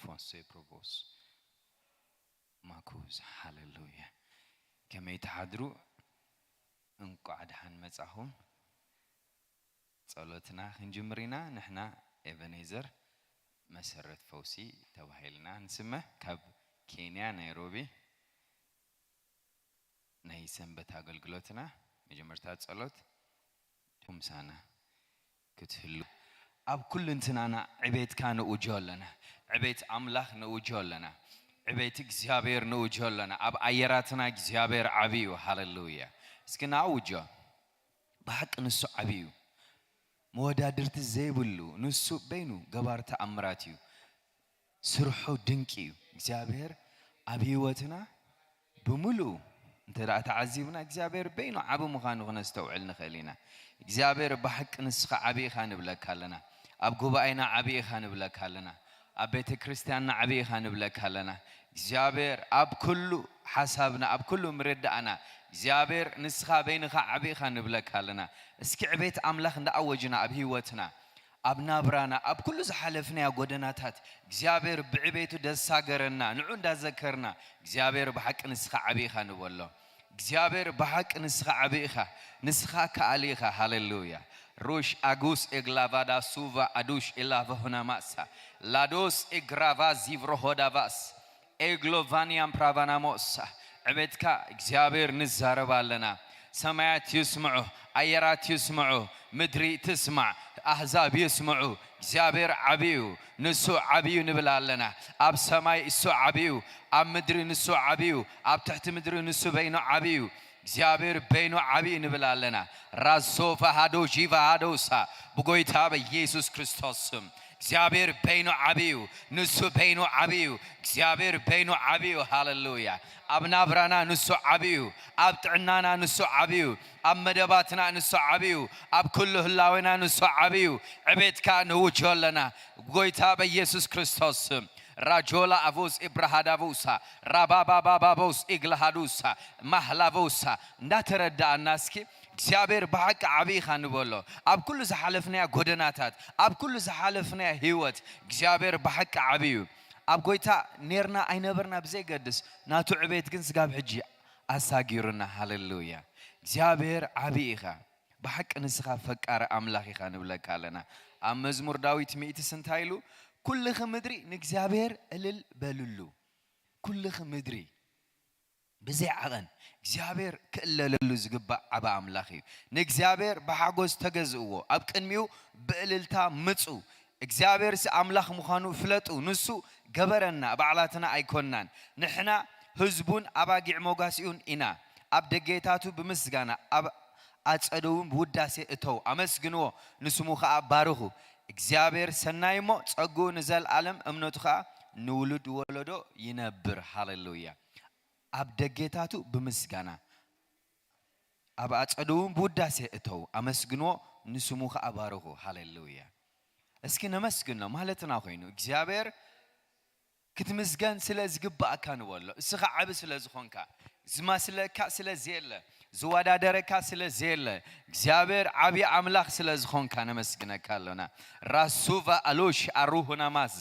ፎንሴ ፕሮቮስ ማኩዝ። ሃሌሉያ። ከመይ ትሓድሩ? እንቋዕ ደሓን መጻኹም። ጸሎትና ክንጅምር ኢና። ንሕና ኤቨኔዘር መሰረት ፈውሲ ተባሂልና ንስመ፣ ካብ ኬንያ ናይሮቢ። ናይ ሰንበት ኣገልግሎትና መጀመርታ ጸሎት፣ ቶምሳና ክትህሉ፣ ኣብ ኩልንትናና ዕቤትካ ንእውጆ ኣለና። ዕቤት ኣምላኽ ንእውጆ ኣለና። ዕቤት እግዚኣብሔር ንእውጆ ኣለና። ኣብ ኣየራትና እግዚኣብሔር ዓብዩ። ሃሌሉያ። እስኪ ንኣውጆ። ብሓቂ ንሱ ዓብዩ። መወዳድርቲ ዘይብሉ ንሱ በይኑ ገባር ተኣምራት እዩ። ስርሑ ድንቂ እዩ። እግዚኣብሔር ኣብ ህይወትና ብምሉኡ እንተ ደኣ ተዓዚብና፣ እግዚኣብሔር በይኑ ዓቢ ምዃኑ ክነስተውዕል ንኽእል ኢና። እግዚኣብሔር ብሓቂ ንስኻ ዓቢ ኢኻ ንብለካ ኣለና። ኣብ ጉባኤና ዓቢ ኢኻ ንብለካ ኣለና። ኣብ ቤተ ክርስቲያንና ዓቢ ኢኻ ንብለካ ኣለና። እግዚኣብሔር ኣብ ኩሉ ሓሳብና፣ ኣብ ኩሉ ምርዳእና፣ እግዚኣብሔር ንስኻ በይንኻ ዓቢ ኢኻ ንብለካ ኣለና። እስኪ ዕቤት ኣምላኽ እንዳኣወጅና ኣብ ህይወትና፣ ኣብ ናብራና፣ ኣብ ኩሉ ዝሓለፍናዮ ጎደናታት እግዚኣብሔር ብዕቤቱ ደሳገረና፣ ንዑ እንዳዘከርና፣ እግዚኣብሔር ብሓቂ ንስኻ ዓቢ ኢኻ ንበሎ። እግዚኣብሔር ብሓቂ ንስኻ ዓቢ ኢኻ፣ ንስኻ ከኣሊ ኢኻ። ሃሌሉያ። ሩሽ ኣጉስ ኤግላቫዳ ሱቫ ኣዱሽ ኤላቨ ሁናማሳ ላዶስ ኤግራቫ ዚቭሮሆዳቫስ ኤግሎቫንያም ፕራቫናሞሳ። ዕቤትካ እግዚኣብሔር ንዛረብ ኣለና። ሰማያት ይስምዑ፣ ኣየራት ይስምዑ፣ ምድሪ ትስማዕ፣ ኣህዛብ ይስምዑ። እግዚኣብሔር ዓብዩ፣ ንሱ ዓብዩ ንብል ኣለና። ኣብ ሰማይ እሱ ዓብዩ፣ ኣብ ምድሪ ንሱ ዓብዩ፣ ኣብ ትሕቲ ምድሪ ንሱ በይኑ ዓብዩ። እግዚኣብሔር በይኑ ዓብዩ ንብል ኣለና። ራሶ ፋሃዶ ዢቫ ሃዶሳ ብጎይታ በኢየሱስ ክርስቶስ ስም። እግዚኣብሔር በይኑ ዓብዩ፣ ንሱ በይኑ ዓብዩ። እግዚኣብሔር በይኑ ዓብዩ። ሃሌሉያ። ኣብ ናብራና ንሱ ዓብዩ፣ ኣብ ጥዕናና ንሱ ዓብዩ፣ ኣብ መደባትና ንሱ ዓብዩ፣ ኣብ ኩሉ ህላዌና ንሱ ዓብዩ። ዕቤትካ ንውጆ ኣለና ጎይታ በኢየሱስ ክርስቶስ ስም። ራጆላ ኣቮስ ኢብራሃዳቮሳ ራባባባባቦስ ኢግላሃዱሳ ማህላቮሳ እንዳተረዳኣና እስኪ እግዚኣብሔር ብሓቂ ዓብዪ ኢኻ ንበሎ። ኣብ ኩሉ ዝሓለፍናያ ጎደናታት፣ ኣብ ኩሉ ዝሓለፍናያ ህይወት እግዚኣብሔር ብሓቂ ዓብዪ እዩ። ኣብ ጎይታ ኔርና ኣይነበርና ብዘይገድስ፣ ናቱ ዕቤት ግን ስጋብ ሕጂ ኣሳጊሩና። ሃሌሉያ። እግዚኣብሔር ዓብዪ ኢኻ። ብሓቂ ንስኻ ፈቃሪ ኣምላኽ ኢኻ ንብለካ ኣለና። ኣብ መዝሙር ዳዊት ሚእቲ እንታይ ኢሉ? "ኩልኺ ምድሪ ንእግዚኣብሔር እልል በልሉ። ኩልኺ ምድሪ ብዘይ ዓቐን እግዚኣብሔር ክእለለሉ ዝግባእ ዓቢ ኣምላኽ እዩ። ንእግዚኣብሔር ብሓጎስ ተገዝእዎ፣ ኣብ ቅድሚኡ ብእልልታ ምጹ። እግዚኣብሔርሲ ኣምላኽ ምዃኑ ፍለጡ። ንሱ ገበረና፣ ባዕላትና ኣይኮንናን። ንሕና ህዝቡን ኣባጊዕ መጓሲኡን ኢና። ኣብ ደጌታቱ ብምስጋና፣ ኣብ ኣጸዱ እውን ብውዳሴ እተው፣ ኣመስግንዎ፣ ንስሙ ኸኣ ባርኹ። እግዚኣብሔር ሰናይ እሞ ጸግኡ ንዘለኣለም፣ እምነቱ ኸኣ ንውሉድ ወለዶ ይነብር።" ሃሌሉያ። ኣብ ደጌታቱ ብምስጋና፣ ኣብ ኣጸዱ እውን ብውዳሴ እተው፣ ኣመስግንዎ፣ ንስሙ ኸኣ ባርኹ። ሃሌሉያ። እስኪ ነመስግኖ ማለትና ኮይኑ፣ እግዚኣብሔር ክትምስገን ስለ ዝግባኣካ ንበሎ። እስኻ ዓቢ ስለ ዝኾንካ፣ ዝመስለካ ስለ ዘየለ፣ ዝወዳደረካ ስለ ዘየለ፣ እግዚኣብሔር ዓቢ ኣምላኽ ስለ ዝኾንካ ነመስግነካ ኣሎና። ራሱቫ ኣሎሽ ኣሩሁና ማዚ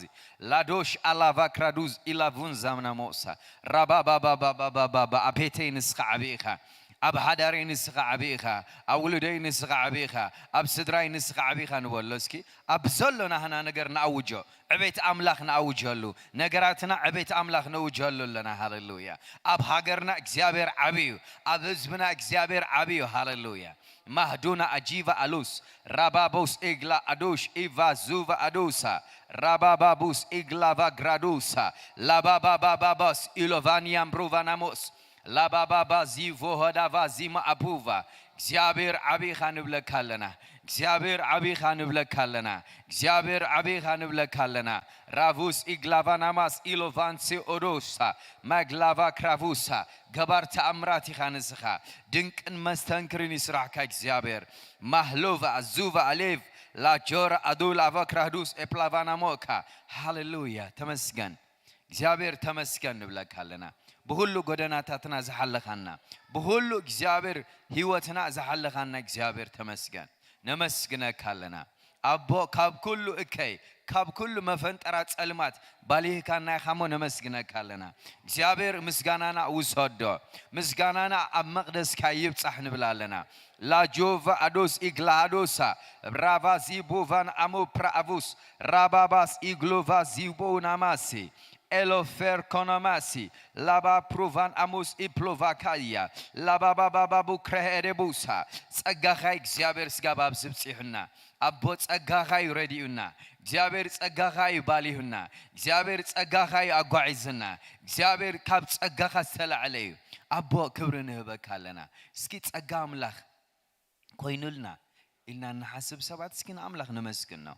ላዶሽ ኣላቫ ክራዱዝ ኢላቡን ዛምና ሞሳ ራባባባባባባባ። ኣብ ቤተይ ንስኻ ዓቢ ኢኻ። ኣብ ሓዳረይ ንስኻ ዓቢ ኢኻ። ኣብ ውሉደይ ንስኻ ዓቢ ኢኻ። ኣብ ስድራይ ንስኻ ዓቢ ኢኻ ንበሎ። እስኪ ኣብ ዘሎ ናህና ነገር ንኣውጆ። ዕቤት ኣምላኽ ንኣውጀሉ። ነገራትና ዕቤት ኣምላኽ ነውጀሉ ኣለና። ሃሌሉያ። ኣብ ሃገርና እግዚኣብሔር ዓቢ እዩ። ኣብ ህዝብና እግዚኣብሔር ዓቢ እዩ። ሃሌሉያ። ማህዱና ኣጂቫ ኣሉስ ራባቦስ ኢግላ ኣዶሽ ኢቫ ዙቫ ኣዶሳ ራባባቡስ ኢግላቫ ግራዶሳ ላባባባባባስ ኢሎቫንያም ብሩቫናሞስ ላባባባ ዚቮሆዳቫ ዚማ ኣቡቫ። እግዚኣብሔር ዓቢኻ ንብለካ ኣለና። እግዚኣብሔር ዓቢኻ ንብለካ ኣለና። እግዚኣብሔር ዓቢኻ ንብለካ ኣለና። ራቡስ ኢግላቫናማስ ኢሎቫንሲ ኦዶሳ ማግላቫ ክራቡሳ። ገባር ተኣምራት ኢኻ ንስኻ። ድንቅን መስተንክርን ይስራሕካ እግዚኣብሔር። ማህሎቫ ዙቫ ኣሌቭ ላጆራ ኣዱላቫ ክራዱስ ኤፕላቫናሞካ። ሃሌሉያ። ተመስገን። እግዚኣብሔር ተመስገን ንብለካ ኣለና። ብኹሉ ጎደናታትና ዝሓለኻና፣ ብኹሉ እግዚኣብሔር ህይወትና ዝሓለኻና እግዚኣብሔር ተመስገን። ነመስግነካ ኣለና። ኣቦ፣ ካብ ኩሉ እከይ፣ ካብ ኩሉ መፈንጠራ ጸልማት ባሊህካና ኢኻ እሞ ነመስግነካ ኣለና። እግዚኣብሔር ምስጋናና ውሰዶ። ምስጋናና ኣብ መቕደስካ ይብጻሕ ንብል ኣለና። ላጆቫ ኣዶስ ኢግላሃዶሳ ራቫ ዚቦቫን ኣሞ ፕራኣቮስ ራባባስ ኢግሎቫ ዚቦናማሲ ኤሎፌር ኮኖማሲ ላባ ፕሩቫን ኣሙስ ኢፕሎቫካያ ላባባባባቡ ክረሄደቡሳ። ጸጋኻ እግዚኣብሔር ስጋብ ኣብዚ ብጺሑና። ኣቦ ጸጋኻ እዩ ረዲኡና። እግዚኣብሔር ጸጋኻ እዩ ባሊሁና። እግዚኣብሔር ጸጋኻ እዩ ኣጓዒዝና። እግዚኣብሔር ካብ ጸጋኻ ዝተላዕለ እዩ። ኣቦ ክብሪ ንህበካ ኣለና። እስኪ ጸጋ ኣምላኽ ኮይኑልና ኢልና እንሓስብ ሰባት እስኪ ንኣምላኽ ነመስግን ነው።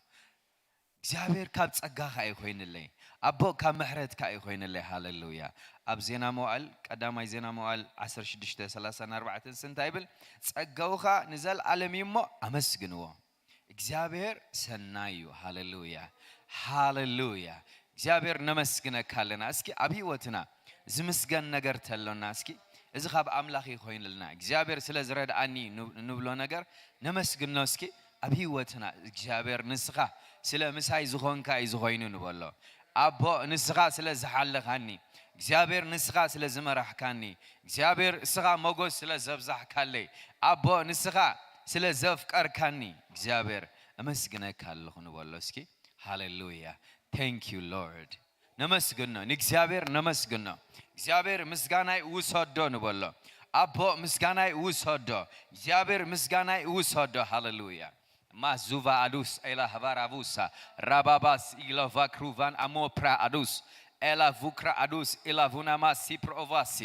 እግዚኣብሔር ካብ ጸጋኻ እዩ ኮይንለይ። ኣቦ ካብ ምሕረትካ እዩ ኮይንለይ። ሃሌሉያ። ኣብ ዜና መዋዕል፣ ቀዳማይ ዜና መዋዕል ዓሰርተ ሽዱሽተ ሰላሳ ኣርባዕተ እንታይ ይብል? ጸጋውኻ ንዘለኣለም እዩ እሞ ኣመስግንዎ። እግዚኣብሔር ሰናይ እዩ። ሃሌሉያ፣ ሃሌሉያ። እግዚኣብሔር ነመስግነካ ኣለና። እስኪ ኣብ ህይወትና ዝምስገን ነገር ተሎና፣ እስኪ እዚ ካብ ኣምላኽ እዩ ኮይንልና፣ እግዚኣብሔር ስለ ዝረድኣኒ ን-፣ ንብሎ ነገር ነመስግኖ። እስኪ ኣብ ህይወትና እግዚኣብሔር ንስኻ ስለ ምሳይ ዝኾንካ እዩ ዝኾይኑ ንበሎ። ኣቦ ንስኻ ስለ ዝሓለኻኒ፣ እግዚኣብሔር ንስኻ ስለ ዝመራሕካኒ፣ እግዚኣብሔር እስኻ ሞጎስ ስለ ዘብዛሕካለይ፣ ኣቦ ንስኻ ስለ ዘፍቀርካኒ እግዚኣብሔር እመስግነካ ኣለኹ ንበሎ። እስኪ ሃሌሉያ። Thank you Lord። ነመስግኖ፣ ንእግዚኣብሔር ነመስግኖ። እግዚኣብሔር ምስጋናይ ውሰዶ ንበሎ። ኣቦ ምስጋናይ ውሰዶ። እግዚኣብሔር ምስጋናይ ውሰዶ። ሃሌሉያ። ማዙቫ ኣዱስ ኤላ ሃቫራቡሳ ራባባስ ኢሎቫ ክሩቫን ኣሞ ፕራ ኣዱስ ኤላ ቩክራ ኣዱስ ኢላቩናማ ሲፕሮቫሲ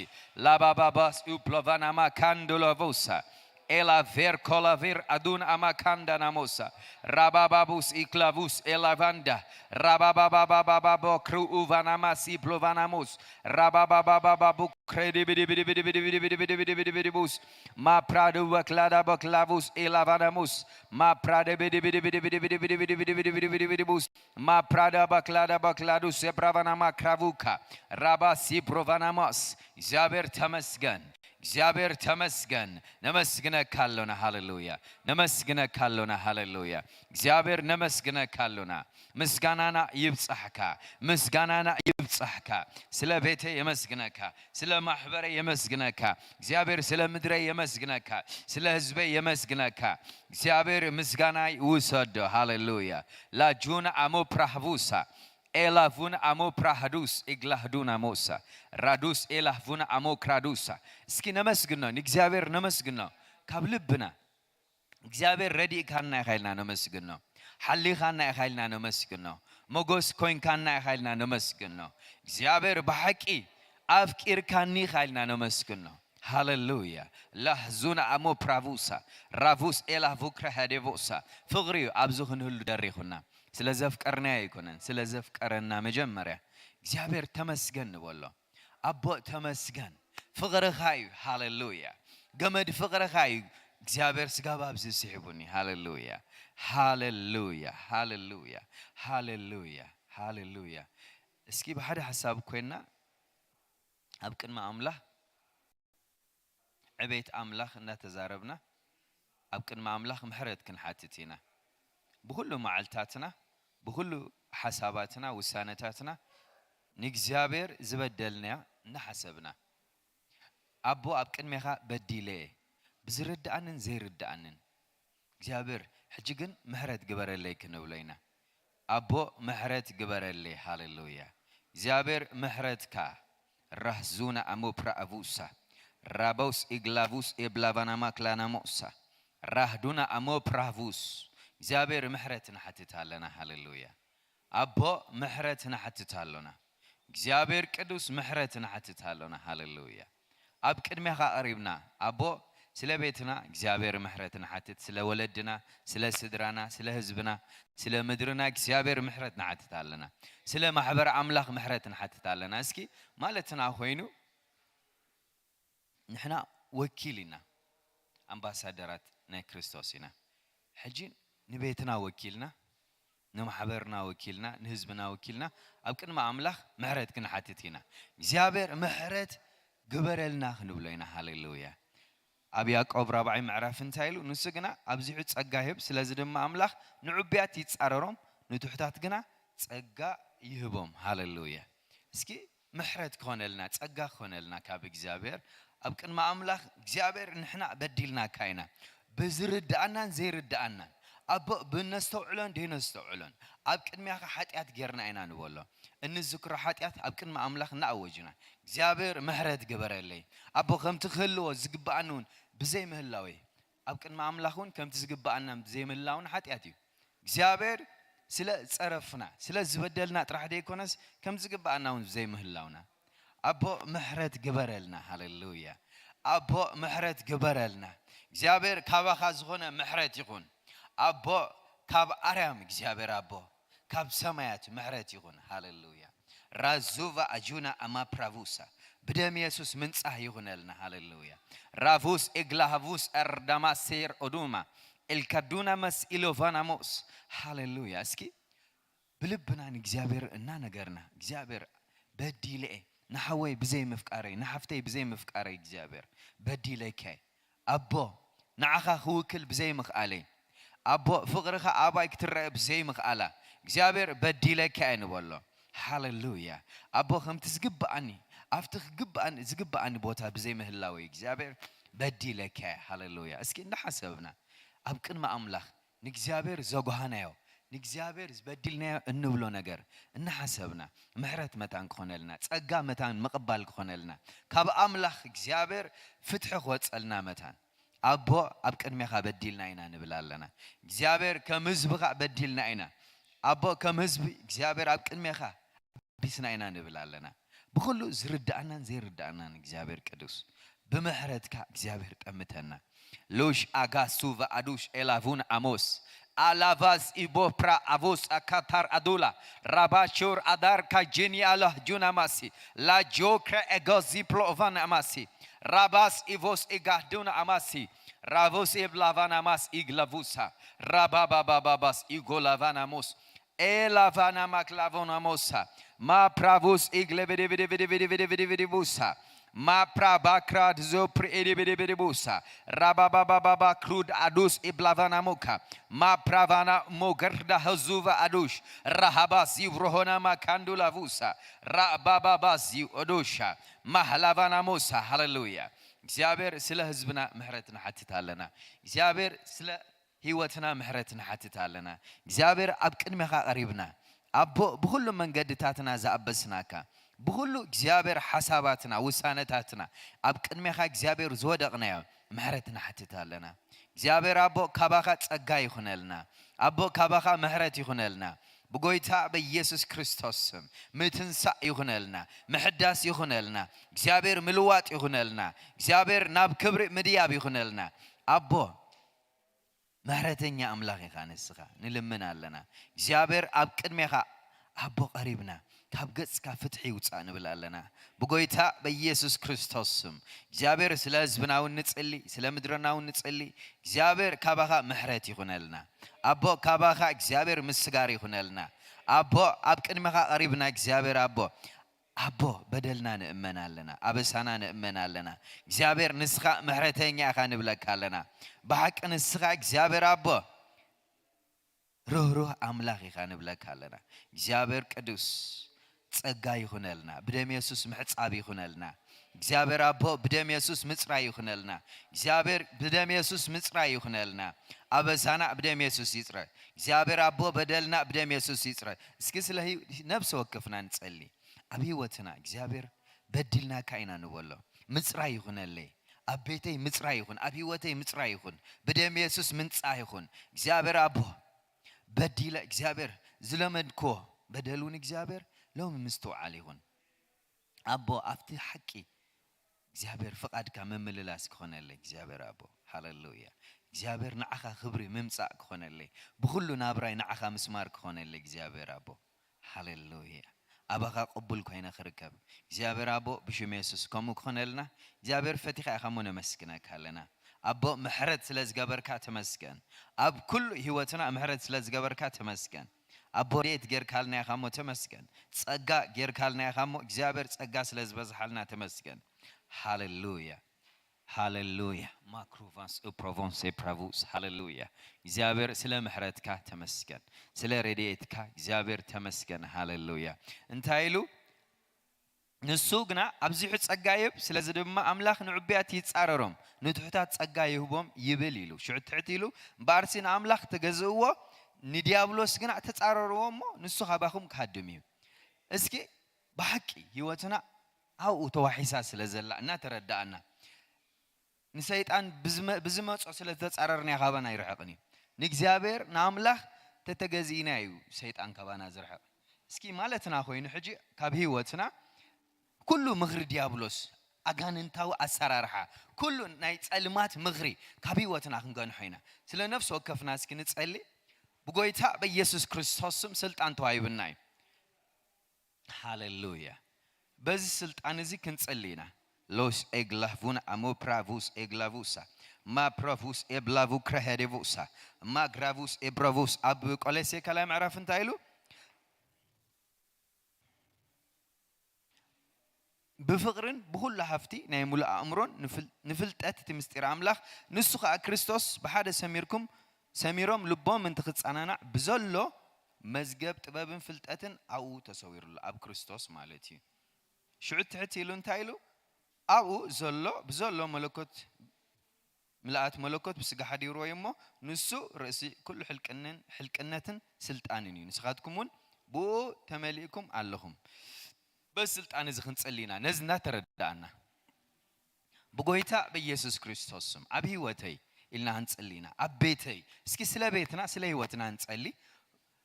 ላባባባስ ኡፕሎቫናማ ካንዶሎቮሳ ኤላ ቬር ኮላ ቬር ኣዱን ኣማ ካንዳ ናሞሳ ራባባቡስ ኢክላቡስ ኤላቫንዳ ራባባባባባቦ ክሩኡቫናማ ሲፕሎቫናሞስ ራባባባባባቡ ክሬዲቢዲቢዲቢዲቢዲቢዲቢዲቢዲቢዲቡስ ማፕራዱ በክላዳ በክላቡስ ኤላቫናሙስ ማፕራደ ቢዲቢዲቢዲቢዲቢዲቢዲቢዲቢዲቡስ ማፕራዳ በክላዳ በክላዱስ ኤብራቫናማ ክራቡካ ራባ ሲፕሮቫናማስ። እግዚኣብሔር ተመስገን፣ እግዚኣብሔር ተመስገን። ነመስግነካ ኣሎና። ሃሌሉያ። ነመስግነካ ኣሎና። ሃሌሉያ። እግዚኣብሔር ነመስግነካ ኣሎና። ምስጋናና ይብጻሕካ፣ ምስጋናና ይብጻሕካ። ስለ ቤተይ የመስግነካ፣ ስለ ማሕበረይ የመስግነካ። እግዚኣብሔር ስለ ምድረይ የመስግነካ፣ ስለ ህዝበይ የመስግነካ። እግዚኣብሔር ምስጋናይ ውሰዶ። ሃሌሉያ። ላጁን ኣሞ ፕራህቡሳ ኤላፉን ኣሞ ፕራህዱስ ኢግላህዱን ኣሞሳ ራዱስ ኤላፉን ኣሞ ክራዱሳ። እስኪ ነመስግኖ፣ ንእግዚኣብሔር ነመስግኖ ካብ ልብና። እግዚኣብሔር ረዲእካና ኢኻ ኢልና ነመስግኖ። ሓሊኻና ኢኻ ኢልና ነመስግኖ። ሞጎስ ኮይንካና ኢኻ ኢልና ነመስግኖ። እግዚኣብሔር ብሓቂ ኣፍቂርካኒ ኢኻ ኢልና ነመስግኖ። ሃሌሉያ። ላህዙን ኣሞ ፕራቡሳ ራቡስ ኤላ ቡክረ ሃዴቦሳ። ፍቕሪ እዩ ኣብዚ ክንህሉ ደሪኹና። ስለ ዘፍቀርናዮ ኣይኮነን፣ ስለ ዘፍቀረና መጀመርያ። እግዚኣብሔር ተመስገን ንበሎ። ኣቦ ተመስገን። ፍቕርኻ እዩ። ሃሌሉያ። ገመድ ፍቕርኻ እዩ እግዚኣብሔር ስጋብ ኣብዚ ስሒቡኒ። ሃሌሉያ፣ ሃሌሉያ፣ ሃሌሉያ፣ ሃሌሉያ፣ ሃሌሉያ። እስኪ ብሓደ ሓሳብ ኮይና ኣብ ቅድሚ ኣምላኽ ዕቤት ኣምላኽ እናተዛረብና ኣብ ቅድሚ ኣምላኽ ምሕረት ክንሓትት ኢና። ብኹሉ መዓልታትና፣ ብኹሉ ሓሳባትና፣ ውሳነታትና ንእግዚኣብሔር ዝበደልናያ እናሓሰብና፣ ኣቦ ኣብ ቅድሜኻ በዲለ እየ፣ ብዝርድኣንን ዘይርድኣንን እግዚኣብሔር ሕጂ ግን ምሕረት ግበረለይ ክንብሎ ኢና። ኣቦ ምሕረት ግበረለይ። ሃሌሉያ። እግዚኣብሔር ምሕረትካ ራህዙና ኣሞ ፕራኣቡሳ ራቦስ ኢግላቡስ ኤብላቫናማ ክላናሞሳ ራህዱና ኣሞ ፕራቡስ እግዚኣብሔር ምሕረት ንሓትት ኣለና። ሃሌሉያ። ኣቦ ምሕረት ንሓትት ኣሎና። እግዚኣብሔር ቅዱስ ምሕረት ንሓትት ኣሎና። ሃሌሉያ። ኣብ ቅድሜኻ ቀሪብና ኣቦ ስለ ቤትና እግዚኣብሔር ምሕረት ንሓትት፣ ስለ ወለድና፣ ስለ ስድራና፣ ስለ ህዝብና፣ ስለ ምድርና እግዚኣብሔር ምሕረት ንሓትት ኣለና። ስለ ማሕበር ኣምላኽ ምሕረት ንሓትት ኣለና። እስኪ ማለትና ኮይኑ ንሕና ወኪል ኢና፣ ኣምባሳደራት ናይ ክርስቶስ ኢና። ሕጂ ንቤትና ወኪልና፣ ንማሕበርና ወኪልና፣ ንህዝብና ወኪልና ኣብ ቅድሚ ኣምላኽ ምሕረት ክንሓትት ኢና። እግዚኣብሔር ምሕረት ግበረልና ክንብሎ ኢና። ሃሌሉያ። ኣብ ያዕቆብ ራብዓይ ምዕራፍ እንታይ ኢሉ? ንሱ ግና ኣብዚሑ ጸጋ ይህብ፣ ስለዚ ድማ ኣምላኽ ንዕቡያት ይጻረሮም፣ ንትሑታት ግና ጸጋ ይህቦም። ሃሌሉያ። እስኪ ምሕረት ክኾነልና፣ ጸጋ ክኾነልና ካብ እግዚኣብሔር። ኣብ ቅድሚ ኣምላኽ እግዚኣብሔር ንሕና በዲልናካ ኢና፣ ብዝርድኣናን ዘይርድኣናን። ኣቦ፣ ብነስተውዕሎን ደይነስተውዕሎን ኣብ ቅድሚያኻ ሓጢኣት ጌርና ኢና ንበሎ። እንዝክሮ ሓጢኣት ኣብ ቅድሚ ኣምላኽ እናኣወጅና፣ እግዚኣብሔር ምሕረት ግበረለይ ኣቦ፣ ከምቲ ክህልዎ ዝግብኣኒ እውን ብዘይ ምህላወይ፣ ኣብ ቅድሚ ኣምላኽ እውን ከምቲ ዝግብኣና ብዘይ ምህላውን ሓጢኣት እዩ። እግዚኣብሔር ስለ ዝጸረፍና፣ ስለ ዝበደልና ጥራሕ ደይኮነስ፣ ከም ዝግብኣና እውን ብዘይ ምህላውና። ኣቦ ምሕረት ግበረልና። ሃሌሉያ። ኣቦ ምሕረት ግበረልና። እግዚኣብሔር ካባኻ ዝኾነ ምሕረት ይኹን። ኣቦ ካብ ኣርያም እግዚኣብሔር ኣቦ ካብ ሰማያት ምሕረት ይኹን። ሃሌሉያ። ራዙቫ ኣጁና ኣማ ፕራቡሳ ብደም የሱስ ምንጻህ ይኹነልና። ሃሌሉያ። ራቡስ ኤግላሃቡስ ኤርዳማሴር ኦዱማ ኤልካዱና መስ ኢሎቫናሞስ። ሃሌሉያ። እስኪ ብልብና ንእግዚኣብሔር እናነገርና፣ እግዚኣብሔር በዲለ እየ፣ ንሓወይ ብዘይ ምፍቃረይ፣ ንሓፍተይ ብዘይ ምፍቃረይ እግዚኣብሔር በዲለካ እየ። ኣቦ ንዓኻ ክውክል ብዘይ ምኽኣለይ፣ ኣቦ ፍቕርኻ ኣባይ ክትረአ ብዘይ ምኽኣላ እግዚኣብሔር በዲለካ እየ ንበሎ። ሃሌሉያ። ኣቦ ከምቲ ዝግብኣኒ፣ ኣብቲ ክግብኣኒ፣ ዝግብኣኒ ቦታ ብዘይ ምህላወይ እግዚኣብሔር በዲለካ እየ። ሃሌሉያ። እስኪ እንዳሓሰብና ኣብ ቅድሚ ኣምላኽ ንእግዚኣብሔር ዘጓሃናዮ፣ ንእግዚኣብሔር ዝበዲልናዮ እንብሎ ነገር እናሓሰብና፣ ምሕረት መታን ክኾነልና፣ ጸጋ መታን ምቕባል ክኾነልና፣ ካብ ኣምላኽ እግዚኣብሔር ፍትሒ ክወጸልና መታን፣ ኣቦ ኣብ ቅድሜኻ በዲልና ኢና ንብል ኣለና። እግዚኣብሔር ከም ህዝብኻ በዲልና ኢና። ኣቦ ከም ህዝቢ እግዚኣብሔር ኣብ ቅድሜኻ ቢስና ኢና ንብል ኣለና። ብኹሉ ዝርድኣናን ዘይርድኣናን እግዚኣብሔር ቅዱስ፣ ብምሕረትካ እግዚኣብሔር ጠምተና። ሉሽ ኣጋሱ ቫኣዱሽ ኤላቡን ኣሞስ ኣላቫዝ ኢቦፕራ ኣቮስ ኣካታር ኣዱላ ራባሾር ኣዳር ካጂኒ ኣላህ ጁን ኣማሲ ላጆክረ ኤጎዚ ፕሎቫን ኣማሲ ራባስ ኢቮስ ኢጋህዱን ኣማሲ ራቮስ ኢብላቫን ኣማስ ኢግላቡሳ ራባባባባባስ ኢጎላቫን ኣሞስ ኤላቫና ማክላቮና ሞሳ ማፕራቮስ ኢግሌ ቪዲቪዲቪዲቪዲቪዲቪዲቪዲቪዲቡሳ ማፕራ ባክራ ድዞፕሪ ኢዲቪዲቪዲቡሳ ራባባባባባ ክሩድ ኣዱስ ኢብላቫና ሞካ ማፕራቫና ሞገርዳ ሀዙቫ ኣዱሽ ራሃባ ዚብሮሆና ማካንዱላ ቡሳ ራባባባ ዚኦዶሻ ማህላቫና ሞሳ። ሃሌሉያ። እግዚኣብሔር ስለ ህዝብና ምሕረት ንሓትት ኣለና። እግዚኣብሔር ስለ ህይወትና ምሕረት ንሓትት ኣለና። እግዚኣብሔር ኣብ ቅድሜኻ ቀሪብና ኣቦ ብኹሉ መንገድታትና ዝኣበስናካ ብኹሉ እግዚኣብሔር ሓሳባትና ውሳነታትና ኣብ ቅድሜኻ እግዚኣብሔር ዝወደቕናዮ ምሕረት ንሓትት ኣለና። እግዚኣብሔር ኣቦ ካባኻ ጸጋ ይኹነልና። ኣቦ ካባኻ ምሕረት ይኹነልና። ብጎይታ በኢየሱስ ክርስቶስ ስም ምትንሳእ ይኹነልና፣ ምሕዳስ ይኹነልና፣ እግዚኣብሔር ምልዋጥ ይኹነልና፣ እግዚኣብሔር ናብ ክብሪ ምድያብ ይኹነልና። ኣቦ ምሕረተኛ ኣምላኽ ኢኻ ንስኻ፣ ንልምን ኣለና። እግዚኣብሔር ኣብ ቅድሜኻ ኣቦ ቀሪብና ካብ ገጽካ ፍትሒ ይውጻእ ንብል ኣለና። ብጎይታ በኢየሱስ ክርስቶስ ስም እግዚኣብሔር ስለ ህዝብና እውን ንጽሊ፣ ስለ ምድርና እውን ንጽሊ። እግዚኣብሔር ካባኻ ምሕረት ይኹነልና። ኣቦ ካባኻ እግዚኣብሔር ምስጋር ይኹነልና። ኣቦ ኣብ ቅድሜኻ ቀሪብና እግዚኣብሔር ኣቦ ኣቦ በደልና ንእመን ኣለና፣ ኣበሳና ንእመን ኣለና። እግዚኣብሔር ንስኻ ምሕረተኛ ኢኻ ንብለካ ኣለና። ብሓቂ ንስኻ እግዚኣብሔር ኣቦ ርህሩህ ኣምላኽ ኢኻ ንብለካ ኣለና። እግዚኣብሔር ቅዱስ ጸጋ ይኹነልና፣ ብደም የሱስ ምሕጻብ ይኹነልና። እግዚኣብሔር ኣቦ ብደም የሱስ ምጽራይ ይኹነልና። እግዚኣብሔር ብደም የሱስ ምጽራይ ይኹነልና። ኣበሳና ብደም የሱስ ይጽረ። እግዚኣብሔር ኣቦ በደልና ብደም የሱስ ይጽረ። እስኪ ስለ ህይ- ነብሲ ወከፍና ንጸሊ። ኣብ ህይወትና እግዚኣብሔር በዲልናካ ኢና ንበሎ። ምጽራይ ይኹነለይ፣ ኣብ ቤተይ ምጽራይ ይኹን፣ ኣብ ህይወተይ ምጽራይ ይኹን፣ ብደም የሱስ ምንጻህ ይኹን። እግዚኣብሔር ኣቦ በዲለ እግዚኣብሔር ዝለመድክዎ በደል እውን እግዚኣብሔር ሎሚ ምስትውዓል ይኹን። ኣቦ ኣብቲ ሓቂ እግዚኣብሔር ፍቓድካ ምምልላስ ክኾነለይ እግዚኣብሔር ኣቦ። ሃሌሉያ። እግዚኣብሔር ንዓኻ ክብሪ ምምጻእ ክኾነለይ፣ ብኹሉ ናብራይ ንዓኻ ምስማር ክኾነለይ እግዚኣብሔር ኣቦ። ሃሌሉያ። ኣባኻ ቅቡል ኮይነ ክርከብ እግዚኣብሔር ኣቦ ብሽም የሱስ ከምኡ ክኾነልና እግዚኣብሔር ፈቲኻ ኢኻ እሞ ነመስግነካ ኣለና። ኣቦ ምሕረት ስለ ዝገበርካ ተመስገን። ኣብ ኩሉ ህይወትና ምሕረት ስለ ዝገበርካ ተመስገን። ኣቦ ሬት ጌርካልና ኢኻ እሞ ተመስገን። ጸጋ ጌርካልና ኢኻ እሞ እግዚኣብሔር ጸጋ ስለ ዝበዝሓልና ተመስገን። ሃሌሉያ። ሃሌሉያ። ማክሮቫንስ ፕሮቮንስ ፕራቮስ። ሃሌሉያ። እግዚኣብሔር ስለ ምሕረትካ ተመስገን፣ ስለ ረድኤትካ እግዚኣብሔር ተመስገን። ሃሌሉያ። እንታይ ኢሉ? ንሱ ግና ኣብዚሑ ጸጋ ይህብ፣ ስለዚ ድማ ኣምላኽ ንዕቡያት ይጻረሮም፣ ንትሑታት ጸጋ ይህቦም ይብል ኢሉ። ሽዑ ትሕት ኢሉ፣ እምበኣርሲ ንኣምላኽ ተገዝእዎ፣ ንዲያብሎስ ግና ተጻረርዎ እሞ ንሱ ካባኹም ክሃድም እዩ። እስኪ ብሓቂ ህይወትና ኣብኡ ተዋሒሳ ስለ ዘላ እናተረዳእና፣ ንሰይጣን ብዝመ-፣ ብዝመጾ ስለ ዝተጻረርና ካባና ኣይርሕቕን እዩ። ንእግዚኣብሔር ንኣምላኽ ተተገዚእና እዩ ሰይጣን ካባና ዝርሕቕ። እስኪ ማለትና ኮይኑ ሕጂ ካብ ህይወትና ኩሉ ምኽሪ ዲያብሎስ፣ ኣጋንንታዊ ኣሰራርሓ፣ ኩሉ ናይ ጸልማት ምኽሪ ካብ ህይወትና ክንገንሖ ኢና። ስለ ነፍሲ ወከፍና እስኪ ንጸሊ። ብጎይታ በኢየሱስ ክርስቶስ ስም ስልጣን ተዋሂብና እዩ። ሃሌሉያ። በዚ ስልጣን እዚ ክንጸሊ ኢና። ሎስ ኤግላፉን ኣሞ ፕራቡስ ኤግላቡሳ፣ ማ ፕራቡስ ኤብላቡ ክረሄዴቡሳ፣ ማ ግራቡስ ኤብራቡስ። ኣብ ቆሎሴ ካልኣይ ምዕራፍ እንታይ ኢሉ? ብፍቕርን ብኹሉ ሃፍቲ ናይ ሙሉእ ኣእምሮን ንፍል-፣ ንፍልጠት እቲ ምስጢር ኣምላኽ፣ ንሱ ኸኣ ክርስቶስ ብሓደ ሰሚርኩም፣ ሰሚሮም ልቦም እንተ ኽጸናናዕ ብዘሎ መዝገብ ጥበብን ፍልጠትን ኣብኡ ተሰዊሩሉ፣ ኣብ ክርስቶስ ማለት እዩ። ሽዑ ትሕት ኢሉ እንታይ ኢሉ? ኣብኡ ዘሎ፣ ብዘሎ መለኮት፣ ምልኣት መለኮት ብስጋ ሓዲርዎ እዩ እሞ፣ ንሱ ርእሲ ኩሉ ሕልቅንን፣ ሕልቅነትን ስልጣንን እዩ። ንስኻትኩም እውን ብኡ ተመሊእኩም ኣለኹም። በዚ ስልጣን እዚ ክንጽሊ ኢና። ነዚ እናተረዳእና፣ ብጎይታ በኢየሱስ ክርስቶስ ስም ኣብ ህይወተይ ኢልና ክንጽሊ ኢና። ኣብ ቤተይ፣ እስኪ ስለ ቤትና፣ ስለ ህይወትና ንጸሊ።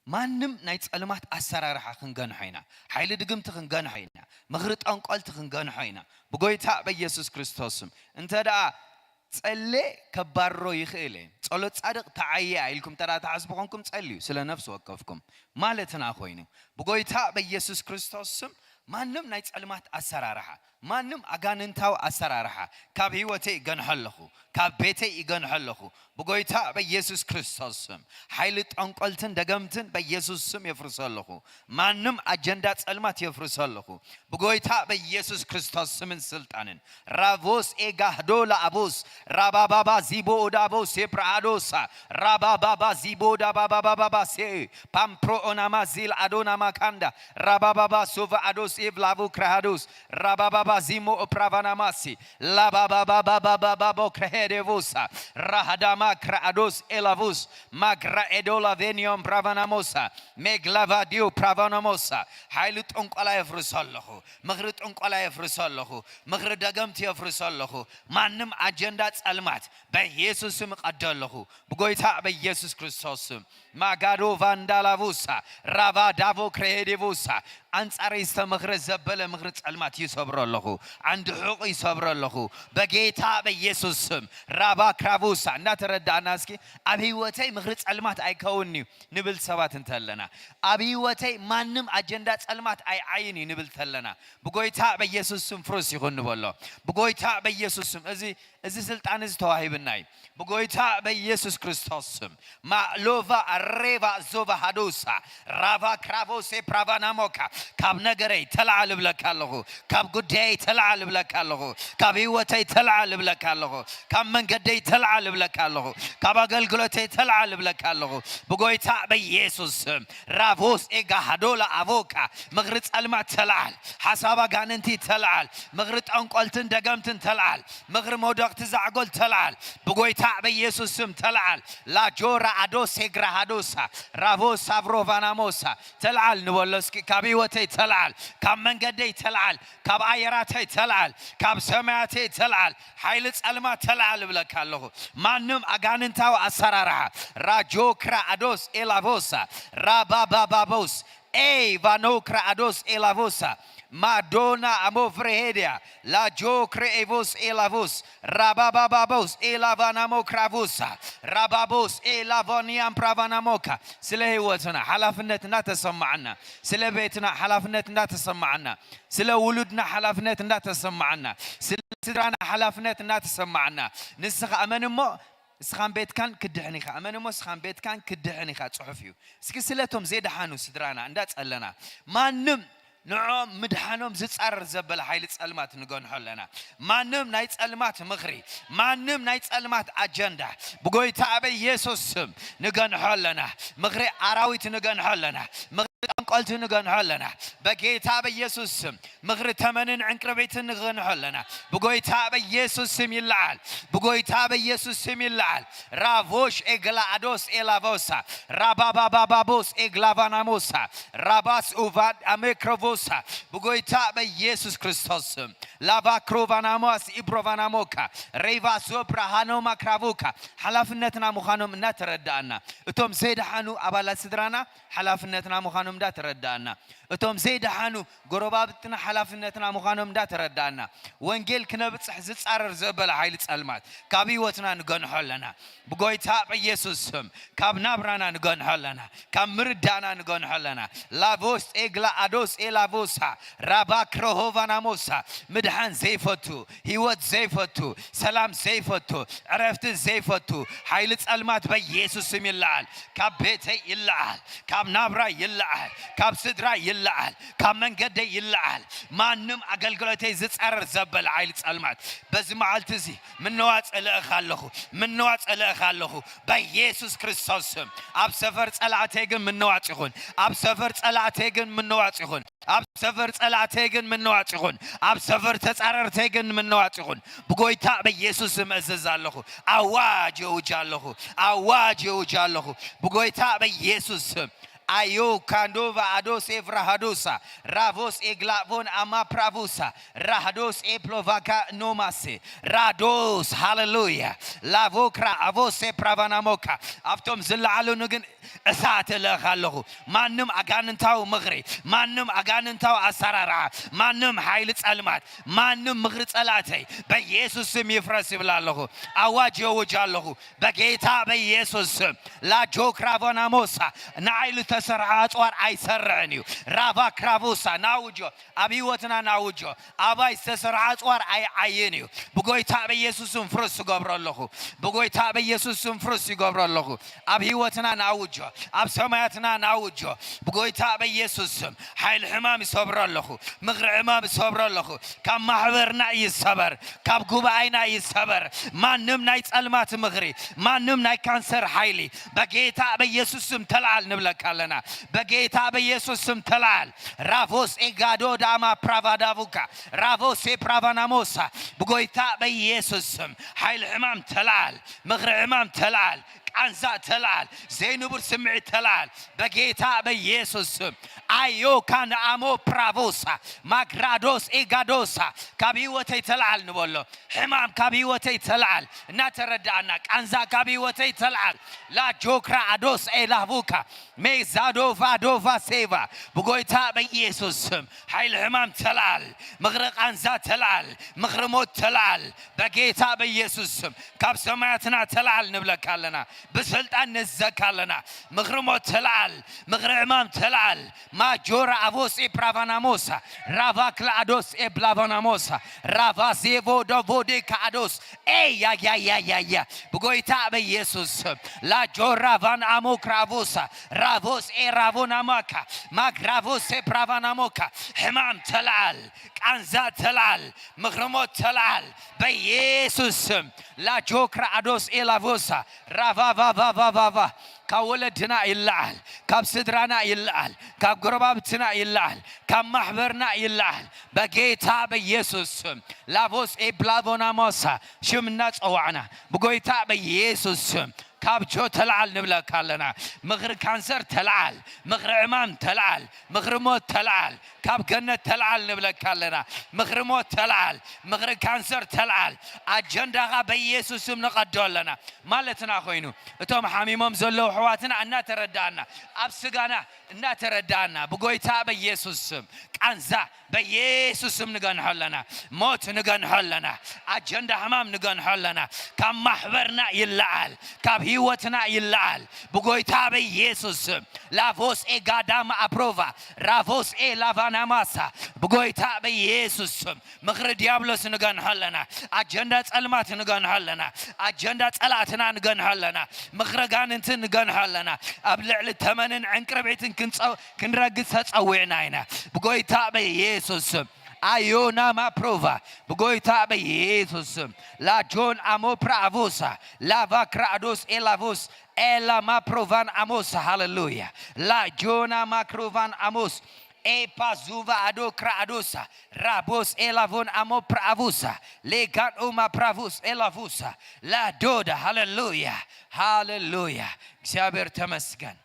ማንም ናይ ጸልማት ኣሰራርሓ ክንገንሖ ኢና። ሓይሊ ድግምቲ ክንገንሖ ኢና። ምኽሪ ጠንቆልቲ ክንገንሖ ኢና። ብጎይታ በኢየሱስ ክርስቶስ ስም። እንተ ደኣ ጸሌ ከባርሮ ይኽእል እየ። ጸሎት ጻድቕ ተዓየ ኢልኩም እንተ ደኣ ትሓስቡ ኮንኩም ጸልዩ፣ ስለ ነፍሲ ወከፍኩም ማለትና ኮይኑ። ብጎይታ በኢየሱስ ክርስቶስ ስም ማንም ናይ ጸልማት ኣሰራርሓ፣ ማንም ኣጋንንታዊ ኣሰራርሓ ካብ ህይወተይ ይገንሖ ኣለኹ፣ ካብ ቤተይ ይገንሖ ኣለኹ። ብጎይታ በኢየሱስ ክርስቶስ ስም ሓይሊ ጠንቆልትን ደገምትን በኢየሱስ ስም የፍርሶ ኣለኹ። ማንም ኣጀንዳ ጸልማት የፍርሶ ኣለኹ። ብጎይታ በኢየሱስ ክርስቶስ ስምን ስልጣንን። ራቮስ ኤጋህዶ ላኣቦስ፣ ራባባባ ዚቦ ኦዳቦስ ኤፕራሃዶሳ፣ ራባባባ ዚቦ ዳባባባባሴ፣ ፓምፕሮ ኦናማ ዚል ኣዶና ማካንዳ፣ ራባባባ ሶቫ ኣዶስ ኤቭ ላቮ ክራሃዶስ፣ ራባባባ ዚሞ ኦፕራቫናማሲ፣ ላባባባባባባቦ ክረሄዴቮሳ፣ ራሃዳማ ክራኣዶስ ኤላቮስ፣ ማግራ ኤዶላ ቬኒዮም ፕራቫናሞሳ፣ ሜግላቫዲዮ ፕራቫናሞሳ። ሓይሊ ጥንቆላ የፍርሶ ኣለኹ። ምኽሪ ጥንቆላ የፍርሶ ኣለኹ። ምኽሪ ደገምቲ የፍርሶ ኣለኹ። ማንም ኣጀንዳ ጸልማት በኢየሱስ ስም እቐዶ ኣለኹ። ብጎይታ በኢየሱስ ክርስቶስ ስም። ማጋዶ ቫንዳላቮሳ፣ ራቫ ዳቮ ክረሄዴቮሳ። ኣንጻረይ ዝተመኽረ ዘበለ ምኽሪ ጸልማት ይሰብሮ ኣለኹ። ዓንዲ ሑቕ ይሰብሮ ኣለኹ። በጌታ በኢየሱስ ስም። ራቫ ክራቮሳ። እናተረዳእና እስኪ፣ ኣብ ህይወተይ ምኽሪ ጸልማት ኣይከውን እዩ ንብል ሰባት እንተለና፣ ኣብ ህይወተይ ማንም ኣጀንዳ ጸልማት ኣይዓይን እዩ ንብል ተለና፣ ብጎይታ በኢየሱስ ስም ፍሩስ ይኹን ንበሎ። ብጎይታ በኢየሱስ ስም። እዚ፣ እዚ ስልጣን እዚ ተዋሂብና እዩ። ብጎይታ በኢየሱስ ክርስቶስ ስም። ማእሎቫ ሬቫ ዞቫ ሃዶሳ፣ ራቫ ክራቮሴ ፕራቫናሞካ። ካብ ነገረይ ተለዓል እብለካ ኣለኹ። ካብ ጉዳየይ ተለዓል እብለካ ኣለኹ። ካብ ህይወተይ ተለዓል እብለካ ኣለኹ። ካብ መንገደይ ተለዓል እብለካ ኣለኹ። ካብ ኣገልግሎተይ ተለዓል እብለካ ኣለኹ። ብጎይታ በኢየሱስ ስም። ራቮስ ኤጋ ሃዶላ ኣቮካ። ምኽሪ ጸልማት ተለዓል። ሓሳብ ኣጋንንቲ ተለዓል። ምኽሪ ጠንቆልትን ደገምትን ተለዓል። ምኽሪ መውደቕቲ ዛዕጎል ተለዓል። ብጎይታ በኢየሱስ ስም ተለዓል። ላጆራ ኣዶስ ኤግራ ሃዶሳ። ራቮስ ሳቭሮቫናሞሳ። ተለዓል ንበሎ እስኪ። ካብ ህይወተይ ተለዓል። ካብ መንገደይ ተለዓል። ካብ ኣየራተይ ተለዓል። ካብ ሰማያተይ ተለዓል። ሓይሊ ጸልማት ተለዓል እብለካ ኣለኹ። ማንም ኣጋንንታዊ ኣሰራርሓ። ራጆ ክራኣዶስ ኤላቮሳ። ራባባባቦስ። ኤይ ቫኖ ክራኣዶስ ኤላቮሳ። ማዶና ኣሞ ፍሬሄድያ። ላጆ ክሬኤቮስ ኤላቮስ። ራባባባቦስ ኤላቫናሞ ክራቮሳ። ራባቦስ ኤላቮኒያም ፕራቫናሞካ። ስለ ህይወትና ሓላፍነት እናተሰማዓና፣ ስለ ቤትና ሓላፍነት እናተሰማዓና፣ ስለ ውሉድና ሓላፍነት እናተሰማዓና፣ ስለ ስድራና ሓላፍነት እናተሰማዓና፣ ንስኻ እመን እሞ እስኻን ቤትካን ክድሕን ኢኻ። እመን እሞ እስኻን ቤትካን ክድሕን ኢኻ። ጽሑፍ እዩ። እስኪ ስለቶም ዘይደሓኑ ስድራና እንዳጸለና፣ ማንም ንዕኦም ምድሓኖም ዝጻረር ዘበለ ሓይሊ ጸልማት ንገንሖ ኣለና። ማንም ናይ ጸልማት ምኽሪ፣ ማንም ናይ ጸልማት ኣጀንዳ ብጎይታ በኢየሱስ ስም ንገንሖ ኣለና። ምኽሪ ኣራዊት ንገንሖ ኣለና። ምኽሪ ጠንቆልቲ ንገንሖ ኣለና። በጌታ በኢየሱስ ስም ምኽሪ ተመንን ዕንቅርቢትን ንገንሖ ኣለና። ብጎይታ በኢየሱስ ስም ይለዓል። ብጎይታ በኢየሱስ ስም ይለዓል። ራቮሽ ኤግላኣዶስ ኤላቮሳ ራባባባባቦስ ኤግላቫናሞሳ ራባስ ኡቫድ ኣሜክሮቮሳ ብጎይታ በኢየሱስ ክርስቶስ ስም ላቫክሮቫናሞስ ኢብሮቫናሞካ ሬቫሶ ብራሃኖ ማክራቮካ ሓላፍነትና ምዃኖም እናተረዳእና፣ እቶም ዘይደሓኑ ኣባላት ስድራና ሓላፍነትና ምዃኖም እንዳተረዳእና፣ እቶም ዘይደሓኑ ጎረባብትና ሓላፍነትና ምዃኖም እንዳተረዳእና፣ ወንጌል ክነብጽሕ ዝጻረር ዘበለ ሓይሊ ጸልማት ካብ ህይወትና ንገንሖ ኣለና። ብጎይታ በኢየሱስ ስም ካብ ናብራና ንገንሖ ኣለና። ካብ ምርዳእና ንገንሖ ኣለና። ላቮስ ኤግላ ኣዶስ ኤላቮሳ ራባ ክረሆቫናሞሳ ምድሓን ዘይፈቱ፣ ህይወት ዘይፈቱ፣ ሰላም ዘይፈቱ፣ ዕረፍቲ ዘይፈቱ ሓይሊ ጸልማት በኢየሱስ ስም ይለዓል። ካብ ቤተይ ይለዓል። ካብ ናብራ ይለዓል። ካብ ስድራ ይለዓል። ካብ መንገደይ ይለዓል። ማንም ኣገልግሎተይ ዝጸረር ዘበለ ሓይሊ ጸልማት በዚ መዓልቲ እዚ ምንዋጽ እልእኽ ኣለኹ። ምንዋጽ እልእኽ ኣለኹ። በኢየሱስ ክርስቶስ ስም ኣብ ሰፈር ጸላእተይ ግን ምንዋጽ ይኹን። ኣብ ሰፈር ጸላእተይ ግን ምንዋጽ ይኹን። ኣብ ሰፈር ጸላእተይ ግን ምንዋጽ ይኹን። ኣብ ሰፈር ተጻረርተይ ግን ምንዋጽ ይኹን። ብጎይታ በኢየሱስ ስም እዝዝ ኣለኹ። ኣዋጅ የውጅ ኣለኹ። ኣዋጅ የውጅ ኣለኹ። ብጎይታ በኢየሱስ ስም ኣዮ ካንዶቫ ኣዶስ ኤቭራሃዶሳ ራቮስ ኤግላቮን ኣማ ፕራቮሳ ራህዶስ ኤፕሎቫካ ኖማሴ ራዶስ ሃሌሉያ ላቮክራ ኣቮሴ ፕራቫናሞካ ኣብቶም ዝለዓሉኒ ግን እሳት እልእኽ ኣለኹ። ማንም ኣጋንንታዊ ምኽሪ፣ ማንም ኣጋንንታዊ ኣሰራርሓ፣ ማንም ሓይሊ ጸልማት፣ ማንም ምኽሪ ጸላእተይ በኢየሱስ ስም ይፍረስ ይብል ኣለኹ። ኣዋጅ የውጅ ኣለኹ። በጌታ በኢየሱስ ስም ላጆ ክራቮናሞሳ ንዓይ ዝተሰርሐ ኣጽዋር ኣይሰርዕን እዩ። ራቫ ክራቮሳ ናውጆ ኣብ ህይወትና ናውጆ። ኣባይ ዝተሰርሐ ኣጽዋር ኣይዓይን እዩ። ብጎይታ በኢየሱስ ስም ፍርስ ይገብሮ ኣለኹ። ብጎይታ በኢየሱስ ስም ፍርስ ይገብሮ ኣለኹ። ኣብ ህይወትና ናውጆ። ኣብ ሰማያትና ናውጆ። ብጎይታ በኢየሱስ ስም ሓይሊ ሕማም ይሰብሮ ኣለኹ። ምኽሪ ሕማም ይሰብሮ ኣለኹ። ካብ ማሕበርና ይሰበር። ካብ ጉባኤና ይሰበር። ማንም ናይ ጸልማት ምኽሪ፣ ማንም ናይ ካንሰር ሓይሊ በጌታ በኢየሱስ ስም ተልዓል ንብለካ ኣለና። በጌታ በኢየሱስ ስም ተልዓል። ራቮስ ኤጋዶ ዳማ ፕራቫዳቡካ ራቮሴ ፕራቫናሞሳ ብጎይታ በኢየሱስ ስም ሓይሊ ሕማም ተልዓል። ምኽሪ ሕማም ተልዓል። ቃንዛ ተልዓል። ዘይንቡር ስምዒት ተልዓል። በጌታ በኢየሱስ ስም ኣዮ ካንኣሞ ፕራቮሳ ማግራዶስ ኤጋዶሳ ካብ ህይወተይ ተልዓል ንበሎ። ሕማም ካብ ህይወተይ ተልዓል። እናተረዳእና ቃንዛ ካብ ህይወተይ ተልዓል። ላጆክራ ኣዶስ ኤላቡካ ሜዛዶቫ ዶቫ ሴቫ ብጎይታ በኢየሱስ ስም ሓይሊ ሕማም ተልዓል። ምኽሪ ቃንዛ ተልዓል። ምኽሪ ሞት ተልዓል። በጌታ በኢየሱስ ስም ካብ ሰማያትና ተልዓል ንብለካ ኣለና። ብስልጣን ንዘካ ኣለና። ምኽሪ ሞት ተልዓል። ምኽሪ ሕማም ተልዓል። ማጆራ ኣቮሴ ፕራቫናሞሳ ራቫ ክላኣዶስ ኤብላቫናሞሳ ራቫ ዜቮ ደቮዴ ካኣዶስ ኤያያያያያ ብጎይታ በኢየሱስ ስም ላጆራ ቫን ኣሞ ክራቮሳ ራቮስ ኤራቮናማካ ማክራቮሴ ፕራቫናሞካ ሕማም ተልዓል። ቃንዛ ተልዓል። ምኽሪ ሞት ተልዓል። በኢየሱስ ስም ላጆክራ ኣዶስ ኤላቮሳ ራቫቫቫቫቫቫ ካብ ወለድና ይለዓል። ካብ ስድራና ይለዓል። ካብ ጎረባብትና ይለዓል። ካብ ማሕበርና ይለዓል። በጌታ በኢየሱስ ስም ላቮስ ኤብላቮናሞሳ ሽም እናጸዋዕና ብጎይታ በኢየሱስ ስም ካብ ጆ ተልዓል ንብለካ ኣለና። ምኽሪ ካንሰር ተልዓል። ምኽሪ ዕማም ተልዓል። ምኽሪ ሞት ተልዓል። ካብ ገነት ተልዓል ንብለካ ኣለና። ምኽሪ ሞት ተልዓል። ምኽሪ ካንሰር ተልዓል። ኣጀንዳኻ በኢየሱስ ስም ንቐዶ ኣለና ማለትና ኮይኑ እቶም ሓሚሞም ዘለዉ ኣሕዋትና እናተረዳእና ኣብ ስጋና እናተረዳእና ብጎይታ በኢየሱስ ስም ቃንዛ በኢየሱስ ስም ንገንሖ ኣለና። ሞት ንገንሖ ኣለና። ኣጀንዳ ሕማም ንገንሖ ኣለና። ካብ ማሕበርና ይለዓል። ካብ ህይወትና ይለዓል። ብጎይታ በኢየሱስ ስም ላቮስ ኤጋዳማ ኣፕሮቫ ራቮስ ኤ ላቫናማሳ ብጎይታ በኢየሱስ ስም ምኽሪ ዲያብሎስ ንገንሖ ኣለና። ኣጀንዳ ጸልማት ንገንሖ ኣለና። ኣጀንዳ ጸላእትና ንገንሖ ኣለና። ምኽሪ ኣጋንንቲ ንገንሖ ኣለና። ኣብ ልዕሊ ተመንን ዕንቅርቢትን ክንጸው-፣ ክንረግጽ ተጸዊዕና ኢና። ብጎይታ በኢየሱስ ስም ኣዮና ማፕሮቫ፣ ብጎይታ በኢየሱስ ስም ላጆን ኣሞ ፕራኣቮሳ ላቫ ክራኣዶስ ኤላቮስ ኤላ ማፕሮቫን ኣሞስ። ሃሌሉያ። ላጆና ማክሮቫን ኣሞስ ኤፓ ዙቫ ኣዶ ክራኣዶሳ ራቦስ ኤላቮን ኣሞ ፕራኣቮሳ ሌጋን ኡማ ፕራቮስ ኤላቮሳ ላዶዳ። ሃሌሉያ፣ ሃሌሉያ። እግዚኣብሔር ተመስገን።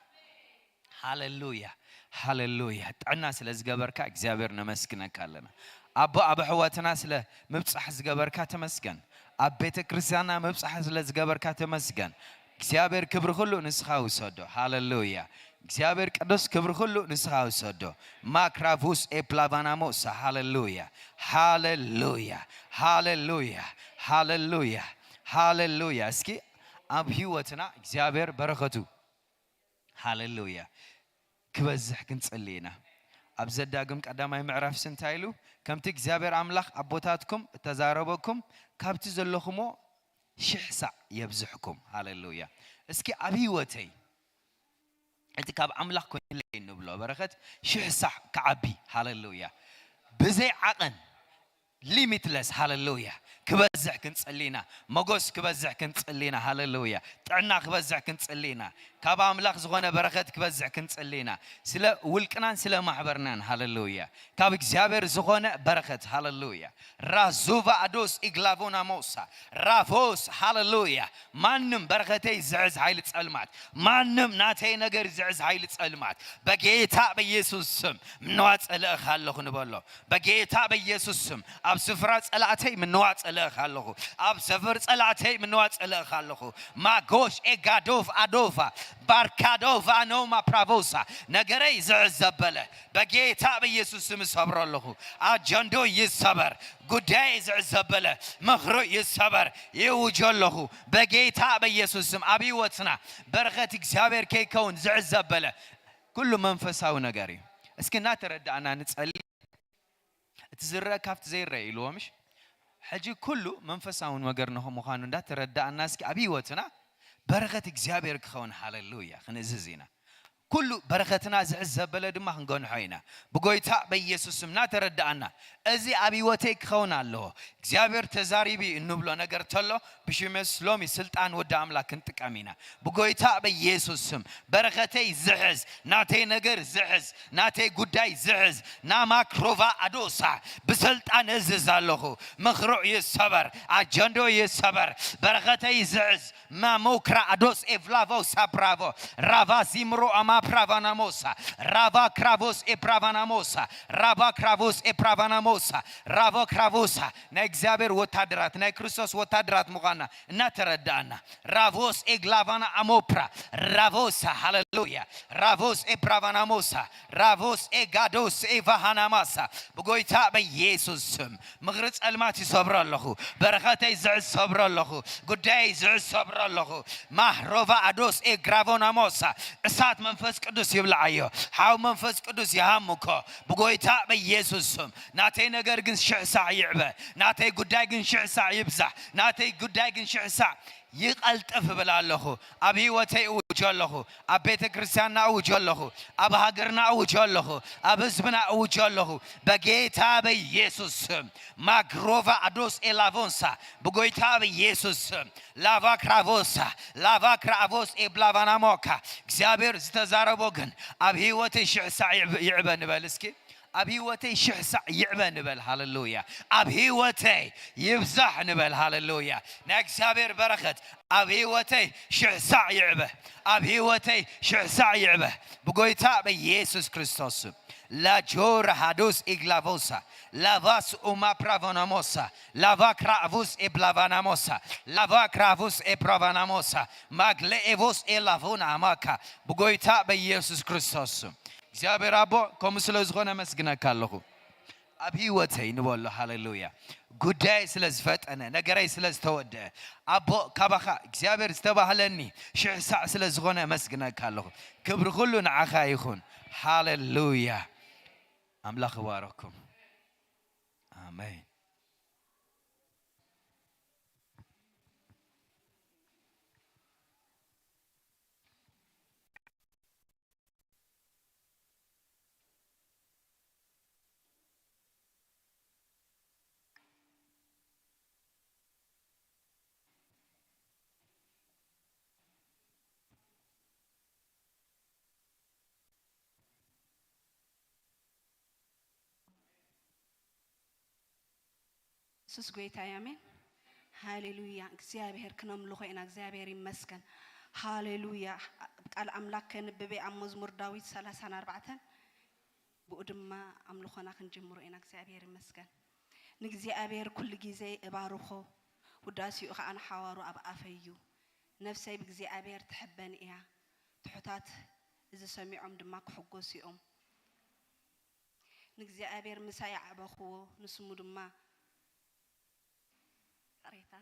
ሃሌሉያ፣ ሃሌሉያ። ጥዕና ስለ ዝገበርካ እግዚኣብሔር ነመስግነካ ኣለና። ኣቦ፣ ኣብ ኣሕዋትና ስለ ምብጻሕ ዝገበርካ ተመስገን። ኣብ ቤተ ክርስቲያንና ምብጻሕ ስለ ዝገበርካ ተመስገን። እግዚኣብሔር ክብሪ ኩሉ ንስኻ ውሰዶ። ሃሌሉያ። እግዚኣብሔር ቅዱስ ክብሪ ኩሉ ንስኻ ውሰዶ። ማክራፉስ ኤፕላቫናሞሳ። ሃሌሉያ፣ ሃሌሉያ፣ ሃሌሉያ፣ ሃሌሉያ፣ ሃሌሉያ። እስኪ ኣብ ህይወትና እግዚኣብሔር በረኸቱ፣ ሃሌሉያ፣ ክበዝሕ ክንጽሊ ኢና። ኣብ ዘዳግም ቀዳማይ ምዕራፍ እንታይ ኢሉ? ከምቲ እግዚኣብሔር ኣምላኽ ኣቦታትኩም እተዛረበኩም ካብቲ ዘለኹሞ ሽሕ ሳዕ የብዝሕኩም። ሃሌሉያ። እስኪ ኣብ ህይወተይ እቲ ካብ ኣምላኽ ኮይኑለይ እንብሎ በረኸት ሽሕ ሳዕ ክዓቢ። ሃሌሉያ። ብዘይ ዓቐን፣ ሊሚትለስ። ሃሌሉያ። ክበዝሕ ክንጽሊ ኢና። መጎስ ክበዝሕ ክንጽሊ ኢና። ሃሌሉያ። ጥዕና ክበዝሕ ክንጽሊ ኢና። ካብ ኣምላኽ ዝኾነ በረኸት ክበዝሕ ክንጽሊ ኢና። ስለ ውልቅናን ስለ ማሕበርናን። ሃሌሉያ። ካብ እግዚኣብሔር ዝኾነ በረኸት። ሃሌሉያ። ራዙቫ ኣዶስ ኢግላቮና ሞሳ ራፎስ። ሃሌሉያ። ማንም በረኸተይ ዝሕዝ ሓይሊ ጸልማት፣ ማንም ናተይ ነገር ዝሕዝ ሓይሊ ጸልማት በጌታ በኢየሱስ ስም ምንዋጸ ልእኽ ኣለኹ ንበሎ። በጌታ በኢየሱስ ስም ኣብ ስፍራ ጸላእተይ ምንዋጸ ልእኽ ኣለኹ። ኣብ ሰፈር ጸላእተይ ምንዋጸ ልእኽ ኣለኹ። ማጎሽ ኤጋዶፍ ኣዶፋ ባርካዶቫ ኖማ ፕራቮሳ ነገረይ ዝሕዝ ዘበለ በጌታ በኢየሱስ ስም እሰብሮ ኣለኹ። ኣጀንዶ ይሰበር፣ ጉዳይ ዝሕዝ ዘበለ ምኽሩ ይሰበር ይውጆ ኣለኹ። በጌታ በኢየሱስ ስም ኣብ ህይወትና በረኸት እግዚኣብሔር ከይከውን ዝሕዝ ዘበለ ኩሉ መንፈሳዊ ነገር እዩ። እስኪ እናተረዳእና ንጸሊ። እቲ ዝረአ ካብቲ ዘይረአ ኢልዎ ምሽ? ሕጂ ኩሉ መንፈሳዊ ነገር ንኸ-፣ ምዃኑ እንዳተረዳእና እስኪ ኣብ ህይወትና በረኸት እግዚኣብሔር ክኸውን። ሃሌሉያ። ክንእዝዝ ኢና። ኩሉ በረኸትና ዝሕዝ ዘበለ ድማ ክንገንሖ ኢና። ብጎይታ በኢየሱስ ስም እናተረዳእና፣ እዚ ኣብ ህይወተይ ክኸውን ኣለዎ፣ እግዚኣብሔር ተዛሪቢ እንብሎ ነገር ተሎ፣ ብሽመስ ሎሚ ስልጣን ወዲ ኣምላክ ክንጥቀም ኢና። ብጎይታ በኢየሱስ ስም በረኸተይ ዝሕዝ፣ ናተይ ነገር ዝሕዝ፣ ናተይ ጉዳይ ዝሕዝ፣ ናማክሮቫ ኣዶሳ ብስልጣን እዝዝ ኣለኹ። ምኽሩዕ ይሰበር፣ ኣጀንዶ ይሰበር። በረኸተይ ዝሕዝ ማሞክራ ኣዶስ ኤቭላቮ ሳፕራቮ ራቫ ዚምሮ ኣማ ፕራቫናሞሳ ራቫ ክራቮስ ኤፕራቫናሞሳ ራቫ ክራቮስ ኤፕራቫናሞሳ ራቮ ክራቮሳ ናይ እግዚኣብሔር ወታደራት፣ ናይ ክርስቶስ ወታደራት ምዃንና እናተረዳእና፣ ራቮስ ኤግላቫና ኣሞፕራ ራቮሳ። ሃሌሉያ። ራቮስ ኤፕራቫናሞሳ ራቮስ ኤጋዶስ ኤቫሃናማሳ ብጎይታ በኢየሱስ ስም ምኽሪ ጸልማት ይሰብሮ ኣለኹ። በረኸተይ ዝዕዝ ሰብሮ ኣለኹ። ጉዳየይ ዝዕዝ ሰብሮ ኣለኹ። ማህሮቫ ኣዶስ ኤግራቮናሞሳ እሳት መንፈስ ቅዱስ ይብልዓዮ። ሓው መንፈስ ቅዱስ ይሃምኮ ብጎይታ በኢየሱስ ስም። ናተይ ነገር ግን ሽሕ ሳዕ ይዕበ። ናተይ ጉዳይ ግን ሽሕ ሳዕ ይብዛሕ። ናተይ ጉዳይ ግን ሽሕ ሳዕ ይቐልጥፍ እብል ኣለኹ። ኣብ ህይወተይ እውጆ ኣለኹ። ኣብ ቤተ ክርስቲያንና እውጆ ኣለኹ። ኣብ ሃገርና እውጆ ኣለኹ። ኣብ ህዝብና እውጆ ኣለኹ። በጌታ በኢየሱስ ስም ማግሮቫ ኣዶስ ኤላቮንሳ ብጎይታ በኢየሱስ ስም ላቫ ክራቮሳ ላቫ ክራቮስ ኤብላቫናሞካ እግዚኣብሔር ዝተዛረቦ ግን ኣብ ህይወተይ ሽሕ ሳዕ ይዕበ፣ ይዕበ ንበል እስኪ። ኣብ ህይወተይ ሽሕ ሳዕ ይዕበ ንበል። ሃሌሉያ። ኣብ ህይወተይ ይብዛሕ ንበል። ሃሌሉያ። ናይ እግዚኣብሔር በረኸት ኣብ ህይወተይ ሽሕ ሳዕ ይዕበ። ኣብ ህይወተይ ሽሕ ሳዕ ይዕበ ብጎይታ በኢየሱስ ክርስቶስ ስም። ላጆራ ሃዶስ ኢግላቮሳ ላቫስ ኡማ ፕራቮናሞሳ ላቫ ክራቮስ ኤብላቫናሞሳ ላቫ ክራቮስ ኤፕራቫናሞሳ ማግለ ኤቮስ ኤላቮና ኣማካ ብጎይታ በኢየሱስ ክርስቶስ ስም። እግዚኣብሔር ኣቦ፣ ከምኡ ስለ ዝኾነ ኣመስግነካ ኣለኹ። ኣብ ህይወተይ ንበሎ፣ ሃሌሉያ። ጉዳይ ስለ ዝፈጠነ፣ ነገረይ ስለ ዝተወደአ፣ ኣቦ፣ ካባኻ እግዚኣብሔር ዝተባህለኒ ሽሕ ሳዕ ስለ ዝኾነ ኣመስግነካ ኣለኹ። ክብሪ ኩሉ ንዓኻ ይኹን። ሃሌሉያ። ኣምላኽ ይባረኩም። ኣሜን። የሱስ ጎይታ እዩ። ኣሜን። ሃሌሉያ። እግዚኣብሔር ክነምልኾ ኢና። እግዚኣብሔር ይመስገን። ሃሌሉያ። ቃል ኣምላክ ከንብብ እየ ኣብ መዝሙር ዳዊት ሰላሳን ኣርባዕተን፣ ብኡ ድማ ኣምልኾና ክንጅምሮ ኢና። እግዚኣብሔር ይመስገን። ንእግዚኣብሔር ኩሉ ግዜ እባርኾ፣ ውዳሴኡ ኸኣ ንሓዋሩ ኣብ ኣፈይ እዩ። ነፍሰይ ብእግዚኣብሔር ትሕበን እያ፣ ትሑታት እዚ ሰሚዖም ድማ ክሕጎሱ እዮም። ንእግዚኣብሔር ምሳይ ኣዕበኽዎ፣ ንስሙ ድማ ይቕሬታ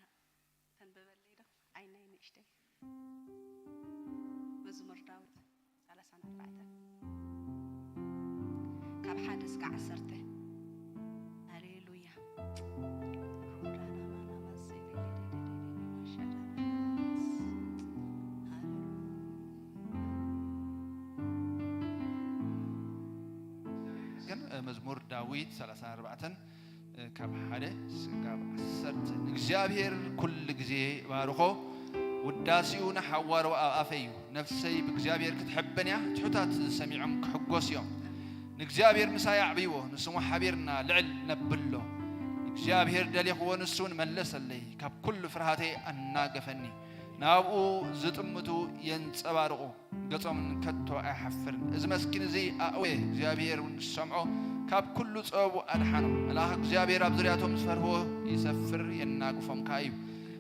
ተንብበለይ ዶ? ዓይነይ ንእሽተይ። መዝሙር ዳዊት ሰላሳን ኣርባዕተን ካብ ሓደ እስከ ዓሰርተ። ሃሌሉያ። ግን መዝሙር ዳዊት ሰላሳን ኣርባዕተን ካብ ሓደ ስጋብ ዓሰርተ። ንእግዚኣብሔር ኩሉ ግዜ ባርኾ፣ ውዳሴኡ ንሓዋሩ ኣብ ኣፈይ እዩ። ነፍሰይ ብእግዚኣብሔር ክትሕበን እያ፣ ትሑታት ሰሚዖም ክሕጎስ እዮም። ንእግዚኣብሔር ምሳይ ኣዕብይዎ፣ ንስሙ ሓቢርና ልዕል ነብሎ። ንእግዚኣብሔር ደሊኽዎ፣ ንሱ እውን መለሰለይ፣ ካብ ኩሉ ፍርሃተይ ኣናገፈኒ። ናብኡ ዝጥምቱ የንጸባርቑ፣ ገጾምን ከቶ ኣይሓፍርን። እዚ መስኪን እዚ ኣእወየ፣ እግዚኣብሔር እውን ዝሰምዖ፣ ካብ ኩሉ ጸበቡ ኣድሓኖ። መልኣኽ እግዚኣብሔር ኣብ ዙርያቶም ዝፈርህዎ ይሰፍር፣ የናግፎም ከኣ እዩ።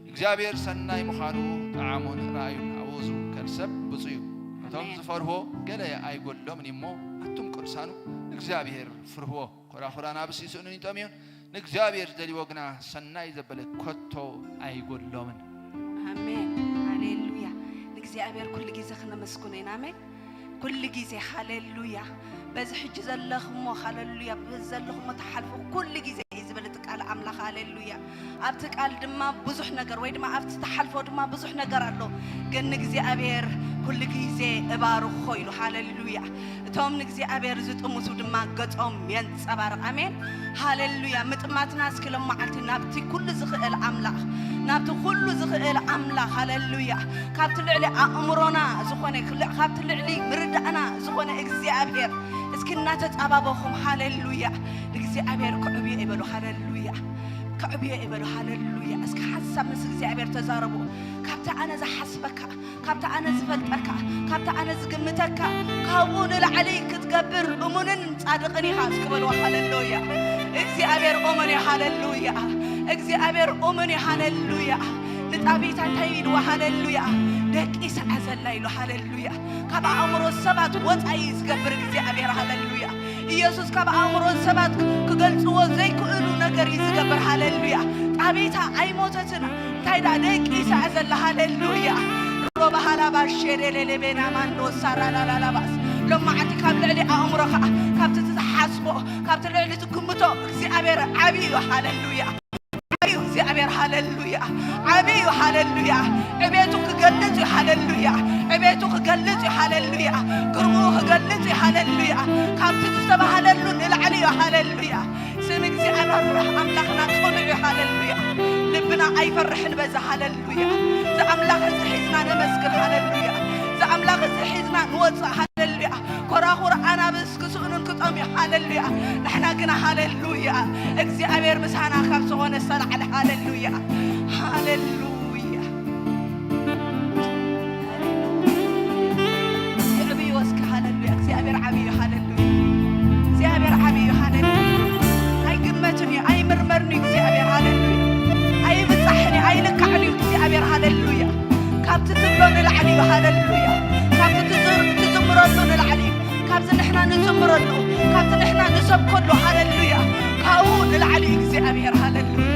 እግዚኣብሔር ሰናይ ምዃኑ ጠዓሙን ረኣዩን፣ ኣብኡ ዝውከል ሰብ ብፁዕ እዩ። ነቶም ኣሜን። ዝፈርህዎ ገለ ኣይጎድሎምን እዩ እሞ፣ ኣቱም ቅዱሳኑ እግዚኣብሔር ፍርህዎ። ኮራኹራን ኣናብስ ይስእኑን ይጠምዩን፣ ንእግዚኣብሔር ዝደልይዎ ግና ሰናይ ዘበለ ከቶ ኣይጎድሎምን። ኣሜን። ሃሌሉያ። ንእግዚኣብሔር ኩሉ ግዜ ክነመስግኖ ኢና። ኣሜን። ኩሉ ግዜ ሃሌሉያ። በዚ ሕጂ ዘለኽሞ ሃሌሉያ፣ በዚ ዘለኽሞ ትሓልፎ ኩሉ ግዜ እዩ ዝብል እቲ ቃል ኣምላኽ። ሃሌሉያ። ኣብቲ ቃል ድማ ብዙሕ ነገር ወይ ድማ ኣብቲ ትሓልፎ ድማ ብዙሕ ነገር ኣሎ። ግን ንእግዚኣብሔር ኩሉ ግዜ እባርኾ ኢሉ። ሃሌሉያ። እቶም ንእግዚኣብሔር ዝጥምቱ ድማ ገጾም የንጸባርቕ። ኣሜን። ሃሌሉያ። ምጥማትና እስኪ ሎም መዓልቲ ናብቲ ኩሉ ዝኽእል ኣምላኽ፣ ናብቲ ኩሉ ዝኽእል ኣምላኽ፣ ሃሌሉያ፣ ካብቲ ልዕሊ ኣእምሮና ዝኾነ፣ ካብቲ ልዕሊ ምርዳእና ዝኾነ እግዚኣብሔር እስኪ እናተጻባበኹም፣ ሃሌሉያ፣ ንእግዚኣብሔር ክዕብዮ ይበሉ። ሃሌሉያ። ክዕብዮ ይበሉ። ሃሌሉያ። እስኪ ሓንሳብ ምስ እግዚኣብሔር ተዛረቡ። ካብቲ ኣነ ዝሓስበካ፣ ካብቲ ኣነ ዝፈልጠካ፣ ካብቲ ኣነ ዝግምተካ፣ ካብኡ ንላዕሊ ክትገብር እሙንን ጻድቕን ኢኻ እስኪ በልዎ። ሃሌሉያ። እግዚኣብሔር እሙን እዩ። ሃሌሉያ። እግዚኣብሔር እሙን እዩ። ሃሌሉያ። ንጣቢታ እንታይ ኢልዋ? ሃሌሉያ። ደቂሳ እያ ዘላ ኢሉ። ሃሌሉያ። ካብ ኣእምሮ ሰባት ወጻኢ እዩ ዝገብር እግዚኣብሔር። ሃሌሉያ። ኢየሱስ ካብ ኣእምሮ ሰባት ክገልጽዎ ዘይክእሉ ነገር እዩ ዝገብር። ሃሌሉያ። ጣቢታ ኣይሞተትን። እንታይ ደኣ ደቂሳ እያ ዘላ። ሃሌሉያ። ሮባሃላ ባሼ ዴሌሌ ቤና ማንዶ ሳራ ላላላባስ። ሎማዓንቲ ካብ ልዕሊ ኣእምሮ ኸኣ፣ ካብቲ ትሓስቦ፣ ካብቲ ልዕሊ ትግምቶ እግዚኣብሔር ዓብዪ እዩ። ሃሌሉያ። ዓብዪ እዩ እግዚኣብሔር። ሃሌሉያ። ዓብዪ እዩ። ሃሌሉያ። ዕቤቱ ክገልጽ እዩ። ሃሌሉያ። ዕቤቱ ክገልጽ እዩ። ሃሌሉያ። ግርምኡ ክገልጽ እዩ። ሃሌሉያ። ካብቲ ዝተባህለሉ ንላዕሊ እዩ። ሃሌሉያ። ስም እግዚኣብሔር ኣምላኽና ጽኑዕ እዩ። ሃሌሉያ። ልብና ኣይፈርሕን በዛ። ሃሌሉያ። እዚ ኣምላኽ እዚ ሒዝና ነመስግን። ሃሌሉያ። እዚ ኣምላኽ እዚ ሒዝና ንወጽእ። ሃሌሉያ። ኮራኹር ኣናብስ ክስእኑን ክጠምዩ። ሃሌሉያ። ንሕና ግና ሃሌሉያ፣ እግዚኣብሔር ምሳና ካብ ዝኾነ ዝተላዕለ። ሃሌሉያ። ሃሌሉያ። የዕብይዎ እስኪ። ሃሌሉያ። እግዚኣብሔር ዓብዪ እዩ። ሃሌሉያ። እግዚኣብሔር ዓብዪ እዩ። ሃሌሉያ። ኣይግመትን እዩ፣ ኣይምርመርን እዩ እግዚኣብሔር። ሃሌሉያ። ኣይብጻሕን እዩ፣ ኣይልካዕን እዩ እግዚኣብሔር። ሃሌሉያ። ካብቲ ትብሎ ንላዕሊ እዩ። ሃሌሉያ። ካብቲ ትዝር-፣ ትዝምረሉ ንላዕሊ እዩ። ካብዚ ንሕና ንዝምረሉ፣ ካብዚ ንሕና ንሰብከሉ፣ ሃሌሉያ፣ ካብኡ ንላዕሊ እዩ እግዚኣብሔር። ሃሌሉያ።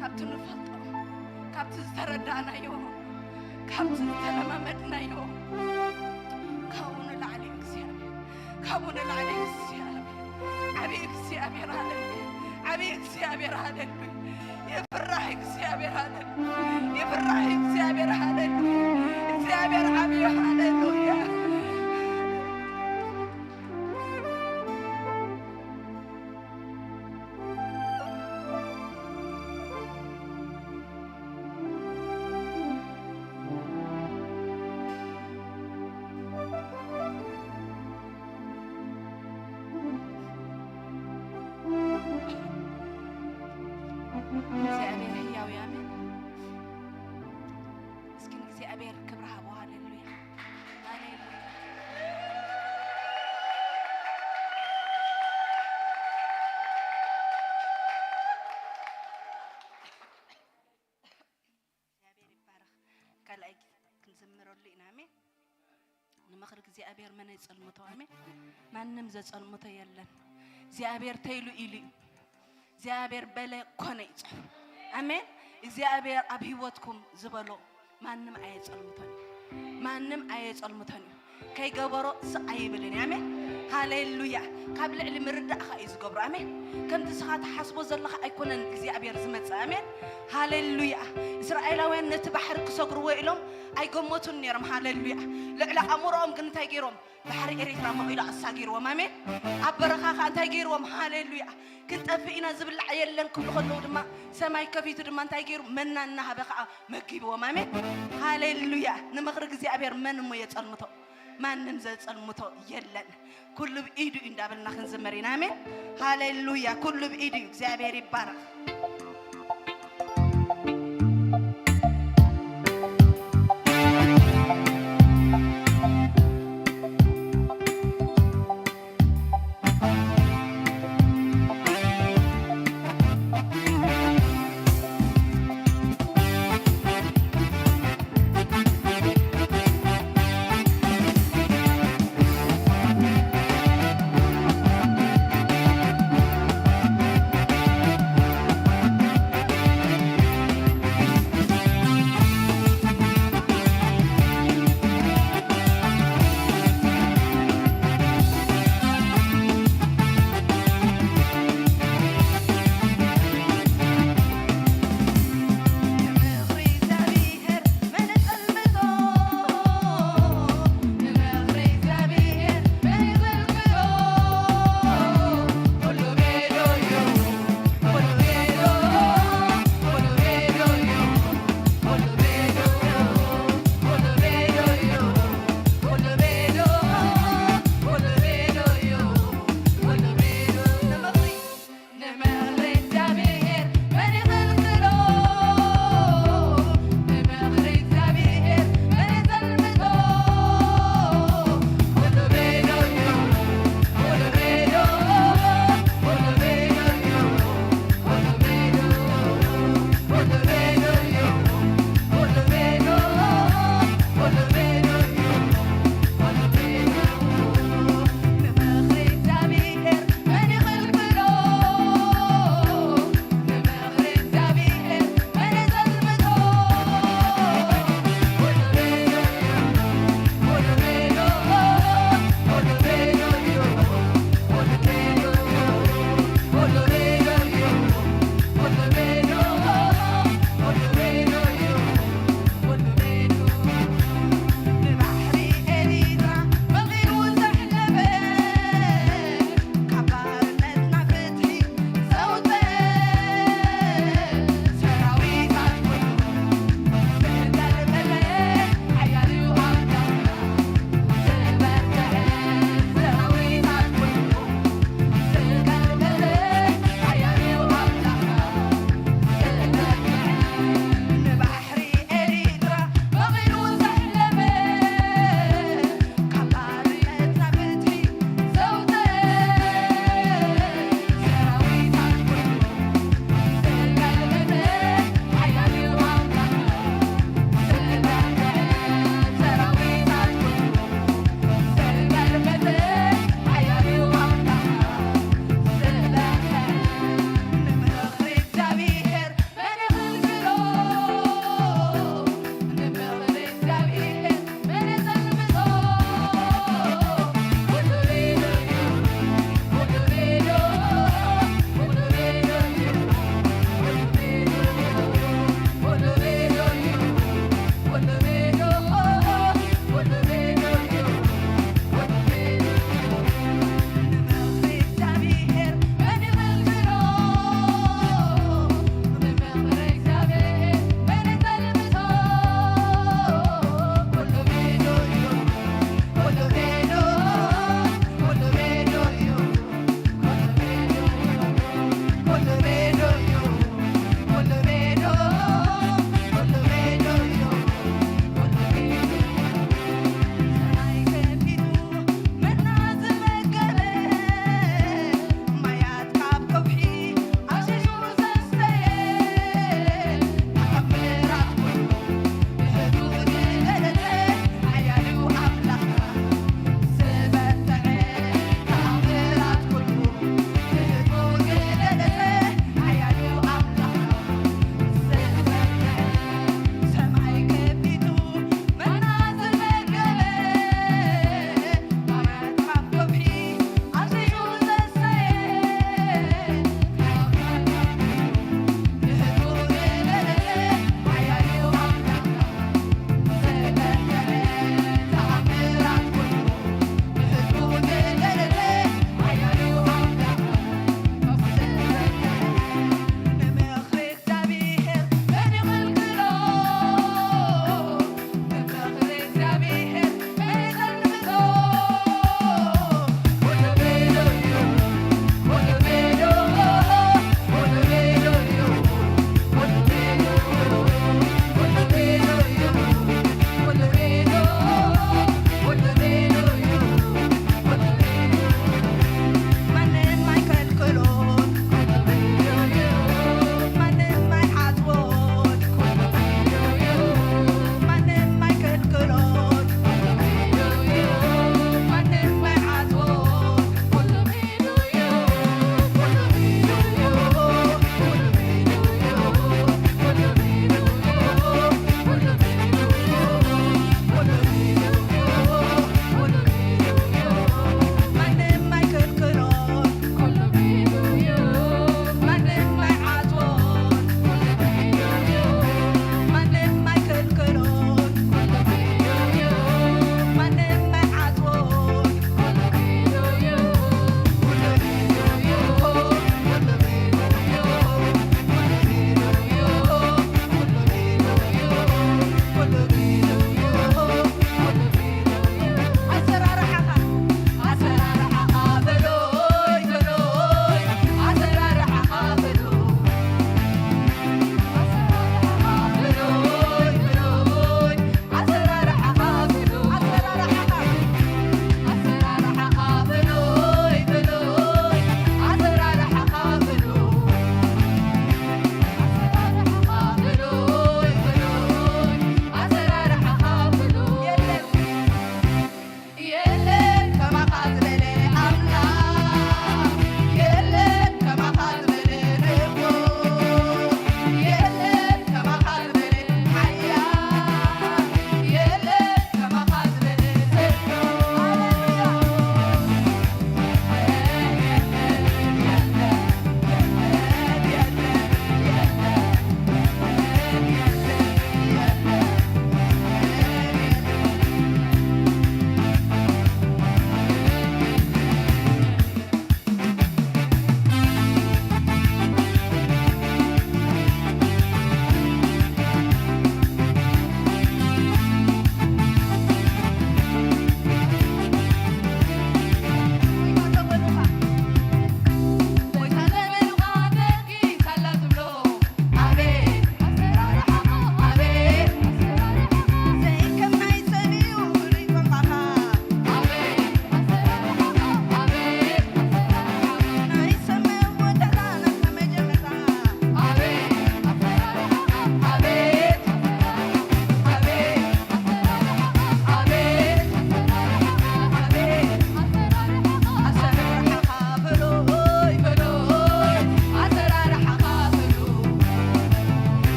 ካብቲ ንፈልጦ፣ ካብቲ ዝተረዳእናዮ፣ ካብቲ ዝተለማመድናዮ፣ ካብኡ ንላዕሊ እግዚኣብሔር፣ ካብኡ ንላዕሊ እግዚኣብሔር፣ ዓብዪ እግዚኣብሔር፣ ሃሌሉያ፣ ዓብዪ እግዚኣብሔር፣ ሃሌሉያ፣ ይፍራሕ እግዚኣብሔር፣ ሃሌሉያ፣ ይፍራሕ እግዚኣብሔር፣ ሃሌሉያ፣ እግዚኣብሔር ዓብዪ፣ ሃሌሉያ። እግዚኣብሔር ህያው እዩ። ኣሜን። እስኪ ንእግዚኣብሔር ክብሪ ሃቦ። ሃሌሉያ፣ ሃሌሉያ። እግዚኣብሔር ይባረኽ። ካልኣይ ግዜ ክንዝምረሉ ኢና። ኣሜን። ንምኽሪ እግዚኣብሔር መን የጸልምቶ? ኣሜን። ማንም ዘጸልምቶ የለን። እግዚኣብሔር ተይሉ ኢሉ እዩ። እግዚኣብሔር በለ ኮነ እዩ ጽሑፍ። ኣሜን። እግዚኣብሔር ኣብ ህይወትኩም ዝበሎ ማንም ኣየጸልምቶን እዩ። ማንም ኣየጸልምቶን እዩ። ከይገበሮ ስቕ ኣይብልን እዩ። ኣሜን። ሃሌሉያ። ካብ ልዕሊ ምርዳእኻ እዩ ዝገብሮ። ኣሜን። ከምቲ ስኻ ትሓስቦ ዘለኻ ኣይኮነን እግዚኣብሔር ዝመጽእ። ኣሜን። ሃሌሉያ። እስራኤላውያን ነቲ ባሕሪ ክሰግርዎ ኢሎም ኣይገመቱን ነይሮም። ሃሌሉያ። ልዕሊ ኣእምሮኦም ግን እንታይ ገይሮም? ባሕሪ ኤሪትራ መቒሉ ኣሳጊርዎም። ኣሜን። ኣብ በረኻ ኸኣ እንታይ ገይርዎም? ሃሌሉያ። ክንጠፍእ ኢና፣ ዝብላዕ የለን ክብሉ ከለዉ ድማ ሰማይ ከፊቱ ድማ እንታይ ገይሩ? መና እናሃበ ኸኣ መጊብዎም። ኣሜን። ሃሌሉያ። ንምኽሪ እግዚኣብሔር መን እሞ የጸልምቶ? ማንም ዘጸልምቶ የለን። ኩሉ ብኢዱ እዩ እንዳበልና ክንዝመር ኢና። ኣሜን። ሃሌሉያ። ኩሉ ብኢዱ እዩ። እግዚኣብሔር ይባረኽ።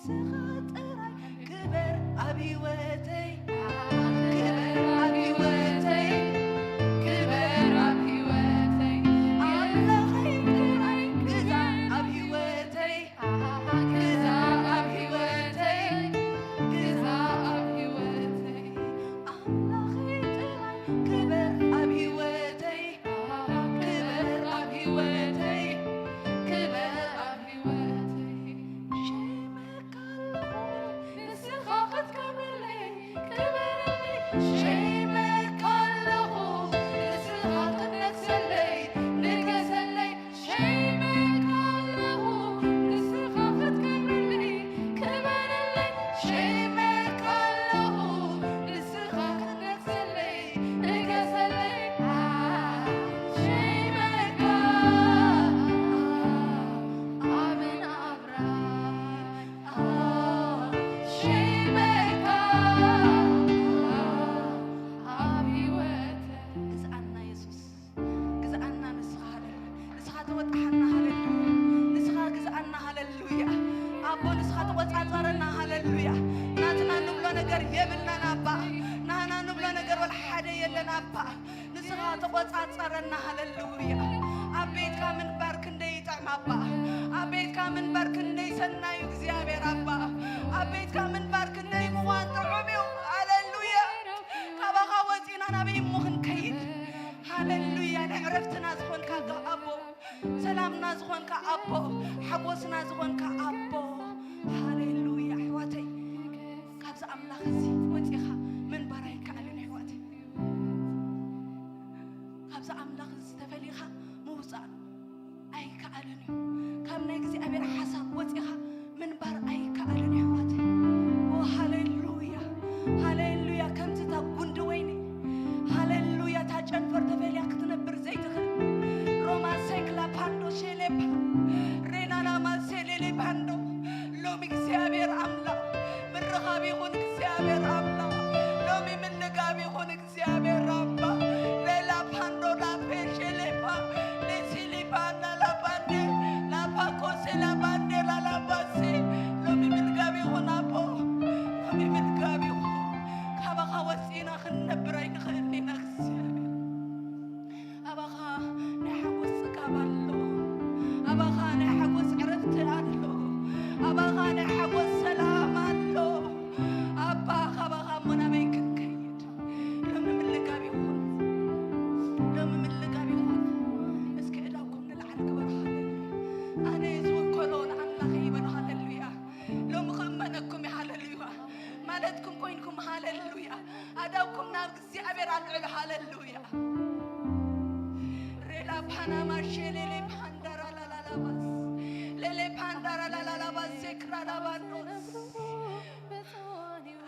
ንስኻ ጥራይ ክበር ኣብ ህይወተይ፣ ክበር ኣብ ህይወተይ፣ ክበር ኣብ ህይወተይ። ኣምላኸይ ጥራይ ግዛእ ኣብ ህይወተይ፣ ግዛእ ኣብ ህይወተይ፣ ግዛእ ኣብ ህይወተይ። ኣምላኸይ ጥራይ ክበር ኣብ ህይወተይ፣ ክበር ኣብ ህይወተይ፣ ክበር ኣብ ህይወተይ። ሸይመካ ኣለኹ ንስኻ ክትከብረለይ፣ ክበረለይ። ሸይመካ ኣለኹ ንስኻ ክትነግሰለይ፣ ንገሰለይ። ሸይመካ ኣለኹ ንስኻ ክትከብረለይ፣ ክበረለይ። ሸይመካ ኣለኹ ንስኻ ክትነግሰለይ፣ ንገሰለይ። ሸይመካ ኣብን ኣብራይ ሸይመካ ኣብ ህይወተይ። ግዝኣና የሱስ፣ ግዝኣና ንስኻ። ሃሌሉያ። ንስኻ ተወጣሓና። ሃሌሉያ። ንስኻ ግዝኣና። ሃሌሉያ። ኣቦ ንስኻ ተቆጻጸረና። ሃሌሉያ። ናትና ንብሎ ነገር የብልናን ኣባ። ናህና ንብሎ ነገር ወላ ሓደ የለን ኣባ። ንስኻ ተቆጻጸረና። ሃሌሉያ። ኣብ ቤትካ ምንባር ክንደይ ይጥዕም ኣባ። ኣብ ቤትካ ምንባር ክንደይ ሰናዩ እግዚኣብሔር ኣባ። ኣብ ቤትካ ምንባር ክንደይ ምዃን ጥዑም እዩ። ሃሌሉያ። ካባኻ ወጺና ናበይ እሞ ክንከይድ? ሃሌሉያ። ናይ ዕረፍትና ዝኾንካ ኣቦ፣ ሰላምና ዝኾንካ ኣቦ፣ ሓጎስና ዝኾንካ ኣቦ። ሃሌሉያ። ኣሕዋተይ፣ ካብዚ ኣምላኽ እዚ ወጺኻ ምንባር ኣይከኣልን ኣሕዋተይ። ካብዚ ኣምላኽ እዚ ተፈሊኻ ምውጻእ ኣይከኣልን እዩ። ካብ ናይ እግዚኣብሔር ሓሳብ ወጺኻ ምንባር ኣይከኣልን እዩ ኣሕዋተይ። ኦ ሃሌሉያ፣ ሃሌሉያ። ከምቲ እታ ጉንዲ ወይኒ፣ ሃሌሉያ፣ እታ ጨንፈር ተፈልያ ክትነብር ዘይትኽእል፣ ሮማ ሴክላ ፓንዶ ሼሌፓ ሬናና ማሴሌሌ ፓንዶ። ሎሚ እግዚኣብሔር ኣምላኽ ምርኻብ ይኹን፣ እግዚኣብሔር ኣምላኽ ሎሚ ምንጋብ ይኹን። እግዚኣብሔር ኣባ ሌላ ፓንዶ ላፔ ሼሌፓ ሌሲሊፓ ናላባንዴ ላፓኮሴ ላባንዴ ላላባሴ። ሎሚ ምልጋብ ይኹን ኣቦ፣ ሎሚ ምልጋብ ይኹን። ካባኻ ወፂእና ክንነብር ኣይንኽእልን ኢና እግዚኣብሔር። ኣባኻ ናይ ሓጎስ ጽጋብ ኣሎ። ኣባኻ ናይ ሓጎስ ዕረፍቲ ኣሎ። ኣባኻ ናይ ሓጎስ ሰላም ኣሎ። ኣባ ካባኻ እሞ ናበይ ክንከይድ? ሎሚ ምልጋብ ይኹን። ሎሚ ምልጋብ ይኹን። እስኪ እዳውኩም ንላዕሊ ግበሩ። ሃሌሉያ። ኣነ ዝውከሎ ንኣምላኸ ይበሉ። ሃሌሉያ። ሎሚ ክእመነኩም እዩ። ሃሌሉያ። ማለትኩም ኮይንኩም። ሃሌሉያ። ኣዳውኩም ናብ እግዚኣብሔር ኣልዕሉ። ሃሌሉያ። ሬላ ፓናማ ሼሌሌ ፓንዳራ ላላላባስ ሌሌ ፓንዳራ ላላላባስ ዜክራ ላባንዶስ።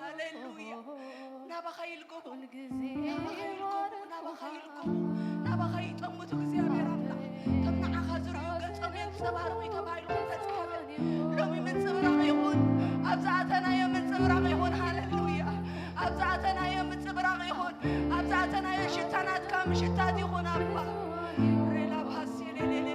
ሃሌሉያ። ናባኻ ይልጎቡ፣ ናባኻ ይልጎቡ፣ ናባኻ ይልጎቡ፣ ናባኻ ይጠምቱ። እግዚኣብሔር ኣምላኽ ከም ንዓኻ ዝርእዩ ገጾም የንጸባርቑ እዩ ተባሂሉ ከም ተጻሕፈ ሎሚ ምንጽብራቕ ይኹን። ኣብ ዝኣተናዮ ምንጽብራቕ ይኹን። ሃሌሉያ። ኣብ ዝኣተናዮ ምንጽብራቕ ይኹን። ኣብ ዝኣተናዮ ሽታ ናትካ ምሽታት ይኹን ኣባ። ሬላ ፓሴ ሌሌሌ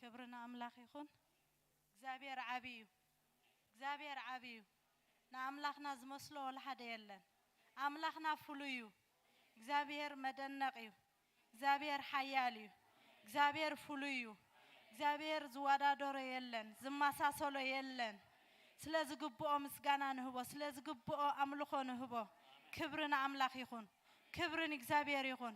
ክብሪ ንኣምላኽ ይኹን። እግዚኣብሔር ዓቢ እዩ። እግዚኣብሔር ዓቢ እዩ። ንኣምላኽና ዝመስሎ ወላ ሓደ የለን። ኣምላኽና ፍሉይ እዩ። እግዚኣብሔር መደነቕ እዩ። እግዚኣብሔር ሓያል እዩ። እግዚኣብሔር ፍሉይ እዩ። እግዚኣብሔር ዝወዳደሮ የለን፣ ዝመሳሰሎ የለን። ስለ ዝግብኦ ምስጋና ንህቦ፣ ስለ ዝግብኦ ኣምልኾ ንህቦ። ክብሪ ንኣምላኽ ይኹን። ክብሪ ንእግዚኣብሔር ይኹን።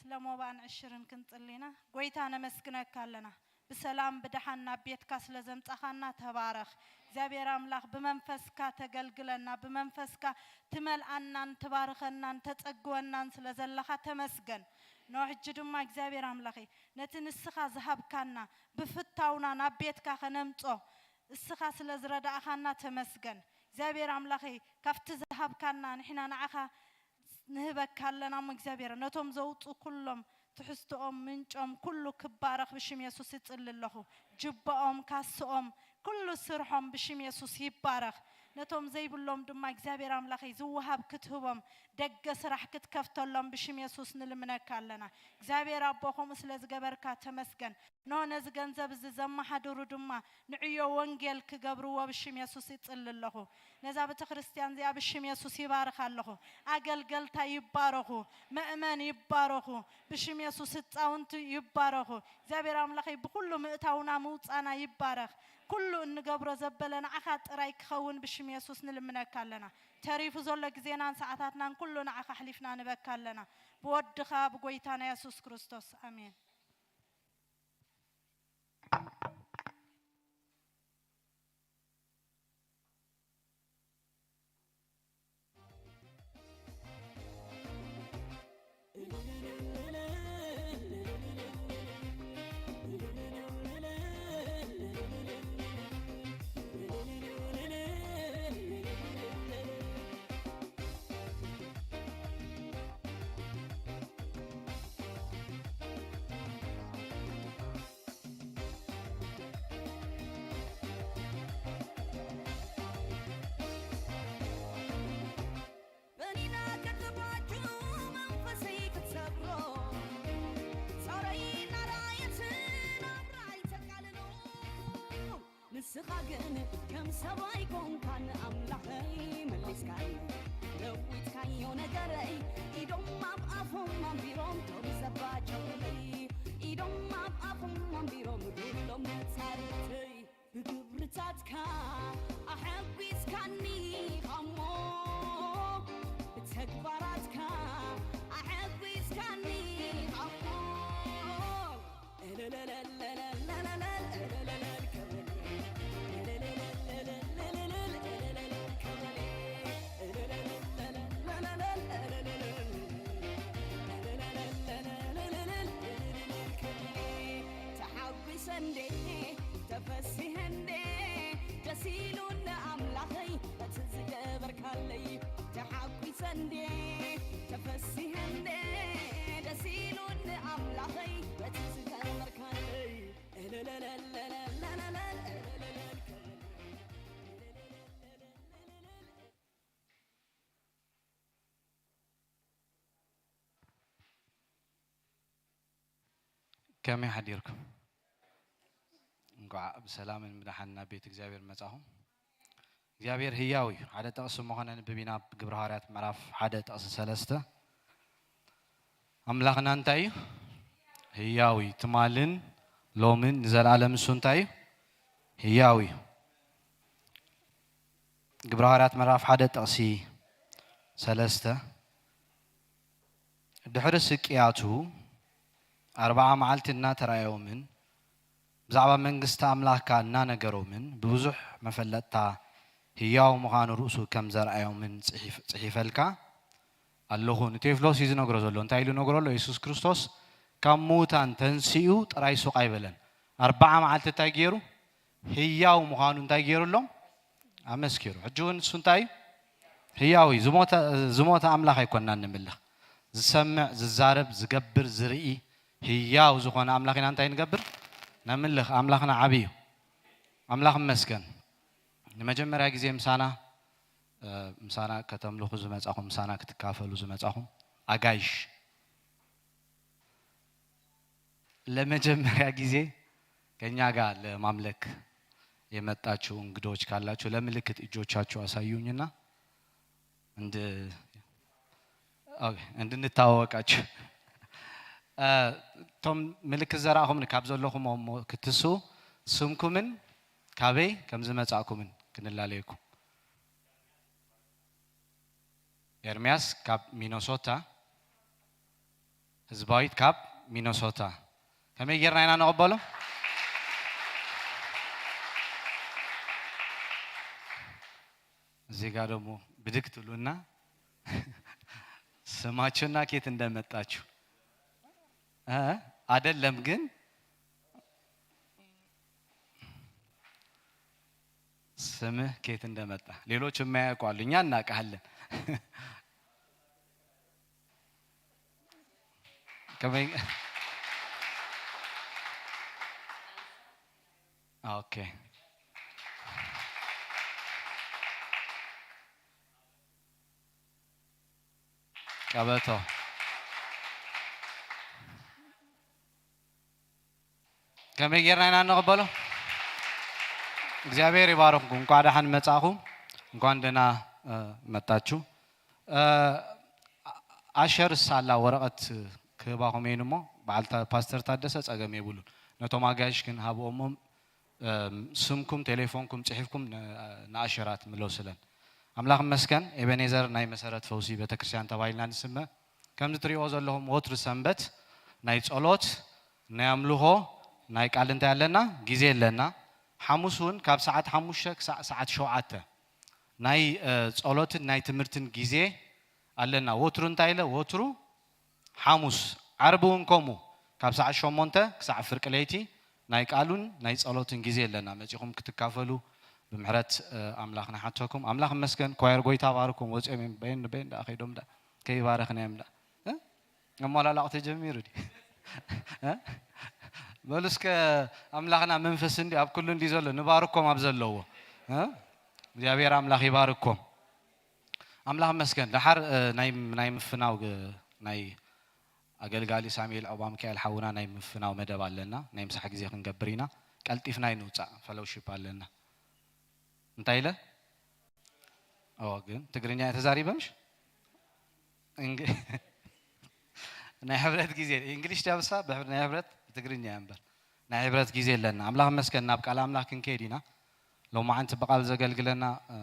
ስለ ሞባን ዕሽርን ክንጽሊና፣ ጎይታ ነመስግነካ ኣለና። ብሰላም ብደሓን ናብ ቤትካ ስለ ዘምጻኻና ተባረኽ። እግዚኣብሔር ኣምላኽ ብመንፈስካ ተገልግለና፣ ብመንፈስካ ትመልኣናን ትባርኸናን ተጸግወናን ስለ ዘለኻ ተመስገን። ኖ ሕጂ ድማ እግዚኣብሔር ኣምላኸይ ነቲ ንስኻ ዝሃብካና ብፍታውና ናብ ቤትካ ከነምጾ እስኻ ስለ ዝረዳእኻና ተመስገን። እግዚኣብሔር ኣምላኸይ ካብቲ ዝሃብካና ንሕና ንዓኻ ንህበካ ኣለና እሞ እግዚኣብሔር ነቶም ዘውፁ ኩሎም ትሕዝትኦም ምንጮም ኩሉ ክባረኽ ብሽም የሱስ ይጽሊ ኣለኹ። ጅባኦም ካስኦም ኩሉ ስርሖም ብሽም የሱስ ይባረኽ። ነቶም ዘይብሎም ድማ እግዚኣብሔር ኣምላኸይ ዝወሃብ ክትህቦም ደገ ስራሕ ክትከፍተሎም ብሽም የሱስ ንልምነካ ኣለና። እግዚኣብሔር ኣቦ ከምኡ ስለ ዝገበርካ ተመስገን። ኖ ነዚ ገንዘብ እዚ ዘመሓድሩ ድማ ንዕዮ ወንጌል ክገብርዎ ብሽም የሱስ ይጽሊ ኣለኹ። ነዛ ቤተ ክርስቲያን እዚኣ ብሽም የሱስ ይባርኽ ኣለኹ። ኣገልገልታ ይባረኹ፣ መእመን ይባረኹ፣ ብሽም የሱስ ህፃውንቲ ይባረኹ። እግዚኣብሔር ኣምላኸይ ብኩሉ ምእታውና ምውፃና ይባረኽ። ኩሉ እንገብሮ ዘበለ ንዓኻ ጥራይ ክኸውን ብሽም የሱስ ንልምነካ ኣለና። ተሪፉ ዘሎ ግዜናን ሰዓታትናን ኩሉ ንዓኻ ኣሕሊፍና ንበካ ኣለና። ብወድኻ ብጎይታና የሱስ ክርስቶስ ኣሜን። በኒና ከተባጁ መንፈሰይ ክትሰብሮ ጾረይ እናረኣየት ናብራይ ተቃልሎ። ንስኻ ግን ከም ሰብኣይ ኮንካን ኣምላኸይ መሊስካን ለዊጥካዮ ነገረይ። ኢዶም ኣብ ኣፎም ኣንቢሮም ቶም ዘባጀውለይ። ኢዶም ኣብ ኣፎም ኣንቢሮም ዱሎም መጻርተይ። ብግብርታትካ ኣሐጒስካኒ ኻሞ ብተግባራትካ ኣሐጒስካኒ ኻሞ። ተሓጒሰ እንዴ ተፈሲሐ እንዴ ደስ ኢሉኒ ኣምላኸይ በቲ ዝገበርካለይ። ተሓጒሰ እንዴ ተፈሲሐ እንዴ ደስ ኢሉኒ ኣምላኸይ በቲ ዝገበርካለይ። ከመይ ሓዲርኩም? እንኳዕ ብሰላምን ብደሓን ናብ ቤት እግዚኣብሔር መጻኹም። እግዚኣብሔር ህያው እዩ። ሓደ ጥቕሲ ምኾነ ንብብ ኢና፣ ግብረ ሃዋርያት ምዕራፍ ሓደ ጥቕሲ ሰለስተ። ኣምላኽና እንታይ እዩ? ህያው እዩ። ትማልን ሎምን ንዘለኣለም እሱ እንታይ እዩ? ህያው እዩ። ግብረ ሃዋርያት ምዕራፍ ሓደ ጥቕሲ ሰለስተ። ድሕሪ ስቅያቱ ኣርብዓ መዓልቲ እናተራእዮምን ብዛዕባ መንግስቲ ኣምላኽ ከኣ እናነገሮምን ብብዙሕ መፈለጥታ ህያው ምዃኑ ርእሱ ከም ዘርኣዮምን ጽሒፍ-፣ ጽሒፈልካ ኣለኹ። ንቴፍሎስ እዩ ዝነግሮ ዘሎ። እንታይ ኢሉ ነግሮ ኣሎ? የሱስ ክርስቶስ ካብ ምዉታን ተንሲኡ ጥራይ ሱቕ ኣይበለን። ኣርብዓ መዓልቲ እንታይ ገይሩ? ህያው ምዃኑ እንታይ ገይሩሎም? ኣመስኪሩ። ሕጂ እውን እሱ እንታይ እዩ? ህያው እዩ። ዝሞተ፣ ዝሞተ ኣምላኽ ኣይኮንናን ንምልኽ። ዝሰምዕ፣ ዝዛረብ፣ ዝገብር፣ ዝርኢ፣ ህያው ዝኾነ ኣምላኽ ኢና እንታይ ንገብር? ነምልኽ። ኣምላኽና ዓቢ እዩ። ኣምላኽ ይመስገን። ንመጀመርያ ግዜ ምሳና፣ እ፣ ምሳና ከተምልኹ ዝመጻኹም፣ ምሳና ክትካፈሉ ዝመጻኹም ኣጋይሽ፣ ለመጀመርያ ግዜ ከኛ ጋር ለማምለክ የመጣችሁ እንግዶች ካላችሁ ለምልክት እጆቻችሁ አሳዩኝና እንድ-፣ ኦኬ፣ እንድንታወቃችሁ። እ፣ እቶም ምልክት ዘራእኹምን ካብ ዘለኹም እሞ ክትስኡ ስምኩምን ካበይ ከም ዝመጻእኩምን ክንላለየኩም። ኤርምያስ ካብ ሚነሶታ፣ ህዝባዊት ካብ ሚነሶታ። ከመይ ጌርና ኢና ንቕበሎ? እዚህ ጋር ደግሞ ብድግ ትሉና ስማችሁና ኬት እንደመጣችሁ። እ? አይደለም ግን ስምህ ኬት እንደመጣ ሌሎች የማያውቁ አሉ። እኛ እናውቃለን። ከመይ-፣ ኦኬ። ቀበቶ። ከመይ ጌርና ኢና እንቕበሎ? እግዚኣብሔር ይባርኽኩም። እንኳን ደሓን መጻኹም። እንኳን ደህና፣ እ፣ መጣችሁ። እ፣ ኣሸርስ ኣላ ወረቐት ክህባኹም እየን እሞ፣ በዓል ታ-፣ ፓስተር ታደሰ ጸገም የብሉን። ነቶም ኣጋይሽ ግን ሃብኦሞም፣ እ፣ ስምኩም፣ ቴሌፎንኩም ጽሒፍኩም ን-፣ ንኣሸራት ምለሱለን። ኣምላኽ ይመስገን፣ ኤቤኔዘር ናይ መሰረት ፈውሲ ቤተክርስትያን ተባሂልና ንስመ። ከምዚ ትሪእዎ ዘለኹም ወትሩ ሰንበት ናይ ጸሎት፣ ናይ ኣምልኾ፣ ናይ ቃል እንታይ ኣለና? ግዜ ኣለና። ሓሙስ እውን ካብ ሰዓት ሓሙሽተ ክሳዕ ሰዓት ሸውዓተ ናይ፣ እ፣ ጸሎትን ናይ ትምህርትን ግዜ ኣለና። ወትሩ እንታይ ኢለ? ወትሩ ሓሙስ፣ ዓርቢ እውን ከምኡ ካብ ሰዓት ሸሞንተ ክሳዕ ፍርቂ ለይቲ ናይ ቃሉን ናይ ጸሎትን ግዜ ኣለና። መጺኹም ክትካፈሉ ብምሕረት፣ እ፣ ኣምላኽ ንሓተኩም። ኣምላኽ ይመስገን። ኳየር ጎይታ ባርኩም። ወጺኦም እዮም። በየን በየን ደኣ ከይዶም ደኣ ከይባረኽናዮም ደኣ። እ? ኣመላላቕ ተጀሚሩ ድዩ? እ? በሉ እስከ ኣምላኽና መንፈስ እንዲ ኣብ ኩሉ እንዲ ዘሎ ንባርኮም ኣብ ዘለዎ። እ? እግዚኣብሔር ኣምላኽ ይባርኮም። ኣምላኽ መስገን። ደሓር፣ እ፣ ናይ፣ ናይ ምፍናው ግ-፣ ናይ ኣገልጋሊ ሳሙኤል ዖባ ሚካኤል ሓውና ናይ ምፍናው መደብ ኣለና። ናይ ምሳሕ ግዜ ክንገብር ኢና። ቀልጢፍና ኣይንውጻእ፣ ፈሎውሺፕ ኣለና። እንታይ ኢለ? ኦ፣ ግን ትግርኛ እየ ተዛሪበ ምሽ? እንግ-፣ ናይ ሕብረት ግዜ፣ እንግሊሽ ዳብሳ ብሕብ-፣ ናይ ሕብረት ብትግርኛ እያ እምበር። ናይ ሕብረት ግዜ ኣለና። ኣምላኽ መስገን፣ ናብ ቃል ኣምላኽ ክንከይድ ኢና። ሎማዓንቲ ብቃል ዘገልግለና፣ እ፣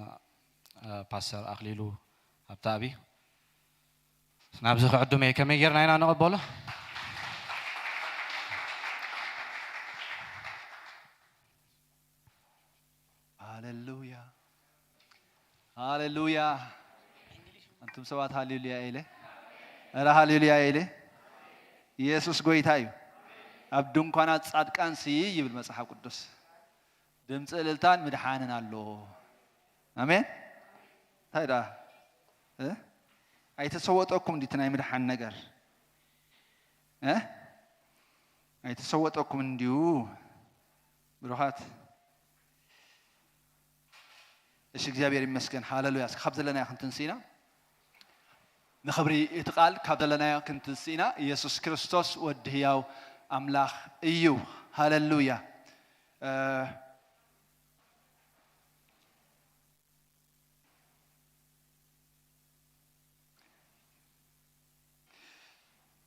እ፣ ፓስተር ኣኽሊሉ ሃብተኣብ እዩ። ናብዚ ክዕድም እየ። ከመይ ጌርና ኢና ንቐበሎ? ሃሌሉያ፣ ሃሌሉያ። ኣንቱም ሰባት ሃሌሉያ ኢለ። ኧረ ሃሌሉያ ኢለ። ኢየሱስ ጎይታ እዩ። ኣብ ድንኳናት ጻድቃን ስይ ይብል መጽሓፍ ቅዱስ። ድምፂ እልልታን ምድሓንን ኣሎ። ኣሜን። እንታይ ደኣ? እ? ኣይተሰወጠኩም እንዲቲ ናይ ምድሓን ነገር? እ? ኣይተሰወጠኩም እንዲዩ? ብሩኻት። እሺ፣ እግዚኣብሔር ይመስገን። ሃሌሉያ። እስኪ ካብ ዘለናዮ ክንትንስኢና። ንኽብሪ እቲ ቃል ካብ ዘለናዮ ክንትንስኢና። ኢየሱስ ክርስቶስ ወዲ ህያው ኣምላኽ እዩ። ሃሌሉያ። እ፣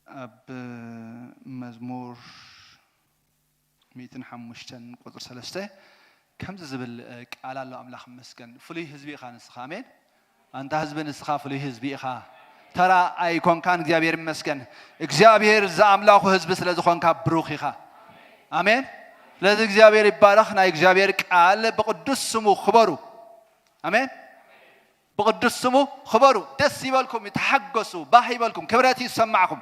ኣብ መዝሙር ሚእትን ሓሙሽተን ቁጽሪ ሰለስተ ከምዚ ዝብል፣ እ፣ ቃል ኣሎ። ኣምላኽ ይመስገን። ፍሉይ ህዝቢ ኢኻ ንስኻ። ኣሜን። ኣንታ ህዝቢ ንስኻ ፍሉይ ህዝቢ ኢኻ። ተራ ኣይኮንካን። እግዚኣብሔር ይመስገን። እግዚኣብሔር ዝኣምላኹ ህዝቢ ስለ ዝኾንካ ብሩኽ ኢኻ። ኣሜን። ስለዚ እግዚኣብሔር ይባረኽ። ናይ እግዚኣብሔር ቃል ብቅዱስ ስሙ ክበሩ። ኣሜን። ብቅዱስ ስሙ ክበሩ። ደስ ይበልኩም፣ ተሓገሱ፣ ባህ ይበልኩም፣ ክብረት ይሰማዕኩም።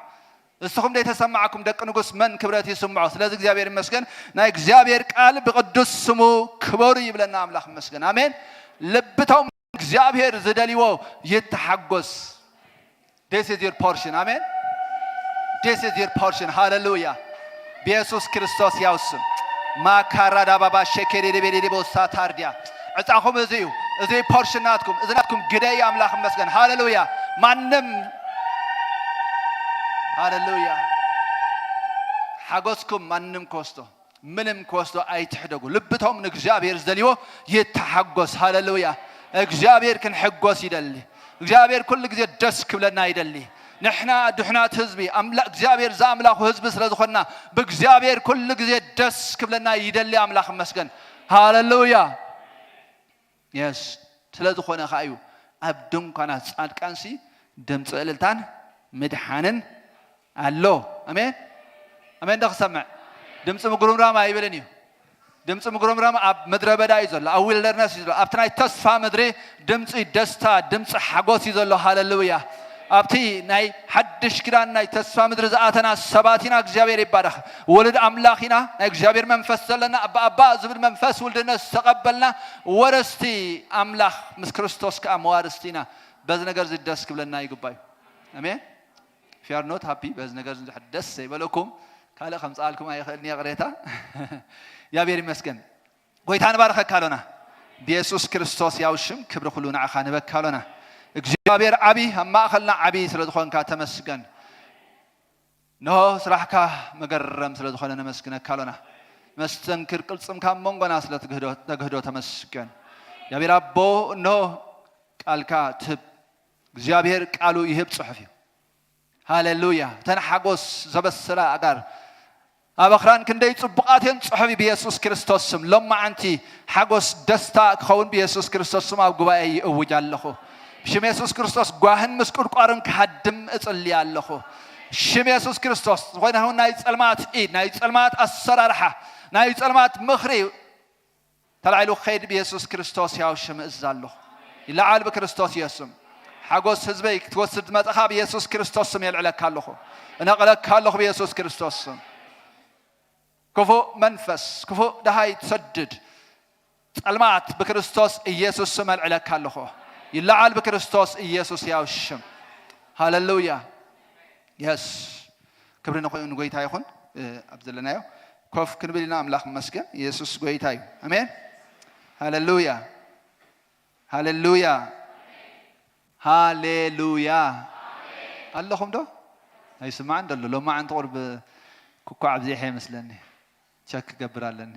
እስኹም ዘይተሰማዕኩም ደቂ ንጉስ መን ክብረት ይስምዖ? ስለዚ እግዚኣብሔር ይመስገን። ናይ እግዚኣብሔር ቃል ብቅዱስ ስሙ ክበሩ ይብለና ኣምላኽ ይመስገን። ኣሜን። ልብቶም እግዚኣብሔር ዝደልይዎ ይተሓጎስ። This is your portion. ኣሜን። This is your portion. ሃሌሉያ። ብየሱስ ክርስቶስ ያው ስም። ማካራ ዳባባ ሸኬሬ ደቤሬ ቦሳ ታርዲያ። ዕጻኹም እዚ እዩ። እዚ ፖርሽን ናትኩም፣ እዚ ናትኩም ግደ እዩ። ኣምላኽ ይመስገን። ሃሌሉያ። ማንም፣ ሃሌሉያ። ሓጎስኩም ማንም ክወስዶ፣ ምንም ክወስዶ ኣይትሕደጉ። ልብቶም ንእግዚኣብሔር ዝደልይዎ ይተሓጎስ። ሃሌሉያ። እግዚኣብሔር ክንሕጎስ ይደሊ። እግዚኣብሔር ኩሉ ግዜ ደስ ክብለና ይደሊ። ንሕና ድሕናት ህዝቢ ኣምላ እግዚኣብሔር ዝኣምላኹ ህዝቢ ስለ ዝኾንና ብእግዚኣብሔር ኩሉ ግዜ ደስ ክብለና ይደሊ። ኣምላኽ ይመስገን። ሃሌሉያ። የስ ስለ ዝኾነ ከዓ እዩ ኣብ ድንኳናት ፃድቃንሲ ድምፂ እልልታን ምድሓንን ኣሎ። ኣሜን ኣሜን። ዶ ክሰምዕ? ድምፂ ምጉርምራም ኣይብልን እዩ። ድምፂ ምጉርምራም ኣብ ምድረ በዳ እዩ ዘሎ፣ ኣብ ዊልደርነስ እዩ ዘሎ። ኣብቲ ናይ ተስፋ ምድሪ ድምፂ ደስታ፣ ድምፂ ሓጎስ እዩ ዘሎ። ሃሌሉያ። ኣብቲ ናይ ሓድሽ ኪዳን ናይ ተስፋ ምድሪ ዝኣተና ሰባት ኢና። እግዚኣብሔር ይባረኽ። ወልድ ኣምላኽ ኢና። ናይ እግዚኣብሔር መንፈስ ዘለና፣ ኣባ ኣባ ዝብል መንፈስ ውልድነት ዝተቐበልና ወረስቲ ኣምላኽ ምስ ክርስቶስ ከዓ መዋርስቲ ኢና። በዚ ነገር እዚ ደስ ክብለና ይግባዩ። ኣሜን። If you are not happy፣ በዚ ነገር እዚ ደስ ዘይበለኩም ካልእ ከምፅኣልኩም ኣይኽእልን እየ ቅሬታ። እግዚኣብሔር ይመስገን። ጎይታ ንባርኸካ ኣሎና። ብየሱስ ክርስቶስ ያው ሽም ክብሪ ኩሉ ንዓኻ ንበካ ኣሎና። እግዚኣብሔር ዓቢ ኣብ ማእኸልና ዓቢ ስለ ዝኾንካ ተመስገን። እንሆ ስራሕካ መገረም ስለ ዝኾነ ነመስግነካ ኣሎና። መስተንክር ቅልጽምካ ኣብ መንጎና ስለ ትግህዶ ተመስገን። እግዚኣብሔር ኣቦ እንሆ ቃልካ ትህብ። እግዚኣብሔር ቃሉ ይህብ ጽሑፍ እዩ። ሃሌሉያ። እተን ሓጎስ ዘበሰላ ኣጋር ኣብ ኣኽራን ክንደይ ጽቡቓት እየን ጽሑፍ እዩ ብየሱስ ክርስቶስ ስም። ሎማዓንቲ ሓጎስ ደስታ ክኸውን ብየሱስ ክርስቶስ ስም ኣብ ጉባኤ ይእውጅ ኣለኹ። ብሽም የሱስ ክርስቶስ ጓህን ምስ ቁርቋርን ክሃድም እጽሊ ኣለኹ። ሽም የሱስ ክርስቶስ ዝኾነ ይኹን ናይ ጸልማት ኢድ፣ ናይ ጸልማት ኣሰራርሓ፣ ናይ ጸልማት ምኽሪ ተላዒሉ ክኸይድ ብየሱስ ክርስቶስ ያው ሽም እዛ ኣለኹ። ይለዓል ብክርስቶስ የሱስ ስም። ሓጎስ ህዝበይ ክትወስድ መጠኻ ብየሱስ ክርስቶስ ስም የልዕለካ ኣለኹ። እነቕለካ ኣለኹ ብየሱስ ክርስቶስ ስም። ክፉእ መንፈስ፣ ክፉእ ደሃይ ትሰድድ ጸልማት ብክርስቶስ ኢየሱስ ስም ኣልዕለካ ኣለኹ። ይለዓል ብክርስቶስ ኢየሱስ ያው ሽም። ሃሌሉያ። የስ ክብሪ ንኾ- ንጎይታ ይኹን። እ፣ ኣብ ዘለናዮ ኮፍ ክንብል ኢና። ኣምላኽ ይመስገን። ኢየሱስ ጎይታ እዩ። ኣሜን። ሃሌሉያ። ሃሌሉያ። ሃሌሉያ። ኣለኹም ዶ? ኣይስማዕን ደሎ። ሎማዓንቲ ቁርብ ኩኳዕ ኣብዚሐ ይመስለኒ። ቸክ ክገብር ኣለኒ።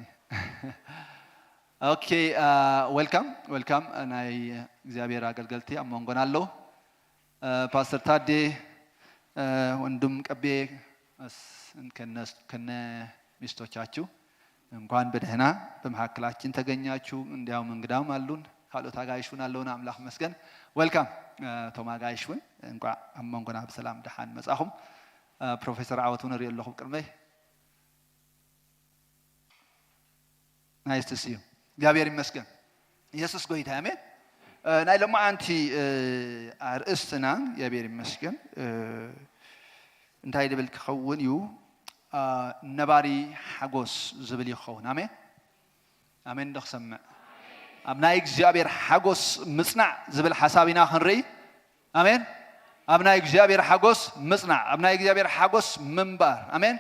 ኦኬ፣ አ፣ ዌልካም፣ ዌልካም። ናይ እግዚኣብሔር ኣገልገልቲ ኣብ መንጎና ኣለዉ። አ፣ ፓስተር ታዴ፣ አ፣ ወንድም ቀቤ፣ መስ-፣ ከነ፣ ከነ ሚስቶቻችሁ እንኳን በደህና በመካከላችን ተገኛችሁ። እንዲያውም እንግዳም አሉን፣ ካልኦት ኣጋይሽ እውን ኣለውና። ኣምላኽ ይመስገን። ዌልካም፣ አ፣ እቶም ኣጋይሽ እውን እንኳዕ ኣብ መንጎና ብሰላም ደሓን መጻኹም። አ፣ ፕሮፌሰር ዓወት እውን እሪኦ ኣለኹ ቅድመይ። ናይስ ቱ ሲ ዩ። እግዚኣብሔር ይመስገን። ኢየሱስ ጎይታ፣ ኣሜን። እ፣ ናይ ሎማዓንቲ፣ እ፣ ኣርእስትና እግዚኣብሔር ይመስገን፣ እ፣ እንታይ ዝብል ክኸውን እዩ? አ፣ ነባሪ ሓጎስ ዝብል ይኸውን። ኣሜን ኣሜን። ዶ ክሰምዕ? ኣብ ናይ እግዚኣብሔር ሓጎስ ምጽናዕ ዝብል ሓሳብ ኢና ክንርኢ። ኣሜን። ኣብ ናይ እግዚኣብሔር ሓጎስ ምጽናዕ፣ ኣብ ናይ እግዚኣብሔር ሓጎስ ምንባር። ኣሜን።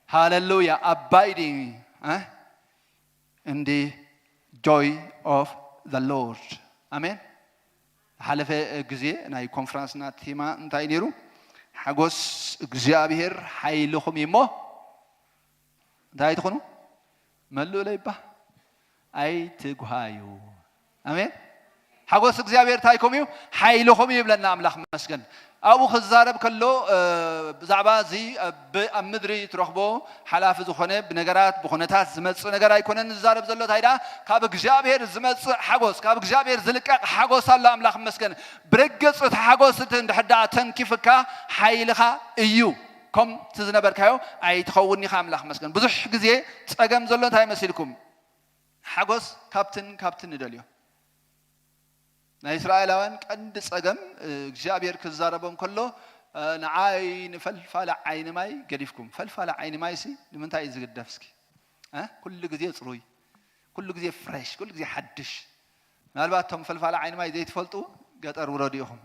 ሃሌሉያ። Abiding, እ? In the joy of the Lord. ኣሜን። ዝሓለፈ ግዜ ናይ ኮንፈረንስና ቴማ እንታይ ነይሩ? ሓጎስ እግዚኣብሔር ሓይልኹም እዩ እሞ እንታይ ትኹኑ? መልእለይ እባ ኣይትጉሃዩ። ኣሜን። ሓጎስ እግዚኣብሔር እንታይኩም እዩ? ሓይልኹም እዩ ይብለና ኣምላኽ መስገን። ኣብኡ ክዛረብ ከሎ፣ እ፣ ብዛዕባ እዚ፣ እ፣ ብ-፣ ኣብ ምድሪ ትረኽቦ ሓላፊ ዝኾነ ብነገራት፣ ብኹነታት ዝመጽእ ነገር ኣይኮነን ዝዛረብ ዘሎ። እንታይ ደኣ? ካብ እግዚኣብሔር ዝመጽእ ሓጎስ፣ ካብ እግዚኣብሔር ዝልቀቕ ሓጎስ ኣሎ። ኣምላኽ መስገን። ብርግጽ እቲ ሓጎስ እቲ እንድሕር ደኣ ተንኪፍካ፣ ሓይልኻ እዩ። ከምቲ ዝነበርካዮ ኣይትኸውን ኢኻ። ኣምላኽ መስገን። ብዙሕ ግዜ ጸገም ዘሎ እንታይ መሲልኩም? ሓጎስ ካብትን ካብትን ንደልዮ። ናይ እስራኤላውያን ቀንዲ ጸገም፣ እ፣ እግዚኣብሔር ክዛረቦም ከሎ፣ እ፣ ንዓይ ንፈልፋለ ዓይኒ ማይ ገዲፍኩም። ፈልፋለ ዓይኒ ማይ ሲ ንምንታይ እዩ ዝግደፍ እስኪ? እ? ኩሉ ግዜ ጽሩይ፣ ኩሉ ግዜ ፍሬሽ፣ ኩሉ ግዜ ሓድሽ። ምናልባት እቶም ፈልፋለ ዓይኒ ማይ ዘይትፈልጡ ገጠር ውረዱ ኢኹም።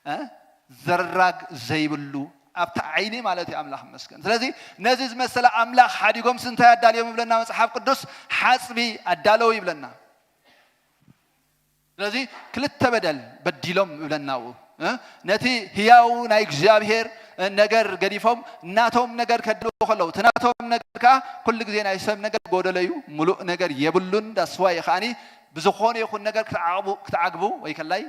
እ? ዘራግ ዘይብሉ ኣብቲ ዓይኒ ማለት እዩ። ኣምላኽ ይመስገን። ስለዚ ነዚ ዝመሰለ ኣምላኽ ሓዲጎም ስንታይ ኣዳልዮም ይብለና መጽሓፍ ቅዱስ? ሓጽቢ ኣዳለዉ ይብለና። ስለዚ ክልተ በደል በዲሎም ይብለና ኣብኡ፣ እ? ነቲ ህያው ናይ እግዚኣብሔር፣ እ፣ ነገር ገዲፎም ናቶም ነገር ከድልዉ ከለዉ፣ እቲ ናቶም ነገር ከኣ ኩሉ ግዜ ናይ ሰብ ነገር ጎደሎ እዩ፣ ምሉእ ነገር የብሉን። ዳስዋይ ከኣኒ ብዝኾነ ይኹን ነገር ክትዓግቡ ክትዓግቡ ወይ ከላይ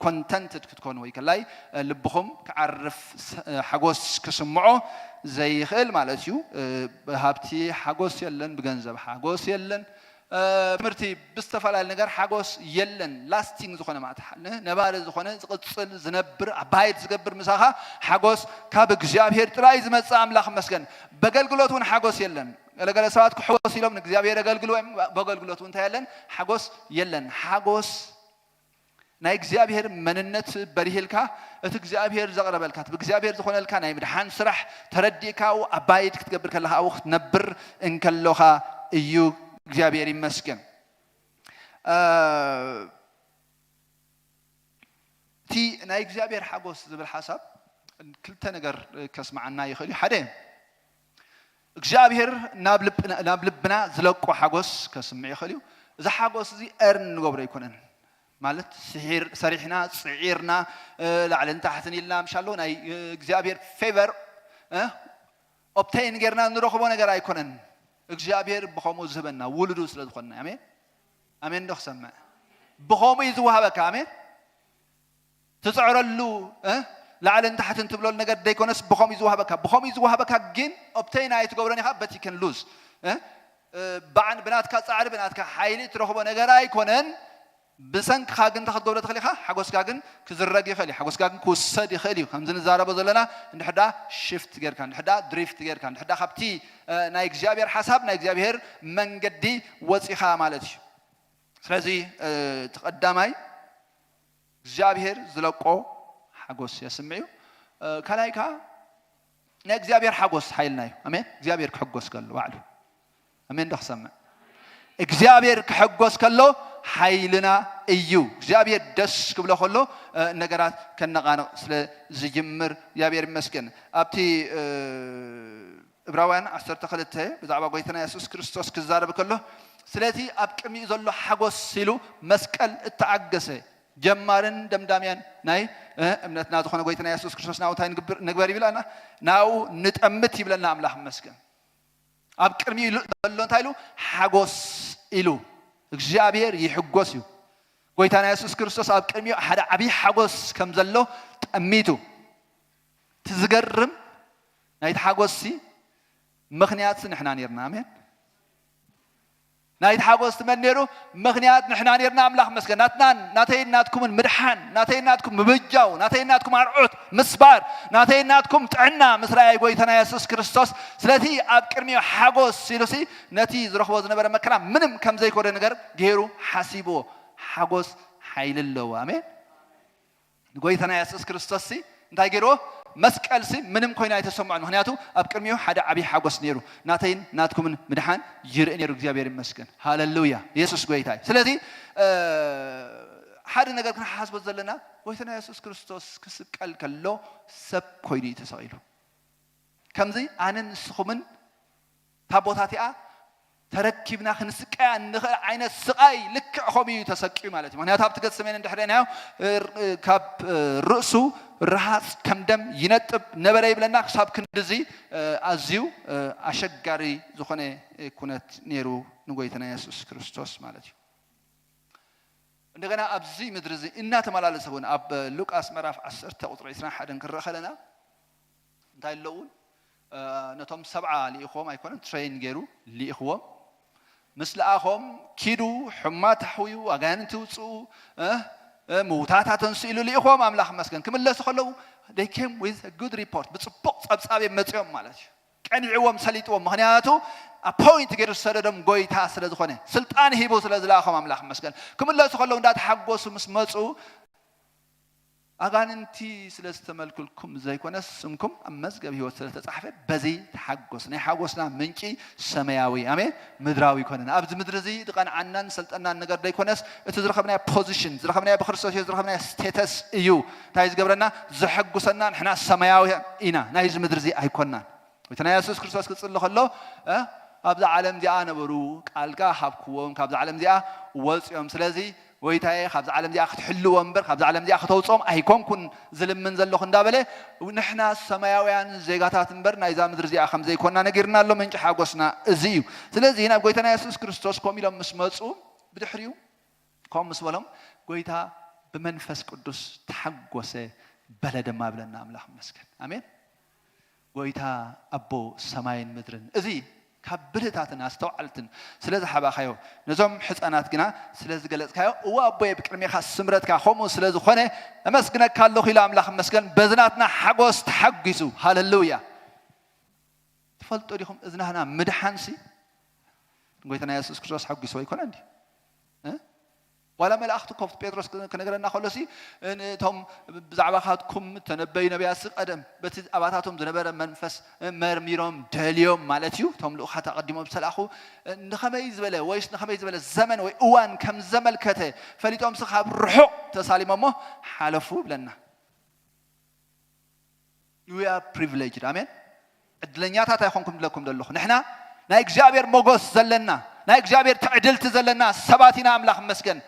ኮንተንትድ ክትኮኑ ወይ ከላይ ልብኹም ክዓርፍ ሓጎስ ክስምዖ ዘይኽእል ማለት እዩ። ብሃብቲ ሓጎስ የለን፣ ብገንዘብ ሓጎስ የለን። ትምህርቲ ብዝተፈላለየ ነገር ሓጎስ የለን። ላስቲንግ ዝኾነ ማለት ነባሪ ዝኾነ ዝቕፅል ዝነብር ኣባይድ ዝገብር ምሳኻ ሓጎስ ካብ እግዚኣብሔር ጥራይ ዝመፅእ ኣምላኽ መስገን። በገልግሎት እውን ሓጎስ የለን። ገለገለ ሰባት ክሕጎስ ኢሎም ንእግዚኣብሔር የገልግሉ ወይም በገልግሎት እውን እንታይ የለን ሓጎስ የለን። ሓጎስ ናይ እግዚኣብሔር መንነት በሪህልካ እቲ እግዚኣብሔር ዘቕረበልካ እቲ ብእግዚኣብሔር ዝኾነልካ ናይ ምድሓን ስራሕ ተረዲእካ ኣብኡ ኣባይድ ክትገብር ከለካ ኣብኡ ክትነብር እንከሎካ እዩ። እግዚኣብሔር ይመስገን። እቲ ናይ እግዚኣብሔር ሓጎስ ዝብል ሓሳብ ክልተ ነገር ከስማዓና ይኽእል እዩ። ሓደ እግዚኣብሔር ናብ ልብና ዝለቆ ሓጎስ ከስምዕ ይኽእል እዩ። እዚ ሓጎስ እዚ earn ንገብሮ ኣይኮነን። ማለት ስሒር ሰሪሕና ፅዒርና ላዕልን ታሕትን ኢልና ምሻሎ ናይ እግዚኣብሔር ፌቨር ኦፕቴይን ጌርና ንረኽቦ ነገር ኣይኮነን። እግዚኣብሔር ብኸምኡ ዝህበና ውሉዱ ስለ ዝኾንና። ኣሜን ኣሜን። ዶ ክሰምዕ ብኸምኡ እዩ ዝወሃበካ። ኣሜን። ትፅዕረሉ ላዕልን ታሕትን ትብለሉ ነገር ደይኮነስ ብኸምኡ እዩ ዝወሃበካ። ብኸምኡ እዩ ዝወሃበካ ግን ኦፕቴይን ኣይትገብሮን ኢኻ። በት ከን ሉዝ ብናትካ ፃዕሪ ብናትካ ሓይሊ ትረኽቦ ነገር ኣይኮነን። ብሰንክኻ ግን እንታይ ክትገብሮ ትኽእል ኢኻ? ሓጎስካ ግን ክዝረግ ይኽእል እዩ። ሓጎስካ ግን ክውሰድ ይኽእል እዩ። ከምዚ ንዛረቦ ዘለና እንድሕዳ ሽፍት ጌርካ እንድሕዳ ድሪፍት ጌርካ እንድሕዳ ካብቲ ናይ እግዚኣብሔር ሓሳብ ናይ እግዚኣብሔር መንገዲ ወፂኻ ማለት እዩ። ስለዚ እቲ ቀዳማይ እግዚኣብሔር ዝለቆ ሓጎስ የስምዕ እዩ። ካልኣይ ከዓ ናይ እግዚኣብሔር ሓጎስ ሓይልና እዩ። ኣሜን። እግዚኣብሔር ክሕጎስ ከሎ ባዕሉ ኣሜን። ዶ ክሰምዕ እግዚኣብሔር ክሕጎስ ከሎ ሓይልና እዩ። እግዚኣብሔር ደስ ክብሎ ከሎ ነገራት ከነቓንቕ ስለ ዝጅምር እግዚኣብሔር ይመስገን። ኣብቲ እብራውያን ዓሰርተ ክልተ ብዛዕባ ጎይታና የሱስ ክርስቶስ ክዛረብ ከሎ ስለቲ ኣብ ቅድሚኡ ዘሎ ሓጎስ ኢሉ መስቀል እተዓገሰ ጀማርን ደምዳምያን ናይ እምነትና ዝኾነ ጎይታና የሱስ ክርስቶስ ናብኡ እንታይ ንግበር ይብለና? ናብኡ ንጠምት ይብለና። ኣምላኽ ይመስገን። ኣብ ቅድሚኡ ዘሎ እንታይ ኢሉ? ሓጎስ ኢሉ እግዚኣብሔር ይሕጎስ እዩ። ጎይታና የሱስ ክርስቶስ ኣብ ቅድሚኡ ሓደ ዓብዪ ሓጎስ ከም ዘሎ ጠሚቱ። እቲ ዝገርም ናይቲ ሓጎስሲ ምኽንያትሲ ንሕና ኔርና። ኣሜን። ናይቲ ሓጎስ ትመን ነይሩ? ምኽንያት ንሕና ኔርና። ኣምላኽ መስገን ናትናን ናተይን ናትኩምን ምድሓን ናተይን ናትኩም ምብጃው ናተይን ናትኩም ኣርዑት ምስባር ናተይን ናትኩም ጥዕና ምስ ረኣየ ጎይታና የሱስ ክርስቶስ ስለቲ ኣብ ቅድሚኡ ሓጎስ ኢሉሲ ነቲ ዝረኽቦ ዝነበረ መከራ ምንም ከም ዘይኮነ ነገር ገይሩ ሓሲብዎ። ሓጎስ ሓይሊ ኣለዎ። ኣሜን። ንጎይታና የሱስ ክርስቶስሲ እንታይ ገይርዎ? መስቀልሲ ምንም ኮይኑ ኣይተሰምዖን። ምክንያቱ ኣብ ቅድሚኡ ሓደ ዓብዪ ሓጎስ ነይሩ። ናተይን ናትኩምን ምድሓን ይርኢ ነይሩ። እግዚኣብሔር ይመስገን። ሃለሉያ። የሱስ ጎይታ እዩ። ስለዚ ሓደ ነገር ክንሓስቦ ዘለና ጎይታና የሱስ ክርስቶስ ክስቀል ከሎ ሰብ ኮይኑ እዩ ተሰቒሉ። ከምዚ ኣነ ንስኹምን እታ ቦታ እቲኣ ተረኪብና ክንስቀያ እንኽእል ዓይነት ስቓይ ልክዕ ከምኡ እዩ ተሰቂዩ ማለት እዩ። ምክንያቱ ኣብቲ ገጽ ሰሜን እንድሕር ርኢናዮ ካብ ርእሱ ረሃጽ ከም ደም ይነጥብ ነበረ ይብለና። ክሳብ ክንድዚ ኣዝዩ ኣሸጋሪ ዝኾነ ኩነት ነይሩ ንጎይታና የሱስ ክርስቶስ ማለት እዩ። እንደገና ኣብዚ ምድሪ እዚ እናተመላለሰ እውን ኣብ ሉቃስ ምዕራፍ ዓሰርተ ቁፅሪ ዕስራን ሓደን ክንረአ ከለና እንታይ ኣሎ እውን ነቶም ሰብዓ ልኢኽዎም ኣይኮነን ትሬን ገይሩ ልኢኽዎም ምስ ለኣኾም ኪዱ ሕማት ኣሕውዩ ኣጋንንቲ ውፅኡ ምውታት ኣተንስኡ ኢሉ ልኢኽዎም ኣምላኽ መስገን ክምለሱ ከለዉ they came with good report ብፅቡቕ ፀብፃብ እዮም መፅኦም ማለት እዩ። ቀኒዕዎም ሰሊጥዎም ምክንያቱ ኣፖይንት ገይሩ ዝሰደዶም ጎይታ ስለ ዝኾነ ስልጣን ሂቡ ስለ ዝለኣኾም ኣምላኽ መስገን ክምለሱ ከለዉ እንዳተሓጎሱ ምስ መፁ ኣጋንንቲ ስለ ዝተመልኩልኩም ዘይኮነስ ስምኩም ኣብ መዝገብ ህይወት ስለ ተጻሕፈ በዚ ተሓጎስ ናይ ሓጎስና ምንጪ ሰማያዊ ኣሜን ምድራዊ ይኮነን ኣብዚ ምድሪ እዚ ዝቐንዓናን ዝሰልጠናን ነገር ዘይኮነስ እቲ ዝረኸብናዮ ፖዚሽን ዝረኸብናዮ ብክርስቶስ ዝረኸብናዮ ስቴተስ እዩ እንታይ ዝገብረና ዘሐጉሰና ንሕና ሰማያውያን ኢና ናይዚ ምድሪ እዚ ኣይኮናን እቲ ናይ የሱስ ክርስቶስ ክጽሊ ከሎ ኣብዛ ዓለም እዚኣ ነበሩ ቃልካ ሃብክዎም ካብዛ ዓለም እዚኣ ወፅዮም ስለዚ ጎይታየ፣ ካብዛ ዓለም እዚኣ ክትሕልዎ እምበር ካብዛ ዓለም እዚኣ ከተውፅኦም ኣይኮንኩን ዝልምን ዘለኹ እንዳበለ፣ ንሕና ሰማያውያን ዜጋታት እምበር ናይዛ ምድሪ እዚኣ ከም ዘይኮንና ነጊርና ኣሎ። ምንጪ ሓጎስና እዚ እዩ። ስለዚ ናብ ጎይታና የሱስ ክርስቶስ ከምኡ ኢሎም ምስ መፁ፣ ብድሕሪኡ ከምኡ ምስ በሎም፣ ጎይታ ብመንፈስ ቅዱስ ተሓጎሰ፣ በለ ድማ ብለና። ኣምላኽ ይመስገን። ኣሜን። ጎይታ ኣቦ ሰማይን ምድርን፣ እዚ ካብ ብልህታትን ኣስተውዓልትን ስለ ዝሓባኻዮ፣ ነዞም ሕፃናት ግና ስለ ዝገለጽካዮ፣ እወ ኣቦየ፣ ብቅድሜኻ ስምረትካ ከምኡ ስለ ዝኾነ፣ እመስግነካ ኣለኹ ኢሉ ኣምላኽ ይመስገን። በዚ ናትና ሓጎስ ተሓጒሱ። ሃሌሉያ። ትፈልጡ ዲኹም? እዚ ናህና ምድሓንሲ ጎይታና የሱስ ክርስቶስ ሓጒስዎ ኣይኮነን ድዩ? እ? ዋላ መላእኽቲ እኮ ጴጥሮስ ክነግረና ከሎሲ፣ ን-፣ እቶም ብዛዕባኻትኩም ተነበዩ ነቢያትሲ ቀደም በቲ ኣባታቶም ዝነበረ መንፈስ መርሚሮም ደልዮም ማለት እዩ። እቶም ልኡኻት ኣቐዲሞም ዝተላእኹ ንኸመይ ዝበለ ወይስ ንኸመይ ዝበለ ዘመን ወይ እዋን ከም ዘመልከተ ፈሊጦምሲ ካብ ርሑቕ ተሳሊሞሞ ሓለፉ ይብለና። We are privileged። ኣሜን። ዕድለኛታት ኣይኮንኩም ድለኩም ዘለኹ። ንሕና ናይ እግዚኣብሔር ሞጎስ ዘለና፣ ናይ እግዚኣብሔር ትዕድልቲ ዘለና ሰባት ኢና። ኣምላኽ ይመስገን።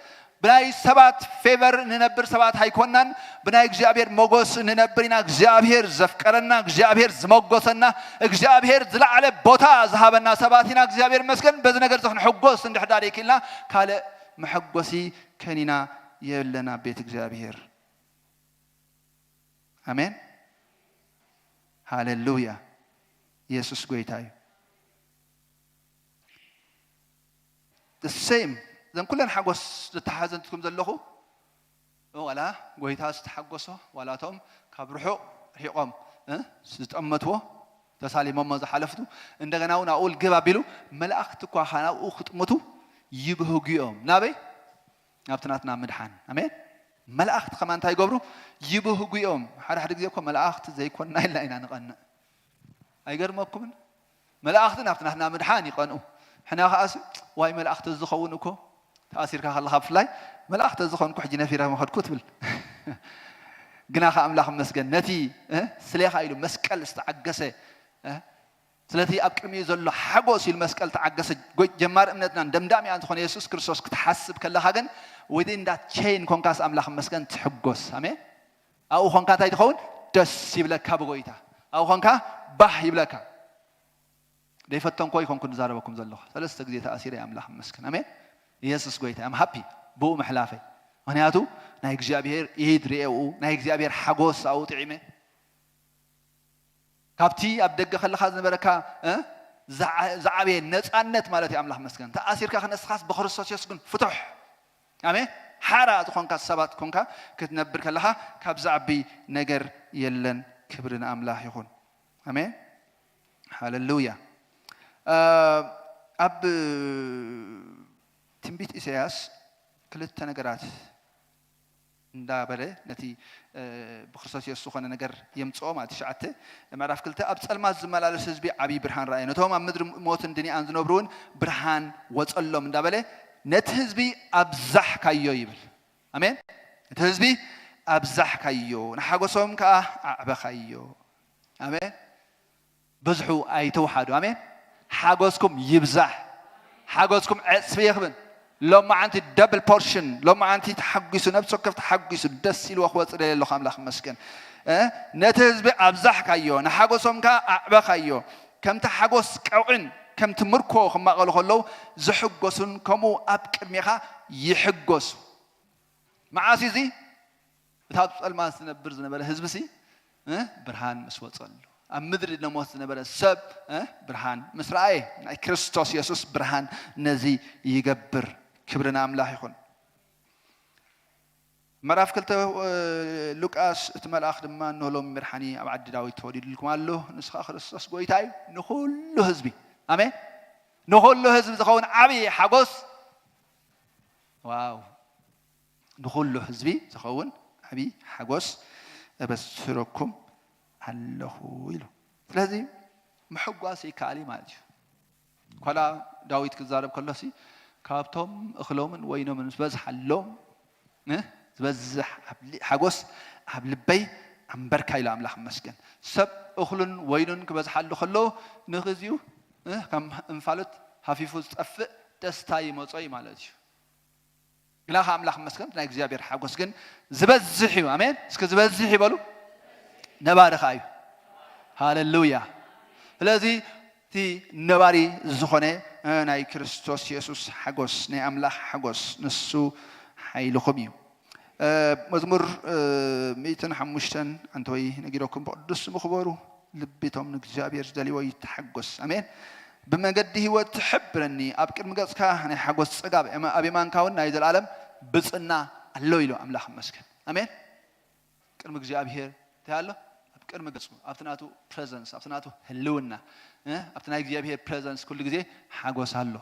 ብናይ ሰባት ፌቨር ንነብር ሰባት ኣይኮናን። ብናይ እግዚኣብሔር ሞጎስ ንነብር ኢና። እግዚኣብሔር ዘፍቀረና፣ እግዚኣብሔር ዝመጎሰና፣ እግዚኣብሔር ዝለዓለ ቦታ ዝሃበና ሰባት ኢና። እግዚኣብሔር ይመስገን። በዚ ነገር እዚ ክንሕጎስ እንድሕር ዳኣ ደይክኢልና፣ ካልእ መሐጎሲ ከኒና የብለና ቤት እግዚኣብሔር። ኣሜን። ሃሌሉያ። ኢየሱስ ጎይታ እዩ። The same። እዘን ኩለን ሓጎስ ዝተሓዘንትኩም ዘለኹ፣ ዋላ ጎይታ ዝተሓጎሶ፣ ዋላ እቶም ካብ ርሑቕ ርሒቖም፣ እ፣ ዝጠመትዎ፣ ተሳሊሞሞ ዝሓለፍቱ፣ እንደገና እውን ኣብኡ ልግብ ኣቢሉ፣ መላእኽቲ እኳ ኸ ናብኡ ክጥምቱ ይብህጉ እዮም። ናበይ? ናብቲ ናትና ምድሓን። ኣሜን። መላእኽቲ ከማን እንታይ ይገብሩ? ይብህጉ እዮም። ሓደ ሓደ ግዜ እኮ መላእኽቲ ዘይኮንና ኢልና ኢና ንቐንእ። ኣይገርመኩምን? መላእኽቲ ናብቲ ናትና ምድሓን ይቐንኡ። ሕና ከኣሲ፣ ዋይ መላእኽቲ ዝኸውን እኮ፣ ተኣሲርካ ከለኻ ብፍላይ፣ መላእኽቲ ዝኾንኩ ሕጂ ነፊረ መኸድኩ ትብል። ግና ከ ኣምላኽ ይመስገን፣ ነቲ፣ እ፣ ስሌኻ ኢሉ መስቀል ዝተዓገሰ፣ እ፣ ስለቲ ኣብ ቅድሚኡ ዘሎ ሓጎስ ኢሉ መስቀል ተዓገሰ። ጎ-፣ ጀማሪ እምነትናን ደምዳሚኣን ዝኾነ የሱስ ክርስቶስ ክትሓስብ ከለኻ ግን፣ within that chain ኮንካስ ኣምላኽ ይመስገን ትሕጎስ። ኣሜን። ኣብኡ ኾንካ እንታይ ትኸውን? ደስ ይብለካ ብጎይታ። ኣብኡ ኾንካ ባህ ይብለካ። ደይፈተንኮ ኣይኮንኩን ዝዛረበኩም ዘለኹ። ሰለስተ ግዜ ተኣሲረ ኣምላኽ ይመስገን። ኣሜን። ኢየሱስ ጎይታ። I'm happy ብኡ ምሕላፈይ። ምኽንያቱ ናይ እግዚኣብሔር ኢድ ርእየ ኣብኡ፣ ናይ እግዚኣብሔር ሓጎስ ኣብኡ ጥዒመ። ካብቲ ኣብ ደገ ከለኻ ዝነበረካ፣ እ፣ ዝዓ-፣ ዝዓበየ ነጻነት ማለት እዩ። ኣምላኽ መስገን። ተኣሲርካ ክነስኻስ ብክርስቶስ የሱስ ግን ፍቱሕ። ኣሜን። ሓራ ዝኾንካ ሰባት ኮንካ ክትነብር ከለኻ ካብ ዝዓቢ ነገር የለን። ክብሪ ንኣምላኽ ይኹን። ኣሜን። ሃሌሉያ። እ፣ ኣብ ትንቢት ኢሳያስ ክልተ ነገራት እንዳበለ ነቲ፣ እ፣ ብክርስቶስ የሱስ ዝኾነ ነገር የምጽኦ ማለት እዩ። ትሽዓተ ምዕራፍ ክልተ፣ ኣብ ጸልማት ዝመላለስ ህዝቢ ዓብዪ ብርሃን ረኣየ፣ ነቶም ኣብ ምድሪ ሞትን ድንያን ዝነብሩ እውን ብርሃን ወጸሎም እንዳበለ ነቲ ህዝቢ ኣብዛሕካዮ ይብል። ኣሜን። ነቲ ህዝቢ ኣብዛሕካዮ፣ ንሓጎሶም ከኣ ኣዕበኻዮ። ኣሜን። በዝሑ ኣይተውሓዱ። ኣሜን። ሓጎስኩም ይብዛሕ። ሓጎስኩም ዕጽፊ ይኽብን። ሎማዓንቲ ደብል ፖርሽን፣ ሎማዓንቲ ተሓጒሱ፣ ነብሲ ወከፍ ተሓጒሱ፣ ደስ ኢልዎ ክወጽእ ደልየ ኣለኹ። ኣምላኽ ይመስገን። እ፣ ነቲ ህዝቢ ኣብዛሕካዮ፣ ንሓጎሶም ከኣ ኣዕበኻዮ። ከምቲ ሓጎስ ቀውዒን ከምቲ ምርኮ ክማቐሉ ከለዉ ዝሕጎሱን ከምኡ ኣብ ቅድሜኻ ይሕጎሱ። መዓስ እዩ እዚ? እቲ ኣብ ጸልማት ዝነብር ዝነበረ ህዝቢ ሲ፣ እ፣ ብርሃን ምስ ወጸሉ፣ ኣብ ምድሪ ነሞት ዝነበረ ሰብ፣ እ፣ ብርሃን ምስ ረኣየ፣ ናይ ክርስቶስ የሱስ ብርሃን ነዚ ይገብር። ክብሪ ንኣምላኽ ይኹን። ምዕራፍ ክልተ፣ እ፣ ሉቃስ፣ እቲ መልኣኽ ድማ፣ "እንሆ ሎሚ መድሓኒ ኣብ ዓዲ ዳዊት ተወሊዱልኩም ኣሎ፣ ንሱ ኸኣ ክርስቶስ ጐይታ እዩ፣ ንኹሉ ህዝቢ." ኣሜን። ንኹሉ ህዝቢ ዝኸውን ዓብዪ ሓጎስ። ዋው። ንኹሉ ህዝቢ ዝኸውን ዓብዪ ሓጎስ እበስረኩም ኣለኹ ኢሉ። ስለዚ ምሕጓስ ይከኣል እዩ ማለት እዩ። ኳላ ዳዊት ክዛረብ ከሎሲ፣ "ካብቶም እኽሎምን ወይኖምን ዝበዝሓሎም፣ እ፣ ዝበዝሕ ኣብ ል-፣ ሓጎስ ኣብ ልበይ ኣንበርካ" ኢሉ ኣምላኽ ይመስገን። ሰብ እኽሉን ወይኑን ክበዝሓሉ ከሎ፣ ንግዚኡ፣ እ፣ ከም እንፋሎት ሃፊፉ ዝጠፍእ ደስታ ይመጾ እዩ ማለት እዩ። ግና ከ ኣምላኽ መስገን ናይ እግዚኣብሔር ሓጎስ ግን ዝበዝሕ እዩ። ኣሜን። እስከ ዝበዝሕ ይበሉ። ነባሪ ከኣ እዩ። ሃሌሉያ። ስለዚ እቲ ነባሪ ዝኾነ ናይ ክርስቶስ የሱስ ሓጎስ፣ ናይ ኣምላኽ ሓጎስ፣ ንሱ ሓይልኹም እዩ። መዝሙር ሚእትን ሓሙሽተን ኣንተወይ ነጊረኩም፣ ብቅዱስ ስሙ ክበሩ፣ ልቢቶም ንእግዚኣብሔር ዝደልይዎ ይተሓጎስ። ኣሜን። ብመገዲ ህይወት ትሕብረኒ፣ ኣብ ቅድሚ ገጽካ ናይ ሓጎስ ጽጋብ፣ ኣብ የማንካ እውን ናይ ዘለኣለም ብጽና ኣሎ ኢሉ ኣምላኽ መስገን። ኣሜን። ቅድሚ እግዚኣብሔር እንታይ ኣሎ? ኣብ ቅድሚ ገጹ፣ ኣብቲ ናቱ ፕረዘንስ፣ ኣብቲ ናቱ ህልውና፣ ኣብቲ ናይ እግዚኣብሔር ፕረዘንስ ኩሉ ግዜ ሓጎስ ኣሎ።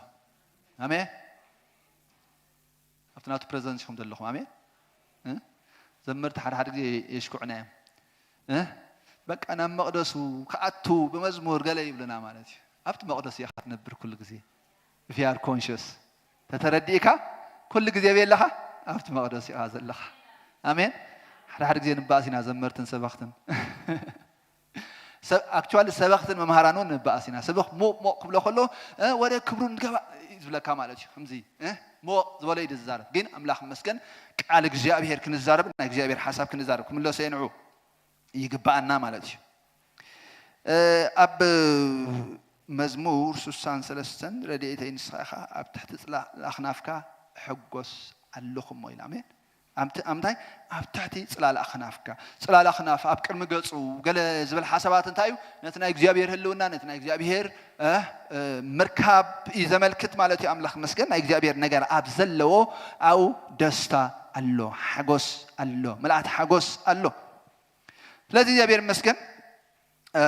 ኣሜን። ኣብቲ ናቱ ፕረዘንስ ኢኹም ዘለኹም። ኣሜን። ዘመርቲ ሓደ ሓደ ግዜ የሽኩዕና እዮም። በቃ ናብ መቕደሱ ክኣቱ ብመዝሙር ገለ ይብሉና ማለት እዩ። ኣብቲ መቕደስ ኢኻ ትነብር ኩሉ ግዜ። If you are conscious፣ ተተረዲእካ ኩሉ ግዜ በየለኻ ኣብቲ መቕደስ ኢኻ ዘለኻ። ኣሜን። ሓደ ሓደ ግዜ ንባእስ ኢና ዘመርትን ሰበኽትን። ኣክቹዋሊ ሰበኽትን መምሃራን እውን ንባእስ ኢና። ሰበኽ ሞቕ ሞቕ ክብሎ ከሎ ወደ ክብሩ ንገባ ዝብለካ ማለት እዩ። ከምዚ ሞቕ ዝበሎ እዩ ዝዛረብ። ግን ኣምላኽ መስገን ቃል እግዚኣብሔር ክንዛረብ፣ ናይ እግዚኣብሔር ሓሳብ ክንዛረብ ክምለሶ እየ ንዑ ይግባኣና ማለት እዩ። ኣብ መዝሙር ስሳን ሰለስተን ረድኤተይ ንስኻ ኢኻ፣ ኣብ ትሕቲ ጽላል ኣኽናፍካ ሕጎስ ኣለኹ እሞ ኢላ። ኣሜን። ኣብቲ- ኣብ ምንታይ? ኣብ ትሕቲ ጽላል ኣኽናፍካ። ጽላል ኣኽናፍ ኣብ ቅድሚ ገጹ ገለ ዝብል ሓሳባት እንታይ እዩ? ነቲ ናይ እግዚኣብሔር ህልውና፣ ነቲ ናይ እግዚኣብሔር እ፣ እ፣ ምርካብ እዩ ዘመልክት ማለት እዩ። ኣምላኽ መስገን ናይ እግዚኣብሔር ነገር ኣብ ዘለዎ ኣብኡ ደስታ ኣሎ፣ ሓጎስ ኣሎ፣ ምልኣት ሓጎስ ኣሎ። ስለዚ እግዚኣብሔር መስገን እ፣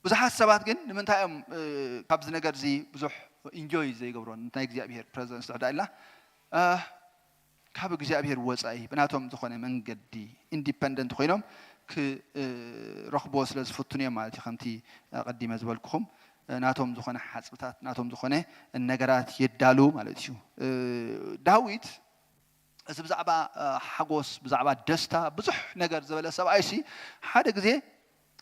ብዙሓት ሰባት ግን ንምንታይ እዮም ካብዚ ነገር እዚ ብዙሕ ኢንጆይ ዘይገብሮ? ናይ እግዚኣብሔር ፕረዘንስ ትሕዳ ኢልና ካብ እግዚኣብሔር ወፃኢ ብናቶም ዝኾነ መንገዲ ኢንዲፐንደንት ኮይኖም ክረኽብዎ ስለ ዝፍትኑ እዮም ማለት እዩ። ከምቲ ኣቐዲመ ዝበልኩኹም ናቶም ዝኾነ ሓፅብታት ናቶም ዝኾነ ነገራት የዳሉ ማለት እዩ። ዳዊት እዚ ብዛዕባ ሓጎስ ብዛዕባ ደስታ ብዙሕ ነገር ዝበለ ሰብኣይ ሲ ሓደ ግዜ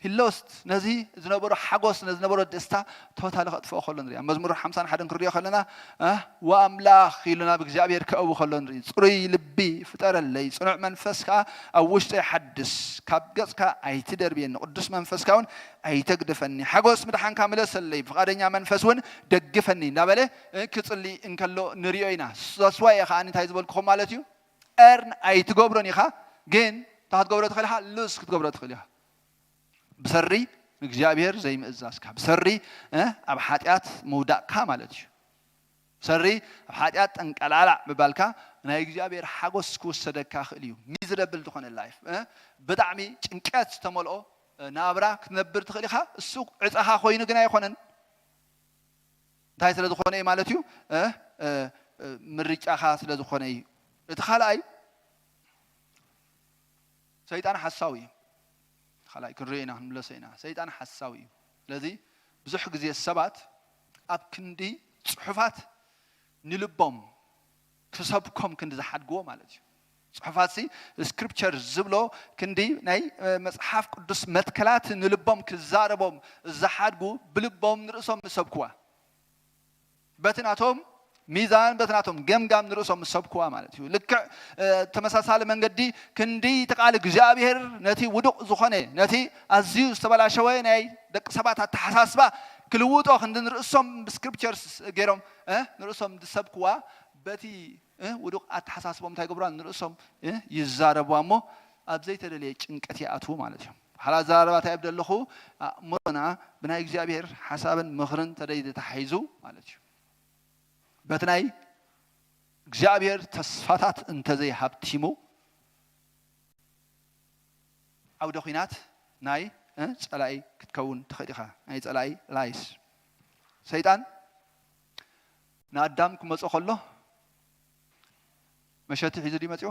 ሂሎስት ነዚ ዝነበሮ ሓጎስ ነዚ ዝነበሮ ደስታ ቶታሊ ከጥፍኦ ከሎ ንሪኣ። መዝሙር ሓምሳን ሓደን ክንሪኦ ከለና ወኣምላኽ ኢሉ ናብ እግዚኣብሔር ክእዊ ከሎ ንርኢ። ፅሩይ ልቢ ፍጠረለይ፣ ፅኑዕ መንፈስ ከዓ ኣብ ውሽጠይ ሓድስ፣ ካብ ገፅካ ኣይትደርብየኒ፣ ቅዱስ መንፈስካ እውን ኣይተግድፈኒ፣ ሓጎስ ምድሓንካ ምለሰለይ፣ ፍቓደኛ መንፈስ እውን ደግፈኒ እንዳበለ ክፅሊ እንከሎ ንሪኦ ኢና። ዛስዋየ ከዓ እንታይ ዝበልኩኹም ማለት እዩ። ኤርን ኣይትገብሮን ኢኻ፣ ግን እንታይ ክትገብሮ ትኽእል ኢኻ? ሉዝ ክትገብሮ ትኽእል ኢኻ። ብሰሪ እግዚኣብሔር ዘይምእዛዝካ፣ ብሰሪ ኣብ ሓጢኣት ምውዳቕካ ማለት እዩ። ብሰሪ ኣብ ሓጢኣት ጠንቀላላዕ ምባልካ ናይ እግዚኣብሔር ሓጎስ ክውሰደካ ክእል እዩ። ሚዝረብል ዝኾነ ላይፍ፣ ብጣዕሚ ጭንቀት ዝተመልኦ ናብራ ክትነብር ትኽእል ኢኻ። እሱ ዕፃኻ ኮይኑ ግን ኣይኮነን። እንታይ ስለ ዝኾነ እዩ ማለት እዩ? ምርጫኻ ስለ ዝኾነ እዩ። እቲ ካልኣይ ሰይጣን ሓሳዊ እዩ። ካልኣይ ክንሪኦ ኢና ክንምለሶ ኢና። ሰይጣን ሓሳዊ እዩ። ስለዚ ብዙሕ ግዜ ሰባት ኣብ ክንዲ ፅሑፋት ንልቦም ክሰብኮም ክንዲ ዝሓድግዎ ማለት እዩ። ፅሑፋት ሲ ስክሪፕቸር ዝብሎ ክንዲ ናይ መፅሓፍ ቅዱስ መትከላት ንልቦም ክዛረቦም ዝሓድጉ ብልቦም ንርእሶም ምሰብክዋ በቲ ናቶም ሚዛን በቲ ናቶም ገምጋም ንርእሶም ምሰብክዋ ማለት እዩ። ልክዕ ተመሳሳሊ መንገዲ ክንዲ ተቃል እግዚኣብሔር ነቲ ውዱቕ ዝኾነ ነቲ ኣዝዩ ዝተበላሸወ ናይ ደቂ ሰባት ኣተሓሳስባ ክልውጦ ክንዲ ንርእሶም ብስክሪፕቸርስ ገይሮም ንርእሶም ዝሰብክዋ በቲ ውዱቕ ኣተሓሳስቦም እንታይ ገብሩዋ ንርእሶም ይዛረቡዋ እሞ ኣብ ዘይተደለየ ጭንቀት ይኣትዉ ማለት እዮም። ሓላ ኣዘራርባ እንታይ ኣብ ደለኹ ኣእምሮና ብናይ እግዚኣብሔር ሓሳብን ምኽርን ተደይ ተታሒዙ ማለት እዩ። በቲ ናይ እግዚኣብሔር ተስፋታት እንተዘይሃብቲሙ ዓውደ ኹናት ናይ ጸላኢ ክትከውን ትኽእል ኢኻ። ናይ ጸላኢ ላይስ ሰይጣን ንኣዳም ክመጾ ከሎ መሸቲ ሒዙ ድዩ መጺዎ?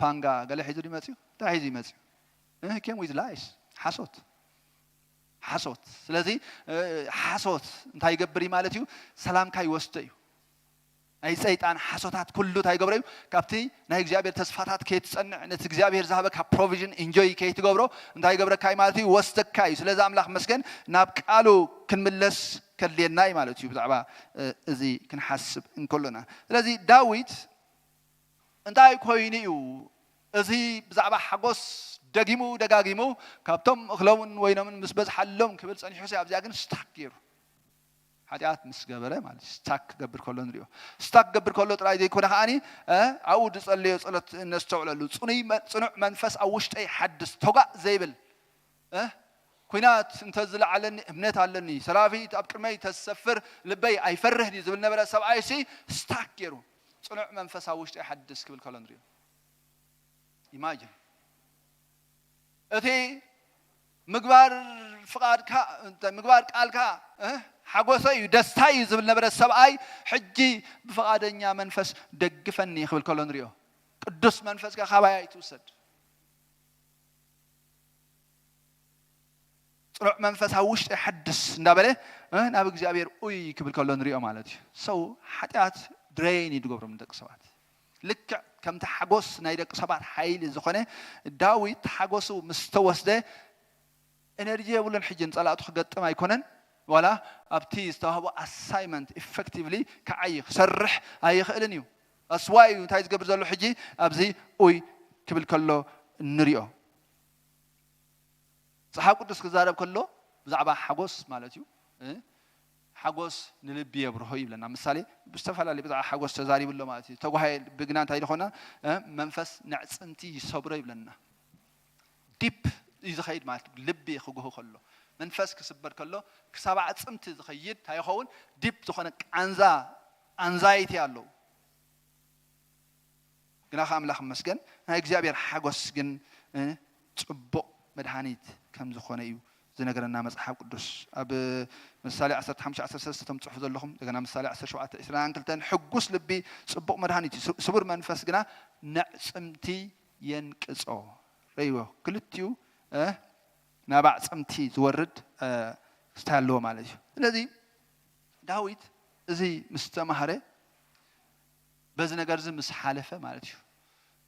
ፓንጋ ገለ ሒዙ ድዩ መጺኡ? እንታይ ሒዙ ይመጺኡ? ኬም ዊዝ ላይስ፣ ሓሶት፣ ሓሶት። ስለዚ ሓሶት እንታይ ይገብር እዩ ማለት እዩ? ሰላምካ ይወስዶ እዩ። ናይ ሰይጣን ሓሶታት ኩሉ እንታይ ይገብሮ እዩ? ካብቲ ናይ እግዚኣብሔር ተስፋታት ከይትጸንዕ፣ ነቲ እግዚኣብሔር ዝሃበካ ፕሮቪዥን ኢንጆይ ከይትገብሮ እንታይ ይገብረካ እዩ ማለት እዩ? ይወስደካ እዩ። ስለዚ ኣምላኽ መስገን ናብ ቃሉ ክንምለስ ከድልየና እዩ ማለት እዩ፣ ብዛዕባ እዚ ክንሓስብ እንከሎና። ስለዚ ዳዊት እንታይ ኮይኑ እዩ እዚ ብዛዕባ ሓጎስ ደጊሙ ደጋጊሙ ካብቶም እኽሎምን ወይኖምን ምስ በዝሓሎም ክብል ጸኒሑ ሲ ኣብዚኣ ግን ስታክ ገይሩ? ሓጢኣት ምስ ገበረ ማለት ስታክ ክገብር ከሎ ንሪኦ። ስታክ ክገብር ከሎ ጥራይ ዘይኮነ ከዓኒ ኣብኡ ዝጸለዮ ጸሎት ነስተውዕለሉ። ጽኑይ መ- ጽኑዕ መንፈስ ኣብ ውሽጠይ ሓድስ፣ ተጓእ ዘይብል ኩናት እንተዝለዓለኒ እምነት ኣለኒ፣ ሰራዊት ኣብ ቅድመይ ተዝሰፍር ልበይ ኣይፈርህን እዩ ዝብል ነበረ ሰብኣይ ሲ ስታክ ገይሩ ጽኑዕ መንፈስ ኣብ ውሽጠይ ሓድስ ክብል ከሎ ንሪኦ። ኢማጅን እቲ ምግባር ፍቓድካ ምግባር ቃልካ ሓጎሰ እዩ ደስታ እዩ ዝብል ነበረ ሰብኣይ ሕጂ ብፍቓደኛ መንፈስ ደግፈኒ ክብል ከሎ ንሪኦ። ቅዱስ መንፈስካ ካባይ ኣይትውሰድ። ጽኑዕ መንፈስ ኣብ ውሽጢ ሓድስ እንዳበለ ናብ እግዚኣብሔር ኡይ ክብል ከሎ ንሪኦ ማለት እዩ። ሰው ሓጢኣት ድሬን እዩ ዝገብሮም ንደቂ ሰባት። ልክዕ ከምቲ ሓጎስ ናይ ደቂ ሰባት ሓይሊ ዝኾነ ዳዊት ሓጎሱ ምስ ተወስደ ኤነርጂ የብሉን። ሕጂ ንጸላእቱ ክገጥም ኣይኮነን ዋላ ኣብቲ ዝተዋህቦ ኣሳይመንት ኢፌክቲቭሊ ክዓይ ክሰርሕ ኣይኽእልን እዩ። ኣስዋይ እዩ እንታይ ዝገብር ዘሎ ሕጂ ኣብዚ ኡይ ክብል ከሎ ንሪኦ። መጽሓፍ ቅዱስ ክዛረብ ከሎ ብዛዕባ ሓጎስ ማለት እዩ። ሓጎስ ንልቢ የብርሆ ይብለና። ምሳሌ ብዝተፈላለዩ ብዛዕባ ሓጎስ ተዛሪቡ ኣሎ ማለት እዩ። ተጓሃየ ብግና እንታይ ዝኾና መንፈስ ነዕፅምቲ ይሰብሮ ይብለና። ዲፕ እዩ ዝኸይድ ማለት ልቢ ክጉህ ከሎ መንፈስ ክስበር ከሎ ክሳብ ኣዕፅምቲ ዝኸይድ እንታይ ይኸውን? ዲፕ ዝኾነ ቃንዛ ኣንዛይቲ ኣለዉ። ግና ከ ኣምላኽ ይመስገን ናይ እግዚኣብሔር ሓጎስ ግን ጽቡቕ መድሃኒት ከም ዝኾነ እዩ ዝነግረና መጽሓፍ ቅዱስ። ኣብ ምሳሌ ዓሰርተ ሓሙሽተ ዓሰርተ ሰለስተ እቶም ጽሑፍ ዘለኹም እንደገና ምሳሌ ዓሰርተ ሸውዓተ ዕስራን ክልተን ሕጉስ ልቢ ጽቡቕ መድሃኒት እዩ፣ ስቡር መንፈስ ግና ነዕጽምቲ የንቅጾ። ረይዎ ክልቲኡ ናብ ኣዕጽምቲ ዝወርድ ክስታይ ኣለዎ ማለት እዩ። ስለዚ ዳዊት እዚ ምስ ተማህረ በዚ ነገር እዚ ምስ ሓለፈ ማለት እዩ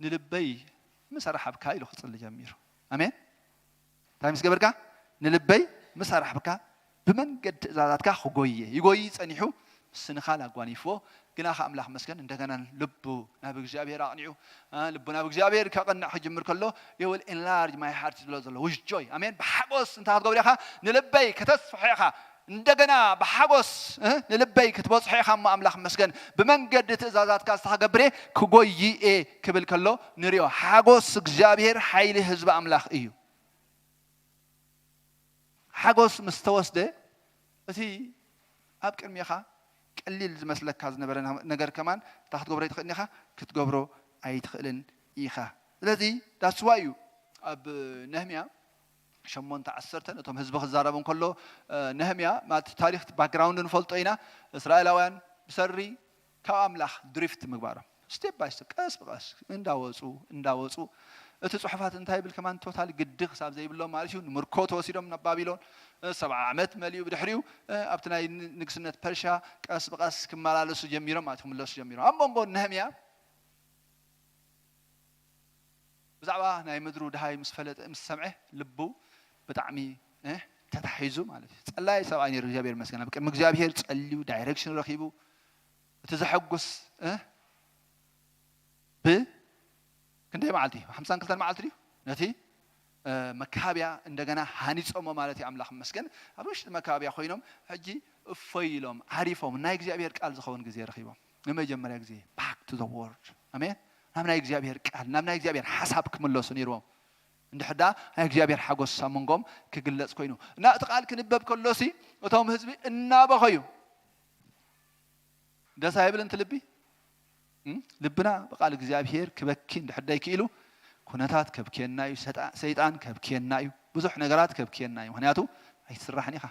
ንልበይ ምስ ኣርሓብካ ኢሉ ክፅሊ ጀሚሩ። ኣሜን። እንታይ ምስ ገበርካ? ንልበይ ምስ ኣርሓብካ ብመንገዲ ትእዛዛትካ ክጎየ ይጎይ ጸኒሑ። ስንኻል ኣጓኒፍዎ ግና ከ ኣምላኽ መስገን እንደገና ልቡ ናብ እግዚኣብሔር ኣቕኒዑ። ልቡ ናብ እግዚኣብሔር ከቕንዕ ክጅምር ከሎ you will enlarge my heart ዝብሎ ዘሎ with joy ኣሜን። ብሓጎስ እንታይ ክትገብር ኢኻ? ንልበይ ከተስፍሖ ኢኻ። እንደገና ብሓጎስ ንልበይ ክትበጽሖ ኢኻ እሞ ኣምላኽ መስገን ብመንገዲ ትእዛዛትካ ዝተኸገብር ክጎይ እየ ክብል ከሎ ንሪኦ። ሓጎስ እግዚኣብሔር ሓይሊ ህዝቢ ኣምላኽ እዩ። ሓጎስ ምስ ተወስደ እቲ ኣብ ቅድሜኻ ቀሊል ዝመስለካ ዝነበረ ነገር ከማን እንታይ ክትገብሮ ኣይትኽእልን ኢኻ? ክትገብሮ ኣይትኽእልን ኢኻ። ስለዚ that's why እዩ ኣብ ነህምያ ሸሞንተ ዓሰርተ ነቶም ህዝቢ ክዛረቡ እንከሎ ነህምያ ማለት ታሪክ ባክግራውንድ ንፈልጦ ኢና። እስራኤላውያን ብሰሪ ካብ ኣምላኽ ድሪፍት ምግባሮም ስቴፕ ባይ ስቴፕ ቀስ ብቀስ እንዳወፁ እንዳወፁ እቲ ፅሑፋት እንታይ ይብል ከማን ቶታል ግዲ ክሳብ ዘይብሎም ማለት እዩ ንምርኮ ተወሲዶም ናብ ባቢሎን ሰብዓ ዓመት መሊኡ ብድሕሪኡ ኣብቲ ናይ ንግስነት ፐርሻ ቀስ ብቀስ ክመላለሱ ጀሚሮም ማለት ክምለሱ ጀሚሮም ኣብ መንጎ ነህምያ ብዛዕባ ናይ ምድሩ ድሃይ ምስ ፈለጠ ምስ ሰምዐ ልቡ ብጣዕሚ ተታሒዙ ማለት እዩ። ጸላይ ሰብኣይ ነይሩ እግዚኣብሔር ይመስገን ኣብ ቅድሚ እግዚኣብሔር ጸልዩ ዳይሬክሽን ረኺቡ እቲ ዘሐጉስ ብ ክንደይ መዓልቲ ሓምሳን ክልተን መዓልቲ ድዩ ነቲ መካብያ እንደገና ሃኒጾሞ ማለት እዩ። ኣምላኽ ይመስገን ኣብ ውሽጢ መካብያ ኮይኖም ሕጂ እፎይ ኢሎም ዓሪፎም ናይ እግዚኣብሔር ቃል ዝኸውን ግዜ ረኺቦም ንመጀመርያ ግዜ back to the word ኣሜን ናብ ናይ እግዚኣብሔር ቃል ናብ ናይ እግዚኣብሔር ሓሳብ ክምለሱ ነይርዎም። እንድሕር ደኣ ናይ እግዚኣብሔር ሓጎስ ኣብ መንጎም ክግለጽ ኮይኑ እና እቲ ቃል ክንበብ ከሎሲ እቶም ህዝቢ እናበኸዩ ደስ ኣይብል እንቲ ልቢ ልብና ብቃል እግዚኣብሔር ክበኪ እንድሕር ደይክኢሉ ኩነታት ከብክየና እዩ። ሰይጣን ከብክየና እዩ። ብዙሕ ነገራት ከብክየና እዩ። ምክንያቱ ኣይትስራሕን ኢኻ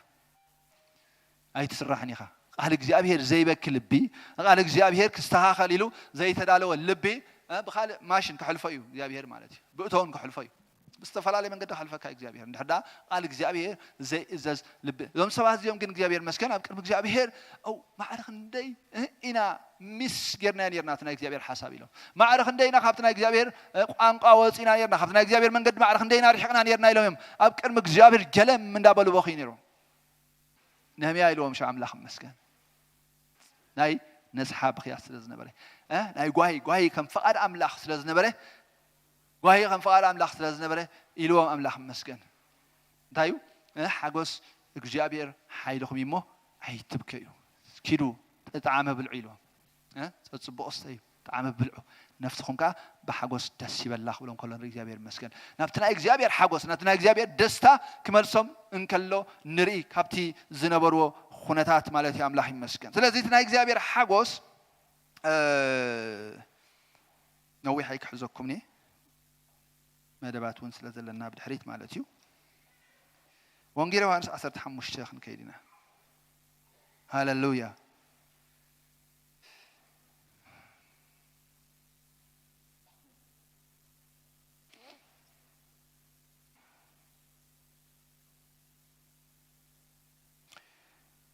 ኣይትስራሕን ኢኻ። ቃል እግዚኣብሔር ዘይበኪ ልቢ ንቃል እግዚኣብሔር ክስተኻኸል ኢሉ ዘይተዳለወ ልቢ ብካልእ ማሽን ክሕልፎ እዩ እግዚኣብሔር ማለት እዩ። ብእቶን ክሕልፎ እዩ። ብዝተፈላለየ መንገዲ ከሕልፈካ እግዚኣብሔር። እንድሕር ደኣ ቃል እግዚኣብሔር ዘይእዘዝ ልቢ። እዞም ሰባት እዚኦም ግን እግዚኣብሔር መስገን ኣብ ቅድሚ እግዚኣብሔር፣ ው፣ ማዕረ ክንደይ፣ እ፣ ኢና ሚስ ጌርናዮ ኔርና እቲ ናይ እግዚኣብሔር ሓሳብ ኢሎም። ማዕረ ክንደይ ኢና ካብቲ ናይ እግዚኣብሔር፣ እ፣ ቋንቋ ወፂና ኔርና፣ ካብቲ ናይ እግዚኣብሔር መንገዲ ማዕረ ክንደይ ኢና ርሒቕና ኔርና ኢሎም እዮም ኣብ ቅድሚ እግዚኣብሔር ገለም እንዳበሉ በኽዩ ኔሮም። ነህምያ ኢልዎም ሸ ኣምላኽ መስገን። ናይ ነስሓ ብኽያት ስለ ዝነበረ፣ እ፣ ናይ ጓሂ፣ ጓሂ ከም ፍቓድ ኣምላኽ ስለ ዝነበረ፣ ጓሂ ከም ፍቓድ ኣምላኽ ስለ ዝነበረ ኢልዎም ኣምላኽ መስገን። እንታይ እዩ? እ፣ ሓጎስ እግዚኣብሔር ሓይልኹም እዩ እሞ ኣይትብከዩ። ኪዱ፣ ጣዕመ ብልዑ ኢልዎም። እ፣ ጸጽቡቕ ስተዩ፣ ጣዕመ ብልዑ። ነፍስኹም ከኣ ብሓጎስ ደስ ይበላ ክብሎም ከሎ ንርኢ እግዚኣብሔር ይመስገን። ናብቲ ናይ እግዚኣብሔር ሓጎስ፣ ናብቲ ናይ እግዚኣብሔር ደስታ ክመልሶም እንከሎ ንርኢ ካብቲ ዝነበርዎ ኩነታት ማለት እዩ። ኣምላኽ ይመስገን። ስለዚ እቲ ናይ እግዚኣብሔር ሓጎስ፣ እ፣ ነዊሕ ኣይክሕዘኩምኒ፣ መደባት እውን ስለ ዘለና ብድሕሪት ማለት እዩ። ወንጌል ዮሃንስ ዓሰርተ ሓሙሽተ ክንከይድ ኢና። ሃለሉያ።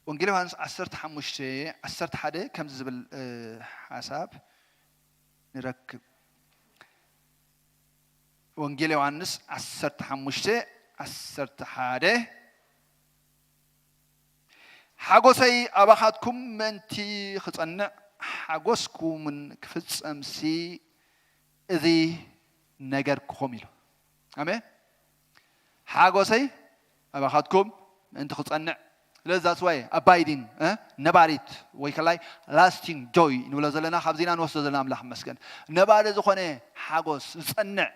ወንጌል ዮሃንስ ዓሰርተ ሓሙሽተ ዓሰርተ ሓደ ከምዚ ዝብል፣ እ፣ ሓሳብ ንረክብ። ወንጌል ዮሃንስ ዓሰርተ ሓሙሽተ ዓሰርተ ሓደ፣ ሓጎሰይ ኣባኻትኩም ምእንቲ ክጸንዕ፣ ሓጎስኩምን ክፍጸምሲ እዚ ነገርኩኹም ኢሉ። ኣሜን። ሓጎሰይ ኣባኻትኩም ምእንቲ ክጸንዕ። ስለዚ that's why abiding፣ እ፣ ነባሪት ወይ ከላይ lasting joy ንብሎ ዘለና፣ ካብዚና ንወስዶ ዘለና ኣምላኽ ይመስገን። ነባሪ ዝኾነ ሓጎስ፣ ዝጸንዕ፣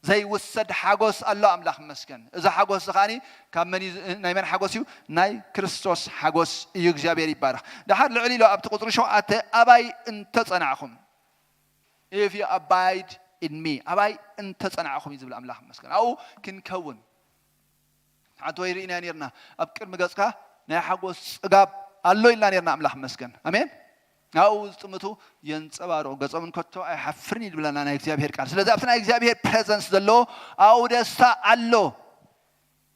ዘይውሰድ ሓጎስ ኣሎ። ኣምላኽ ይመስገን። እዚ ሓጎስ እዚ ከኣኒ ካብ መን እዩ? ናይ መን ሓጎስ እዩ? ናይ ክርስቶስ ሓጎስ እዩ። እግዚኣብሔር ይባረኽ። ደሓር ልዕሊ ኢሎ ኣብቲ ቁጽሪ ሸውዓተ፣ ኣባይ እንተጸናዕኹም፣ if you abide in me፣ ኣባይ እንተጸናዕኹም እዩ ዝብል ኣምላኽ ይመስገን። ኣብኡ ክንከውን። ሓንቲ ወይ ርኢና ኔርና፣ ኣብ ቅድሚ ገጽካ ናይ ሓጎስ ጽጋብ ኣሎ ኢልና ኔርና። ኣምላኽ ይመስገን። ኣሜን። ኣብኡ ዝጥምቱ የንጸባርቑ፣ ገጾም እንከቶ ኣይሓፍርን እዩ ዝብለና ናይ እግዚኣብሔር ቃል። ስለዚ ኣብቲ ናይ እግዚኣብሔር ፕሬዘንስ ዘሎ ኣብኡ ደስታ ኣሎ።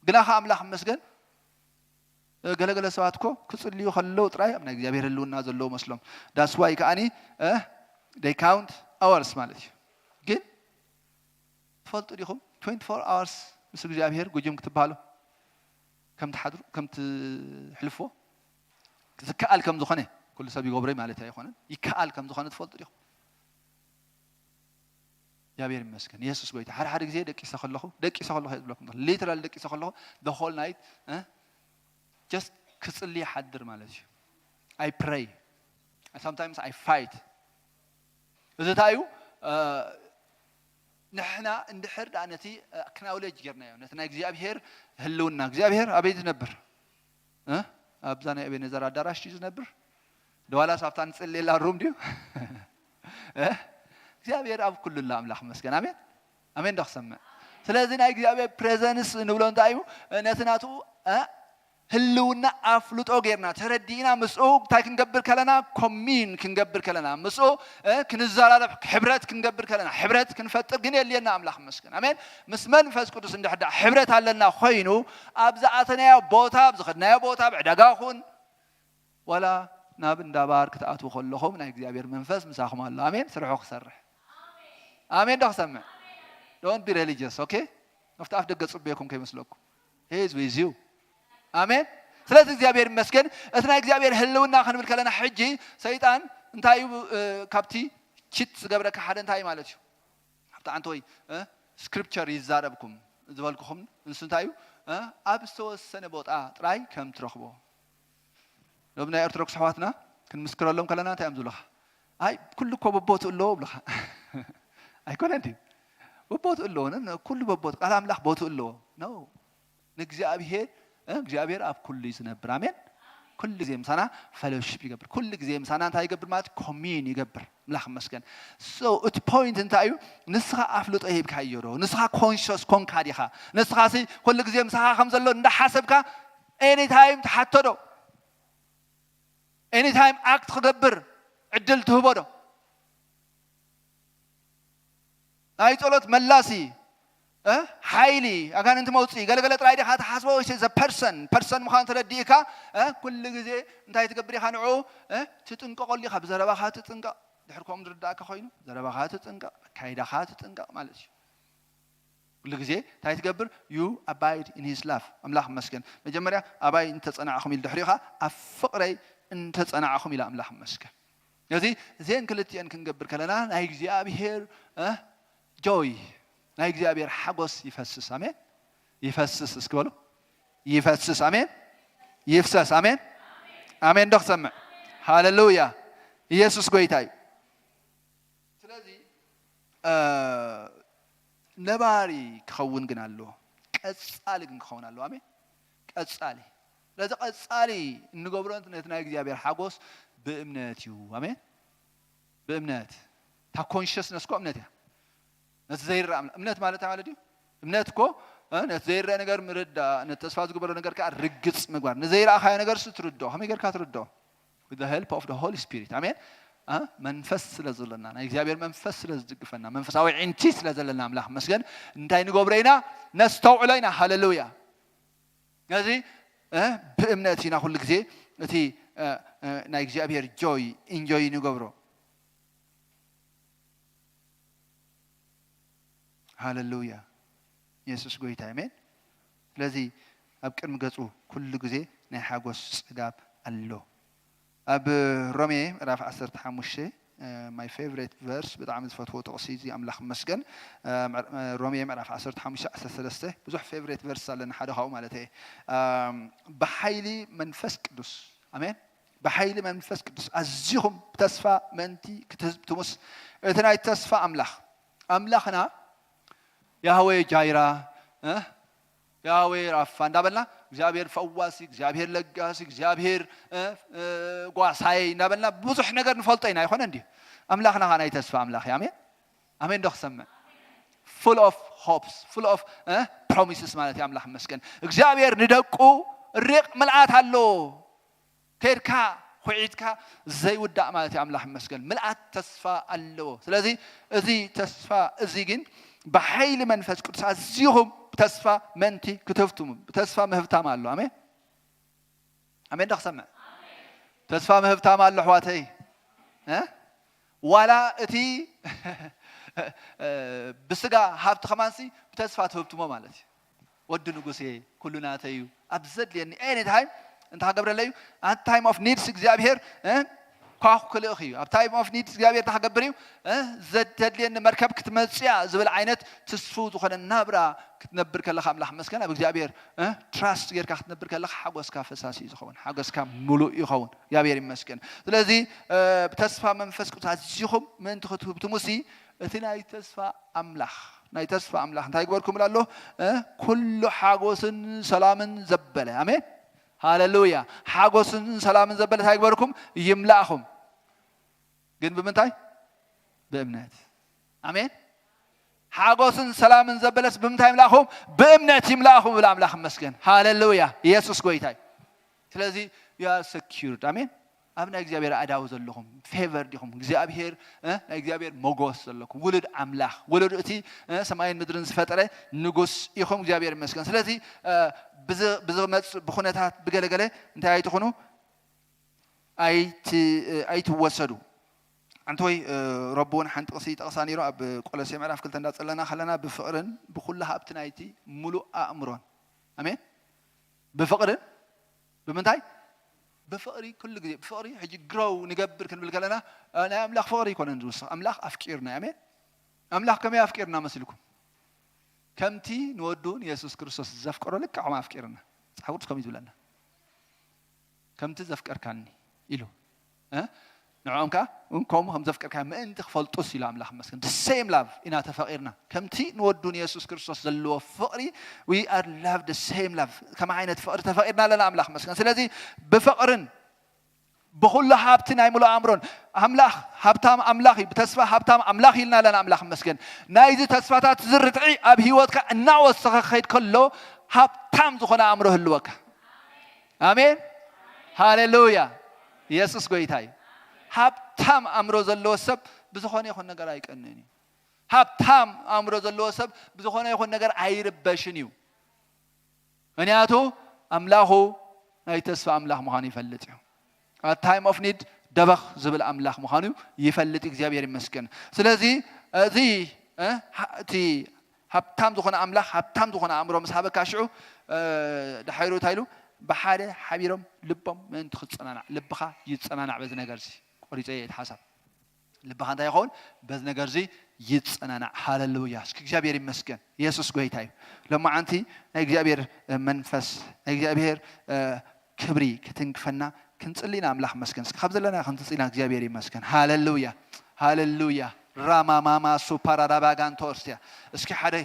ግና ኸ ኣምላኽ ይመስገን፣ ገለገለ ሰባት እኮ ክጽልዩ ከለዉ ጥራይ ኣብ ናይ እግዚኣብሔር ህልውና ዘለዉ መስሎም። That's why ከኣኒ፣ እ፣ they count hours ማለት እዩ። ግን ትፈልጡ ዲኹም? Twenty-four hours ምስ እግዚኣብሔር ጉጅም ክትበሃሉ፣ ከም ትሓድሩ፣ ከም ትሕልፍዎ ዝከኣል ከም ዝኾነ፣ ኩሉ ሰብ ይገብሮ ማለት ኣይኮነን፣ ይከኣል ከም ዝኾነ ትፈልጡ ዲኹም? እግዚኣብሔር ይመስገን። የሱስ ጎይታ። ሓደ ሓደ ግዜ ደቂሰ ከለኹ፣ ደቂሰ ከለኹ እየ ዝብለኩም፣ ሊተራሊ ደቂሰ ከለኹ፣ the whole night፣ እ፣ just ክጽሊ ይሓድር ማለት እዩ። I pray። Sometimes I fight። እዚ እንታይ እዩ? እ፣ ንሕና እንድሕር ደኣ ነቲ፣ እ፣ ኣክናውሌጅ ጌርናዮ፣ ነቲ ናይ እግዚኣብሔር ህልውና፣ እግዚኣብሔር ኣበይ ዝነብር? እ? ኣብዛ ናይ እቤኔዘር ኣዳራሽ ድዩ ዝነብር? ዶ ዋላስ ኣብታ ንጽልየላ ሩም ድዩ? እ? እግዚኣብሔር ኣብ ኩሉ ኣሎ፣ ኣምላኽ ይመስገን። ኣሜን። ኣሜን ዶ ክሰምዕ? ስለዚ ናይ እግዚኣብሔር ፕሬዘንስ ንብሎ እንታይ እዩ? ነቲ ናቱ፣ እ፣ ህልውና ኣፍልጦ ጌርና ተረዲእና ምስኡ እንታይ ክንገብር ከለና? ኮሚን ክንገብር ከለና ምስኡ፣ እ፣ ክንዘራረብ፣ ሕብረት ክንገብር ከለና፣ ሕብረት ክንፈጥር ግን የድልየና። ኣምላኽ ይመስገን። ኣሜን። ምስ መንፈስ ቅዱስ እንድሕር ደኣ ሕብረት ኣለና ኮይኑ፣ ኣብ ዝኣተናዮ ቦታ፣ ኣብ ዝኸድናዮ ቦታ፣ ኣብ ዕዳጋ ኹን፣ ዋላ ናብ እንዳ ባር ክትኣትዉ ከለኹም ናይ እግዚኣብሔር መንፈስ ምሳኹም ኣሎ። ኣሜን። ስርሑ ክሰርሕ። ኣሜን ዶ ክሰምዕ? Don't be religious, okay? ኣብቲ ኣፍ ደገ ጽበየኩም ከይመስለኩም። He is with you። ኣሜን። ስለዚ እግዚኣብሔር ይመስገን። እቲ ናይ እግዚኣብሔር ህልውና ክንብል ከለና ሕጂ ሰይጣን እንታይ እዩ፣ እ፣ ካብቲ ቺት ዝገብረካ ሓደ እንታይ ማለት እዩ? ኣብቲ ዓንተ ወይ፣ እ፣ ስክሪፕቸር ይዛረብኩም ዝበልኩኹም ንሱ እንታይ እዩ? እ፣ ኣብ ዝተወሰነ ቦታ ጥራይ ከም ትረኽቦ። ሎም ናይ ኦርቶዶክስ ኣሕዋትና ክንምስክረሎም ከለና እንታይ እዮም ዝብሉኻ? ኣይ፣ ኩሉ እኮ በቦትኡ ኣለዎ ብሉኻ። ኣይኮነን ድዩ? በቦትኡ ኣለዎ። ነ-፣ ኩሉ በቦት-፣ ቃል ኣምላኽ ቦትኡ ኣለዎ። ኖ። ንእግዚኣብሔር፣ እ፣ እግዚኣብሔር ኣብ ኩሉ እዩ ዝነብር። ኣሜን። ኩሉ ግዜ ምሳና ፈሎሺፕ ይገብር። ኩሉ ግዜ ምሳና እንታይ ይገብር ማለት? ኮሚን ይገብር። ኣምላኽ ይመስገን። So፣ እቲ ፖይንት እንታይ እዩ? ንስኻ ኣፍልጦ ሂብካዮ ዶ? ንስኻ ኮንሽስ ኮንካ ዲኻ? ንስኻ ሲ ኩሉ ግዜ ምሳኻ ከም ዘሎ እንዳሓሰብካ ኤኒታይም ትሓቶ ዶ? ኤኒታይም ኣክት ክገብር ዕድል ትህቦ ዶ? ናይ ጸሎት መላሲ፣ እ? ሓይሊ ኣጋንንቲ መውፅኢ ገለገለ ጥራይ ዲኻ ትሓስቦ ወይስ ዘ ፐርሰን ፐርሰን ምዃኑ ተረዲእካ ኩሉ ግዜ እንታይ ትገብር ኢኻ ንዑ ትጥንቀቐሉ ኢኻ ብዘረባኻ ትጥንቀቕ ድሕር ከምኡ ዝርዳእካ ኮይኑ ዘረባኻ ትጥንቀቕ ኣካይዳኻ ትጥንቀቕ ማለት እዩ ኩሉ ግዜ እንታይ ትገብር you abide in his love ኣምላኽ መስገን መጀመርያ ኣባይ እንተፀናዕኹም ኢሉ ድሕሪኻ ኣብ ፍቕረይ እንተፀናዕኹም ኢሉ ኣምላኽ መስገን ነዚ እዚአን ክልቲአን ክንገብር ከለና ናይ እግዚኣብሔር ጆይ ናይ እግዚኣብሔር ሓጎስ ይፈስስ ኣሜን ይፈስስ እስኪ በሉ ይፈስስ ኣሜን ይፍሰስ ኣሜን ኣሜን ዶ ክሰምዕ ሃሌሉያ ኢየሱስ ጎይታ እዩ ስለዚ ነባሪ ክኸውን ግን ኣለዎ ቀፃሊ ግን ክኸውን ኣለዎ ኣሜን ቀፃሊ ስለዚ ቀፃሊ እንገብሮ ነቲ ናይ እግዚኣብሔር ሓጎስ ብእምነት እዩ ኣሜን ብእምነት እታ ኮንሽስነስ ኮ እምነት እያ ነቲ ዘይረኣ እምነት ማለት ማለት እዩ እምነት እኮ ነቲ ዘይረአ ነገር ምርዳእ ነቲ ተስፋ ዝግበሮ ነገር ከዓ ርግፅ ምግባር ንዘይረኣኻዮ ነገር ስ ትርድኦ ከመይ ገርካ ትርድኦ with the help of the Holy Spirit ኣሜን መንፈስ ስለ ዘለና ናይ እግዚኣብሔር መንፈስ ስለ ዝድግፈና መንፈሳዊ ዕንቲ ስለ ዘለና ኣምላኽ መስገን እንታይ ንገብሮ ኢና ነስተውዕሎ ኢና ሃሌሉያ ነዚ ብእምነት ኢና ኩሉ ግዜ እቲ ናይ እግዚኣብሔር ጆይ ኢንጆይ ንገብሮ ሃሌሉያ የሱስ ጎይታ ኣሜን ስለዚ ኣብ ቅድሚ ገፁ ኩሉ ግዜ ናይ ሓጎስ ፅጋብ ኣሎ ኣብ ሮሜ ምዕራፍ ዓሰርተ ሓሙሽተ my favorite verse ብጣዕሚ ዝፈትዎ ጥቕሲ እዚ ኣምላኽ መስገን ሮሜ ምዕራፍ ዓሰርተ ሓሙሽተ ዓሰርተ ሰለስተ ብዙሕ favorite verse ኣለና ሓደ ካብኡ ማለት እየ ብሓይሊ መንፈስ ቅዱስ ኣሜን ብሓይሊ መንፈስ ቅዱስ ኣዚኹም ብተስፋ ምእንቲ ክትህዝብትሙስ እቲ ናይ ተስፋ ኣምላኽ ኣምላኽና ያህዌ ጃይራ ያህዌ ራፋ እንዳበልና እግዚኣብሔር ፈዋሲ እግዚኣብሔር ለጋሲ እግዚኣብሔር ጓሳይ እንዳበልና ብዙሕ ነገር ንፈልጦ ኢና ይኮነ እንዲ ኣምላኽና ከዓ ናይ ተስፋ ኣምላኽ እዩ ኣሜን ኣሜን ዶ ክሰምዕ full of hopes full of promises ማለት እዩ ኣምላኽ መስገን እግዚኣብሔር ንደቁ ሪቕ ምልኣት ኣለዎ ከድካ ኩዒትካ ዘይውዳእ ማለት እዩ ኣምላኽ ይመስገን ምልኣት ተስፋ ኣለዎ ስለዚ እዚ ተስፋ እዚ ግን ብሓይሊ መንፈስ ቅዱስ ኣዚኹም ብተስፋ መንቲ ክትህፍትሙ ብተስፋ ምህብታም ኣሎ ኣሜን ኣሜን ዶ ክሰምዕ ተስፋ ምህብታም ኣሎ ኣሕዋተይ ዋላ እቲ ብስጋ ሃብቲ ከማንሲ ብተስፋ ትህብትሞ ማለት እዩ ወዲ ንጉሴ ኩሉ ናተይ እዩ ኣብ ዘድልየኒ any time እንታይ ክገብረለይ እዩ ኣብ time of needs እግዚኣብሔር ኳኹ ክልእኽ እዩ ኣብ time of needs እግዚኣብሔር እንታይ ክገብር እዩ ዘድልየኒ መርከብ ክትመፅያ ዝብል ዓይነት ትስፉው ዝኾነ ናብራ ክትነብር ከለካ ኣምላኽ መስገን ኣብ እግዚኣብሔር ትራስት ጌርካ ክትነብር ከለካ ሓጎስካ ፈሳሲ እዩ ዝኸውን ሓጎስካ ሙሉእ ይኸውን እግዚኣብሔር ይመስገን ስለዚ ብተስፋ መንፈስ ቅዱስ ኣዚኹም ምእንቲ ክትህብትሙሲ እቲ ናይ ተስፋ ኣምላኽ ናይ ተስፋ ኣምላኽ እንታይ ግበርኩም ኣሎ ኩሉ ሓጎስን ሰላምን ዘበለ ኣሜን ሃሌሉያ ሓጎስን ሰላምን ዘበለ እንታይ ግበርኩም ይምላእኹም ግን ብምንታይ ብእምነት ኣሜን ሓጎስን ሰላምን ዘበለስ ብምንታይ ይምላእኹም ብእምነት ይምላእኹም ብል ኣምላኽ መስገን ሃሌሉያ ኢየሱስ ጎይታይ ስለዚ you are secured ኣሜን ኣብ ናይ እግዚኣብሔር ኣእዳው ዘለኹም ፌቨር ዲኹም እግዚኣብሔር ናይ እግዚኣብሔር ሞጎስ ዘለኩም ውሉድ ኣምላኽ ውሉድ እቲ ሰማይን ምድርን ዝፈጠረ ንጉስ ኢኹም እግዚኣብሔር ይመስገን ስለዚ ብዝመፅ ብኩነታት ብገለገለ እንታይ ኣይትኹኑ ኣይትወሰዱ ኣንተ ወይ ረቢ እውን ሓንቲ ጥቕሲ ጠቕሳ ነይሩ ኣብ ቆሎሴ ምዕራፍ ክልተ እንዳፀለና ከለና ብፍቕርን ብኩሉ ሃብቲ ናይቲ ሙሉእ ኣእምሮን ኣሜን ብፍቕርን ብምንታይ ብፍቕሪ ኩሉ ግዜ ብፍቕሪ ሕጂ ግረው ንገብር ክንብል ከለና ናይ ኣምላኽ ፍቕሪ ይኮነን ዝውስኽ ኣምላኽ ኣፍቂርና ኣሜን ኣምላኽ ከመይ ኣፍቂርና መሲልኩም ከምቲ ንወዱ ንየሱስ ክርስቶስ ዘፍቀሮ ልክዕ ከም ኣፍቂርና መፅሓፍ ቅዱስ ከምዩ ዝብለና ከምቲ ዘፍቀርካኒ ኢሉ ንዕኦም ከዓ እውን ከምኡ ከም ዘፍቀርካ ምእንቲ ክፈልጡስ ኢሉ ኣምላኽ መስገን the same love ኢና ተፈቒርና ከምቲ ንወዱ ንየሱስ ክርስቶስ ዘለዎ ፍቕሪ we are love the same love ከም ዓይነት ፍቕሪ ተፈቒርና ኣለና ኣምላኽ መስገን ስለዚ ብፍቕርን ብኩሉ ሃብቲ ናይ ምሉእ ኣእምሮን ኣምላኽ ሃብታም ኣምላኽ እዩ ብተስፋ ሃብታም ኣምላኽ ኢልና ኣለና ኣምላኽ መስገን ናይዚ ተስፋታት ዝርትዒ ኣብ ህይወትካ እናወሰኸ ክኸይድ ከሎ ሃብታም ዝኾነ ኣእምሮ ህልወካ ኣሜን ሃሌሉያ ኢየሱስ ጎይታ እዩ ሃብታም ኣእምሮ ዘለዎ ሰብ ብዝኾነ ይኹን ነገር ኣይቀንን እዩ ሃብታም ኣእምሮ ዘለዎ ሰብ ብዝኾነ ይኹን ነገር ኣይርበሽን እዩ። ምክንያቱ ኣምላኹ ናይ ተስፋ ኣምላኽ ምዃኑ ይፈልጥ እዩ። ኣብ time of need ደበኽ ዝብል ኣምላኽ ምዃኑ ይፈልጥ። እግዚኣብሔር ይመስገን። ስለዚ እዚ እቲ ሃብታም ዝኾነ ኣምላኽ ሃብታም ዝኾነ ኣእምሮ ምስ ሃበካ ሽዑ ድሓይሩ እንታይ ኢሉ? ብሓደ ሓቢሮም ልቦም ምእንቲ ክፀናናዕ፣ ልብኻ ይፀናናዕ በዚ ነገር እዚ። ቆሪፀ እየ እቲ ሓሳብ። ልብኻ እንታይ ይኸውን? በዚ ነገር እዚ ይፀናናዕ። ሃለሉያ። እስኪ እግዚኣብሔር ይመስገን። ኢየሱስ ጎይታ እዩ። ሎማዓንቲ ናይ እግዚኣብሔር መንፈስ ናይ እግዚኣብሔር ክብሪ ክትንክፈና ክንጽሊ ኢና። ኣምላኽ መስገን። እስኪ ካብ ዘለና ክንጽሊ ኢና። እግዚኣብሔር ይመስገን። ሃለሉያ። ሃለሉያ። ራማማማ ሱፓራዳባጋንቶርስያ። እስኪ ሓደ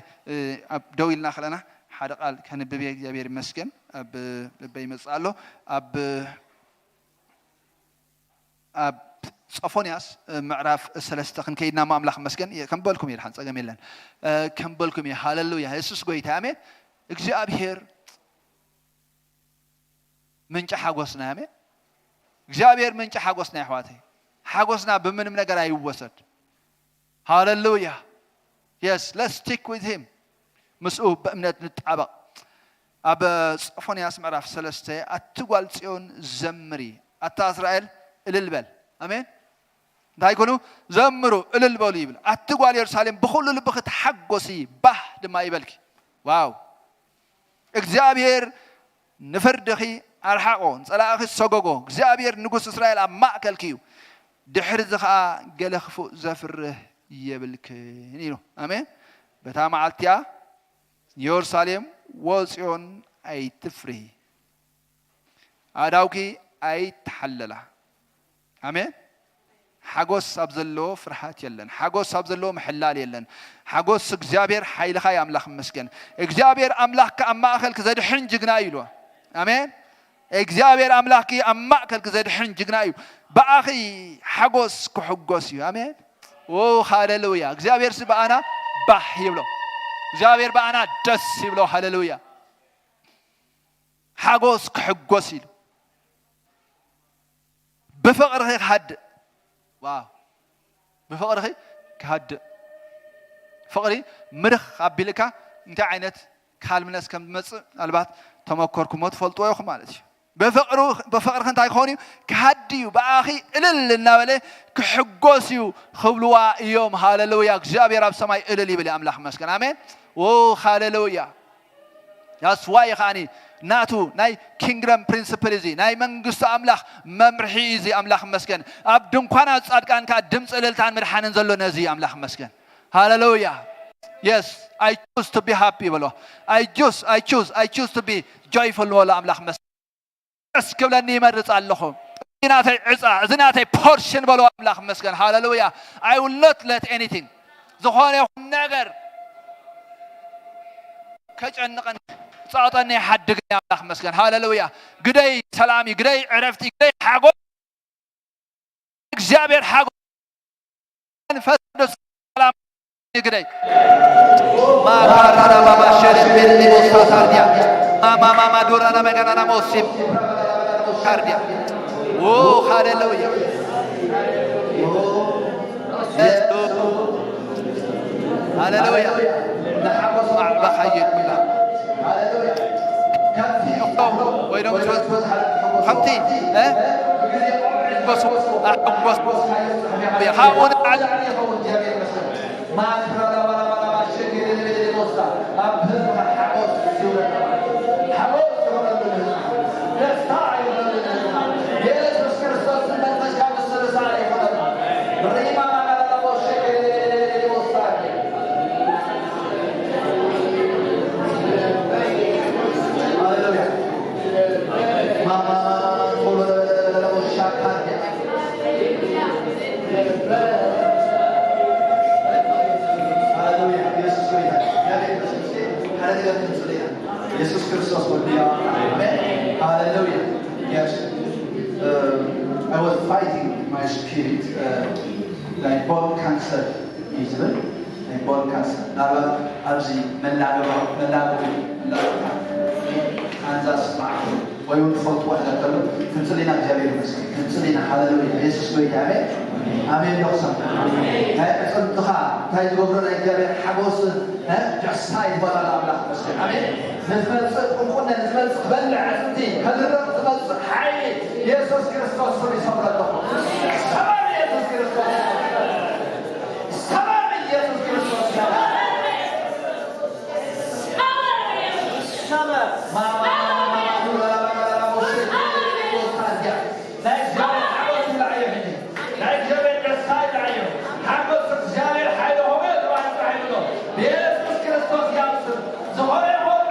ደው ኢልና ከለና ሓደ ቃል ከንብብ እየ። እግዚኣብሔር ይመስገን። ኣብ ልበይ ይመጽእ ኣሎ። ኣብ ኣብ ጾፎንያስ ምዕራፍ ሰለስተ ክንከይድና እሞ ኣምላኽ መስገን። ከም በልኩም እየ ድሓን ጸገም የለን። ከም በልኩም እየ። ሃለሉያ። የሱስ ጎይታ። ኣሜን። እግዚኣብሔር ምንጪ ሓጎስና። ኣሜን። እግዚኣብሔር ምንጪ ሓጎስና። ይሕዋተይ ሓጎስና ብምንም ነገር ኣይወሰድ። ሃለሉያ። Yes, let's stick with him. ምስኡ ብእምነት ንጣበቕ። ኣብ ጾፎንያስ ምዕራፍ ሰለስተ ኣቲ ጓል ጽዮን ዘምሪ፣ ኣታ እስራኤል እልል በል። ኣሜን። እንታይ ኩኑ? ዘምሩ፣ እልል በሉ ይብል። ኣቲ ጓል የሩሳሌም ብኹሉ ልብኺ ተሓጎሲ፣ ባህ ድማ ይበልኪ። ዋው። እግዚኣብሔር ንፍርድኺ ኣርሓቆ፣ ንጸላእኺ ሰጎጎ። እግዚኣብሔር ንጉስ እስራኤል ኣብ ማእከልኪ እዩ። ድሕሪ እዚ ኸኣ ገለ ክፉእ ዘፍርህ የብልክን ኢሉ። ኣሜን። በታ መዓልቲያ የሩሳሌም ወጽዮን ኣይትፍርሂ፣ ኣእዳውኪ ኣይትሓለላ። ኣሜን። ሓጎስ ኣብ ዘለዎ ፍርሃት የለን። ሓጎስ ኣብ ዘለዎ ምሕላል የለን። ሓጎስ እግዚኣብሔር ሓይልኻ እዩ። ኣምላኽ ይመስገን። እግዚኣብሔር ኣምላኽካ ኣብ ማእከልኪ ዘድሕን ጅግና እዩ ኢልዋ። ኣሜን። እግዚኣብሔር ኣምላኽኪ ኣብ ማእከልኪ ዘድሕን ጅግና እዩ። ብኣኺ ሓጎስ ክሕጎስ እዩ። ኣሜን። ኦ ሃሌሉያ። እግዚኣብሔር ሲ ብኣና ባህ ይብሎ። እግዚኣብሔር ብኣና ደስ ይብሎ። ሃሌሉያ። ሓጎስ ክሕጎስ ኢሉ ብፍቕርኺ ክሃድእ። ዋው። ብፍቕርኺ ክሃድእ። ፍቕሪ ምርኽ ኣቢልካ እንታይ ዓይነት ካልምነስ ከም ዝመጽእ ምናልባት ተመኮርኩሞ ትፈልጥዎ ኢኹም ማለት እዩ። ብፍቕሩ ብፍቕርኺ እንታይ ክኸውን እዩ? ክሃዲ እዩ። ብኣኺ እልል እናበለ ክሕጎስ እዩ ክብልዋ እዮም። ሃሌሉያ። እግዚኣብሔር ኣብ ሰማይ እልል ይብል እዩ። ኣምላኽ መስገን። ኣሜን። ዎ ሃሌሉያ። That's why ከዓኒ ናቱ ናይ ኪንግደም ፕሪንስፕል እዚ ናይ መንግስቲ ኣምላኽ መምርሒ እዚ ኣምላኽ መስገን። ኣብ ድንኳናት ጻድቃን ከኣ ድምፂ እልልታን ምድሓንን ዘሎ ነዚ ኣምላኽ መስገን። ሃሌሉያ። Yes, I choose to be happy በሎ። I choose, I choose, I choose to be joyful በሎ። ኣምላኽ መስገን። ደስ ክብለኒ ይመርጽ ኣለኹ። እዚ ናተይ ዕፃ፣ እዚ ናተይ ፖርሽን በሎ። ኣምላኽ መስገን። ሃሌሉያ። I will not let anything ዝኾነ ይኹን ነገር ከጨንቐኒ ጻወጠኒ ይሓድገኒ። ኣምላኽ መስገን። ሃሌሉያ። ግደይ ሰላም እዩ፣ ግደይ ዕረፍቲ፣ ግደይ ሓጎስ። እግዚኣብሔር ሓጎስ መንፈስ ቅዱስ ሰላም ይግደይ። ማካራራ ባባ ሸረን ቤርሊ ቦስታ ታርዲያ ማማማማ ዱራና መጋናና ሞሲም ታርዲያ። ዎ ሃሌሉያ። ሃሌሉያ። ንሓጎስ ማዕበኻ ይግብላ። እቶም ወይ ደሞ ከምቲ፣ እ? ሓጎስ፣ ኣሕጎስ። ካብኡ ንላዕሊ የሱስ ክርስቶስ ወድያ። ኣሜን። ሃሌሉያ። Yes. Um, I was fighting my spirit, uh, ናይ ቦን ካንሰር እዩ ዝብል ናይ ቦን ካንሰር ናባ ኣብዚ መላገባ መላገባ ኣንዛስ ማዕከል ወይ እውን ትፈልጥዎ ነገር ከሎ ክንጽሊ ኢና። እግዚኣብሔር ይመስገን። ክንጽሊ ኢና። ሃሌሉያ። የሱስ ጎይታ። ኣሜን። ኣሜን ዶ ክሰማ? ናይ ኣዕጽምትኻ እንታይ ዝገብሮ ናይ እግዚኣብሔር ሓጎስ፣ እ፣ ደስታ ይበላ ኣምላኽ ይመስገን። ኣሜን። ንዝመጽእ ቁንቁነ፣ ንዝመጽእ ክበልዕ ኣዕጽምቲ ከድርቕ ዝመጽእ ሓይሊ የሱስ ክርስቶስ ስም ይሰብሮ ኣለኹ። ሰላም የሱስ ክርስቶስ። ሰላም የሱስ ክርስቶስ።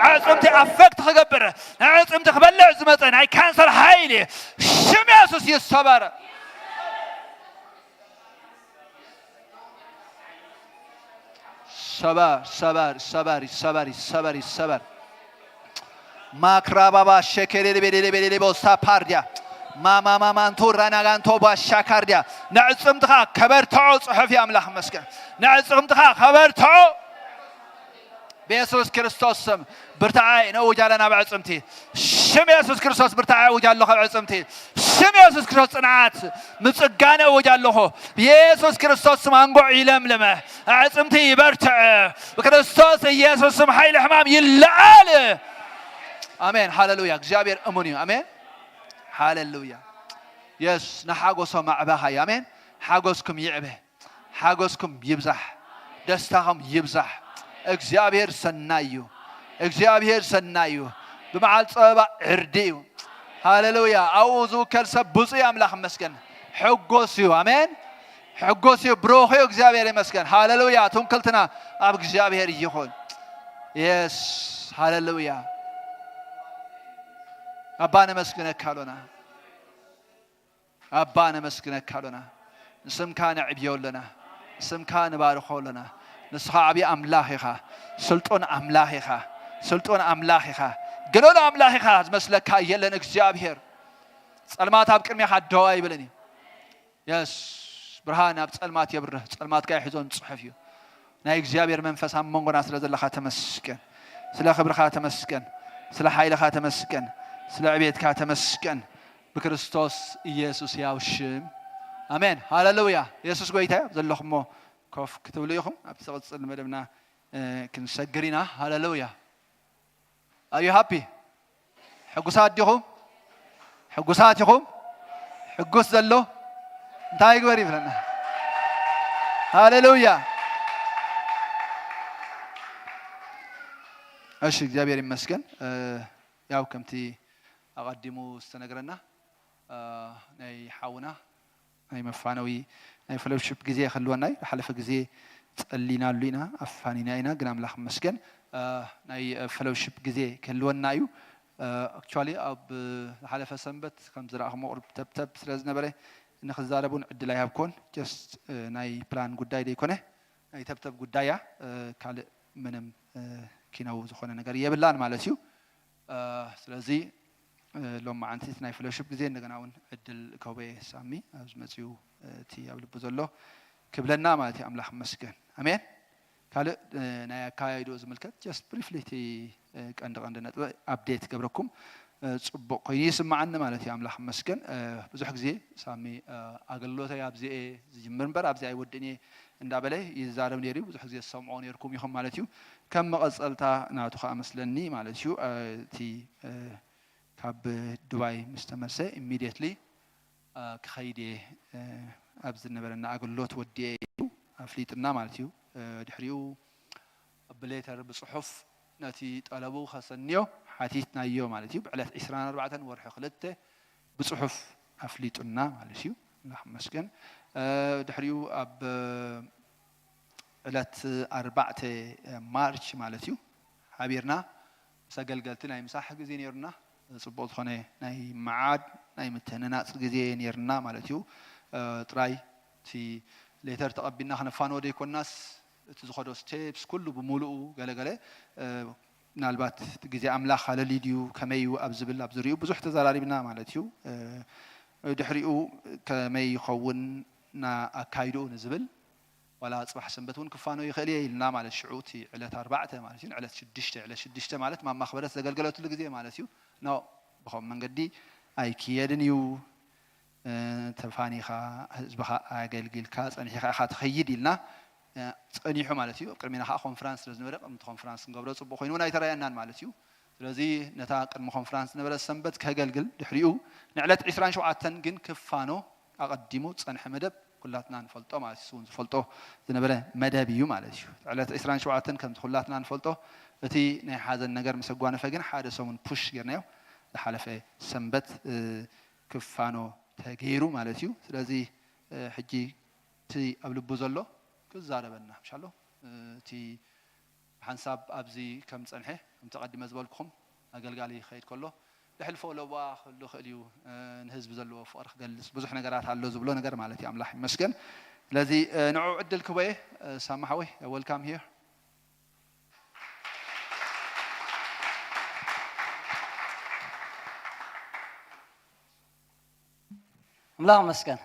ኣዕፅምቲ ኣፌክት ክገብር፣ ኣዕፅምቲ ክበልዕ ዝመፀ ናይ ካንሰር ሓይሊ ሽም የሱስ ይሰበር። ሰበር፣ ሰበር፣ ሰበር፣ ይሰበር፣ ይሰበር፣ ይሰበር። ማክራባባ ሸኬሌሌ ቤሌሌ ቤሌሌ ቦሳ ፓርዲያ ማማማማንቶ ራናጋንቶ ባሻ ካርዲያ። ንዕጽምትኻ ከበርትዖ ጽሑፍ እዩ። ኣምላኽ መስገን። ንዕጽምትኻ ከበርትዖ ብየሱስ ክርስቶስ ስም ብርታዐ ነእውጅ ኣለና ኣብ ኣዕጽምቲ። ሽም የሱስ ክርስቶስ ብርታዐ እውጅ ኣለኹ ኣብ ኣዕጽምቲ። ሽም የሱስ ክርስቶስ ጽንዓት ምጽጋን እውጅ ኣለኹ። ብየሱስ ክርስቶስ ስም ኣንጎዕ ይለምልመ፣ ኣዕጽምቲ ይበርትዐ። ብክርስቶስ ኢየሱስ ስም ሓይሊ ሕማም ይለዓል። ኣሜን። ሃሌሉያ። እግዚኣብሔር እሙን እዩ። ኣሜን። ሃሌሉያ። የስ ንሓጎሶም ኣዕበኻዮ። ኣሜን። ሓጎስኩም ይዕበ። ሓጎስኩም ይብዛሕ፣ ደስታኹም ይብዛሕ። እግዚኣብሔር ሰናይ እዩ። እግዚኣብሔር ሰናይ እዩ። ብመዓል ጸበባ ዕርዲ እዩ። ሃሌሉያ። ኣብኡ ዝውከል ሰብ ብፁዕ እዩ። ኣምላኽ ይመስገን። ሕጎስ እዩ። ኣሜን። ሕጎስ እዩ። ብሩኽ እዩ። እግዚኣብሔር ይመስገን። ሃሌሉያ። ትውክልትና ኣብ እግዚኣብሔር ይኹን። የስ። ሃሌሉያ። ኣባ ነመስግነካ ኣሎና። ኣባ ነመስግነካ ኣሎና። ንስምካ ነዕብዮ ኣሎና። ንስምካ ንባርኾ ኣሎና። ንስኻ ዓብዪ ኣምላኽ ኢኻ። ስልጡን ኣምላኽ ኢኻ። ስልጡን ኣምላኽ ኢኻ። ገለሎ ኣምላኽ ኢኻ ዝመስለካ የለን እግዚኣብሔር። ጸልማት ኣብ ቅድሜኻ ደው ኣይብልን እዩ። የስ። ብርሃን ኣብ ጸልማት የብርህ። ጸልማት ከኣ ይሕዞን ጽሑፍ እዩ። ናይ እግዚኣብሔር መንፈስ ኣብ መንጎና ስለ ዘለኻ ተመስገን። ስለ ክብርኻ ተመስገን። ስለ ሓይልኻ ተመስገን። ስለ ዕቤትካ ተመስገን። ብክርስቶስ ኢየሱስ ያው ሽም። ኣሜን። ሃሌሉያ። የሱስ ጎይታ እዩ። ዘለኹሞ ኮፍ ክትብሉ ኢኹም። ኣብቲ ዝቕጽል መደብና፣ እ፣ ክንሰግር ኢና። ሃሌሉያ። Are you happy? ሕጉሳት ዲኹም? ሕጉሳት ኢኹም? ሕጉስ ዘሎ እንታይ ይግበር ይብለና። ሃሌሉያ። እሺ፣ እግዚኣብሔር ይመስገን። እ፣ ያው ከምቲ ኣቐዲሙ ዝተነግረና፣ እ፣ ናይ ሓውና ናይ መፋነዊ ናይ ፈሎሺፕ ግዜ ክህልወና እዩ። ዝሓለፈ ግዜ ጸሊናሉ ኢና፣ ኣፋኒና ኢና፣ ግን ኣምላኽ ይመስገን፣ እ፣ ናይ ፈሎሺፕ ግዜ ክህልወና እዩ። እ፣ ኣክቹዋሊ ኣብ ዝሓለፈ ሰንበት ከም ዝረኣኹሞ ቁሩብ ተብተብ ስለ ዝነበረ ንኽዛረብ እውን ዕድል ኣይሃብኩዎን። ጀስት፣ እ፣ ናይ ፕላን ጉዳይ ዘይኮነ ናይ ተብተብ ጉዳይ እያ። እ፣ ካልእ ምንም፣ እ፣ ኪነው ዝኾነ ነገር የብላን ማለት እዩ። እ፣ ስለዚ፣ እ፣ ሎም መዓንቲ እቲ ናይ ፈሎሺፕ ግዜ እንደገና እውን ዕድል ከውበየ ሳሚ ኣብ ዝመጽኡ፣ እ፣ እቲ ኣብ ልቡ ዘሎ ክብለና ማለት እዩ። ኣምላኽ ይመስገን። ኣሜን። ካልእ፣ እ፣ ናይ ኣካያይድኡ ዝምልከት ጀስት ብሪፍሊ እቲ፣ እ፣ ቀንዲ ቀንዲ ነጥቢ ኣፕዴት ገብረኩም፣ እ፣ ጽቡቕ ኮይኑ ይስምዓኒ ማለት እዩ። ኣምላኽ ይመስገን። እ፣ ብዙሕ ግዜ ሳሚ፣ እ፣ ኣገልግሎተይ ኣብዚ እየ ዝጅምር እምበር ኣብዚ ኣይወድእን እየ እንዳበለ ይዛረብ ነይሩ እዩ። ብዙሕ ግዜ ዝሰምዖ ነይርኩም ኢኹም ማለት እዩ። ከም መቐጸልታ ናቱ ከኣ መስለኒ ማለት እዩ። እ፣ እቲ፣ እ፣ ካብ ዱባይ ምስ ተመልሰ ኢሚድየትሊ፣ እ፣ ክኸይድ እየ፣ እ፣ ኣብ ዝነበረና ኣገልግሎት ወዲኤ ኢሉ ኣፍሊጥና ማለት እዩ። እ፣ ድሕሪኡ ብሌተር ብጽሑፍ ነቲ ጠለቡ ከሰንዮ ሓቲትናዮ ማለት እዩ። ብዕለት ዕስራን ኣርባዕተን ወርሒ ክልተ ብጽሑፍ ኣፍሊጡና ማለት እዩ። ኣምላኽ ይመስገን። እ፣ ድሕሪኡ ኣብ ዕለት ኣርባዕተ ማርች ማለት እዩ ሓቢርና ምስ ኣገልገልቲ ናይ ምሳሕ ግዜ ነይሩና። ጽቡቕ ዝኾነ ናይ መዓድ ናይ ምትህንናጽ ግዜ ነይሩና ማለት እዩ። እ፣ ጥራይ እቲ ሌተር ተቐቢልና ክነፋንዎ ዘይኮናስ እቲ ዝኾዶ ስቴፕስ ኩሉ ብምሉኡ ገለገለ፣ እ፣ ምናልባት እቲ ግዜ ኣምላኽ ኣለልዩ ድዩ ከመይ እዩ ኣብ ዝብል ኣብ ዝሪኡ ብዙሕ ተዘራሪብና ማለት እዩ። እ፣ ድሕሪኡ ከመይ ይኸውን ና ኣካይድኡ ንዝብል ዋላ ጽባሕ ሰንበት እውን ክፋኖ ይኽእል እየ ኢልና ማለት ሽዑ እቲ ዕለት ኣርባዕተ ማለት እዩ። ዕለት ሽዱሽተ፣ ዕለት ሽዱሽተ ማለት ማማ ክበረት ዘገልገለትሉ ግዜ ማለት እዩ። ኖ፣ ብኸምኡ መንገዲ ኣይክየድን እዩ። ተፋኒኻ ህዝብኻ ኣገልጊልካ ጸኒሕኻ ኢኻ ትኸይድ ኢልና ጸኒሑ ማለት እዩ። ኣብ ቅድሚና ከዓ ኮንፈረንስ ስለ ዝነበረ ቅድሚ ኮንፈረንስ ክንገብሮ ጽቡቕ ኮይኑ እውን ኣይተረኣየናን ማለት እዩ። ስለዚ ነታ ቅድሚ ኮንፈረንስ ዝነበረ ሰንበት ከገልግል ድሕሪኡ ንዕለት ዕስራን ሸውዓተን ግን ክፋኖ ኣቐዲሙ ዝጸንሐ መደብ ኩላትና ንፈልጦ ማለት እዩ። እውን ዝፈልጦ ዝነበረ መደብ እዩ ማለት እዩ። ዕለት ዕስራን ሸውዓተን ከምቲ ኩላትና ንፈልጦ እቲ ናይ ሓዘን ነገር ምስ ኣጓነፈ ግን ሓደ ሰሙን ፑሽ ጌርናዮ። ዝሓለፈ ሰንበት ክፋኖ ተገይሩ ማለት እዩ። ስለዚ ሕጂ እቲ ኣብ ልቡ ዘሎ ክዛረበና ምሻሎ እቲ ሓንሳብ ኣብዚ ከም ዝጸንሐ ከምቲ ቀዲመ ዝበልኩኹም ኣገልጋሊ ክኸይድ ከሎ ዘሕልፎ ለበዋ ክህሉ ይኽእል እዩ። ንህዝቢ ዘለዎ ፍቕሪ ክገልጽ ብዙሕ ነገራት ኣሎ ዝብሎ ነገር ማለት እዩ። ኣምላኽ ይመስገን። ስለዚ ንዑ ዕድል ክበየ ሳማ ሓወይ ወልካም ሂር። ኣምላኽ ይመስገን።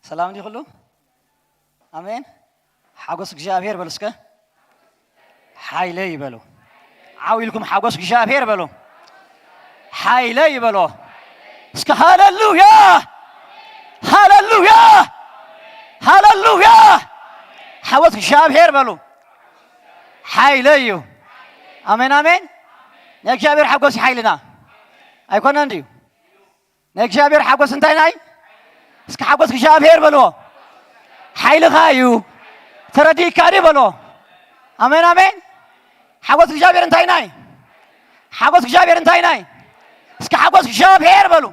ሰላም ድዩ ኩሉ? ኣሜን። ሓጎስ እግዚኣብሔር በሉ እስከ። ሓይለይ ይበሉ። ዓው ኢልኩም ሓጎስ እግዚኣብሔር በሉ። ሓይለይ ይበሎ እስከ። ሃለሉያ፣ ሃለሉያ፣ ሃለሉያ። ሓጎስ እግዚኣብሔር በሉ። ሓይለይ እዩ። ኣሜን፣ ኣሜን። ናይ እግዚኣብሔር ሓጎስ እዩ ሓይልና። ኣይኮነን ድዩ? ናይ እግዚኣብሔር ሓጎስ እንታይ ናይ? እስኪ ሓጎስ እግዚኣብሔር በልዎ። ሓይልኻ እዩ። ተረዲእካ ድዩ በልዎ። ኣሜን ኣሜን። ሓጎስ እግዚኣብሔር እንታይ ናይ? ሓጎስ እግዚኣብሔር እንታይ ናይ? እስኪ ሓጎስ እግዚኣብሔር በሉ።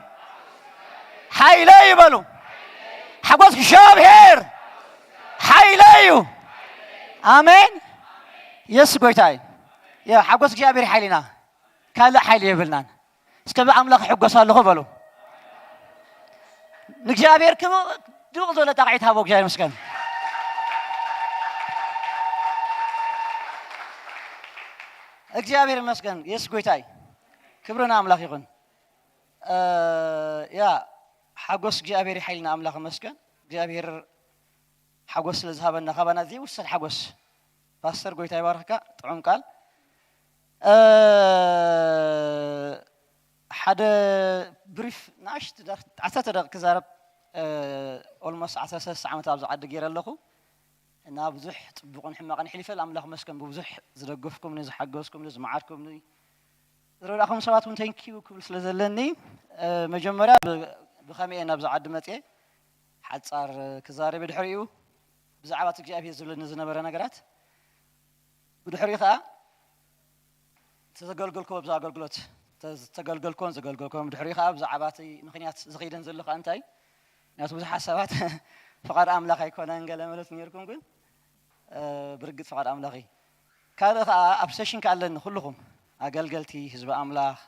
ሓይለይ በሉ። ሓጎስ እግዚኣብሔር ሓይለይ እዩ። ኣሜን። የሱስ ጎይታ እዩ። ሓጎስ እግዚኣብሔር ሓይልና ካልእ ሓይሊ የብልናን። እስከ ብኣምላኽ እሕጎስ ኣለኹ በሉ። ንእግዚኣብሔር ክብ ድቕ ዝበለ ጣቕዒት ሃቦ። እግዚኣብሔር ይመስገን። እግዚኣብሔር ይመስገን። የሱስ ጎይታ እዩ። ክብሪ ንኣምላኽ ይኹን። ያ ሓጎስ እግዚኣብሔር ሓይልና ኣምላኽ ይመስገን። እግዚኣብሔር ሓጎስ ስለ ዝሃበና ካባና ዘይውሰድ ሓጎስ። ፓስተር ጎይታ ይባርኽካ። ጥዑም ቃል። ሓደ ብሪፍ ንኣሽቱ ዓሰርተ ደቂቕ ክዛረብ። ኦልሞስት ዓሰርተ ሰለስተ ዓመት ኣብዚ ዓዲ ገይረ ኣለኹ እና ብዙሕ ፅቡቕን ሕማቕን ሕሊፈ ኣምላኽ መስገን ብብዙሕ ዝደገፍኩምኒ ዝሓገዝኩምኒ ዝመዓድኩምኒ ዝረዳእኹም ሰባት እውን ተንኪዩ ክብል ስለ ዘለኒ መጀመርያ ብኸመይ እየ ናብዚ ዓዲ መፅየ ሓፃር ክዛረብ ድሕሪኡ ብዛዕባ እግዚኣብሔር ዝብለኒ ዝነበረ ነገራት ብድሕሪኡ ከዓ ተዘገልገልኩ ኣብዚ ኣገልግሎት ተገልገልኮን ዘገልገልኮን ድሕሪኡ ከዓ ብዛዕባ እቲ ምክንያት ዝኸይደን ዘሎ ከዓ እንታይ ምክንያቱ ብዙሓት ሰባት ፍቓድ ኣምላኽ ኣይኮነን ገለ መለት ነርኩም ግን ብርግፅ ፍቓድ ኣምላኽ እዩ ካልእ ከዓ ኣብ ሴሽን ከዓ ኣለኒ ኩልኹም ኣገልገልቲ ህዝቢ ኣምላኽ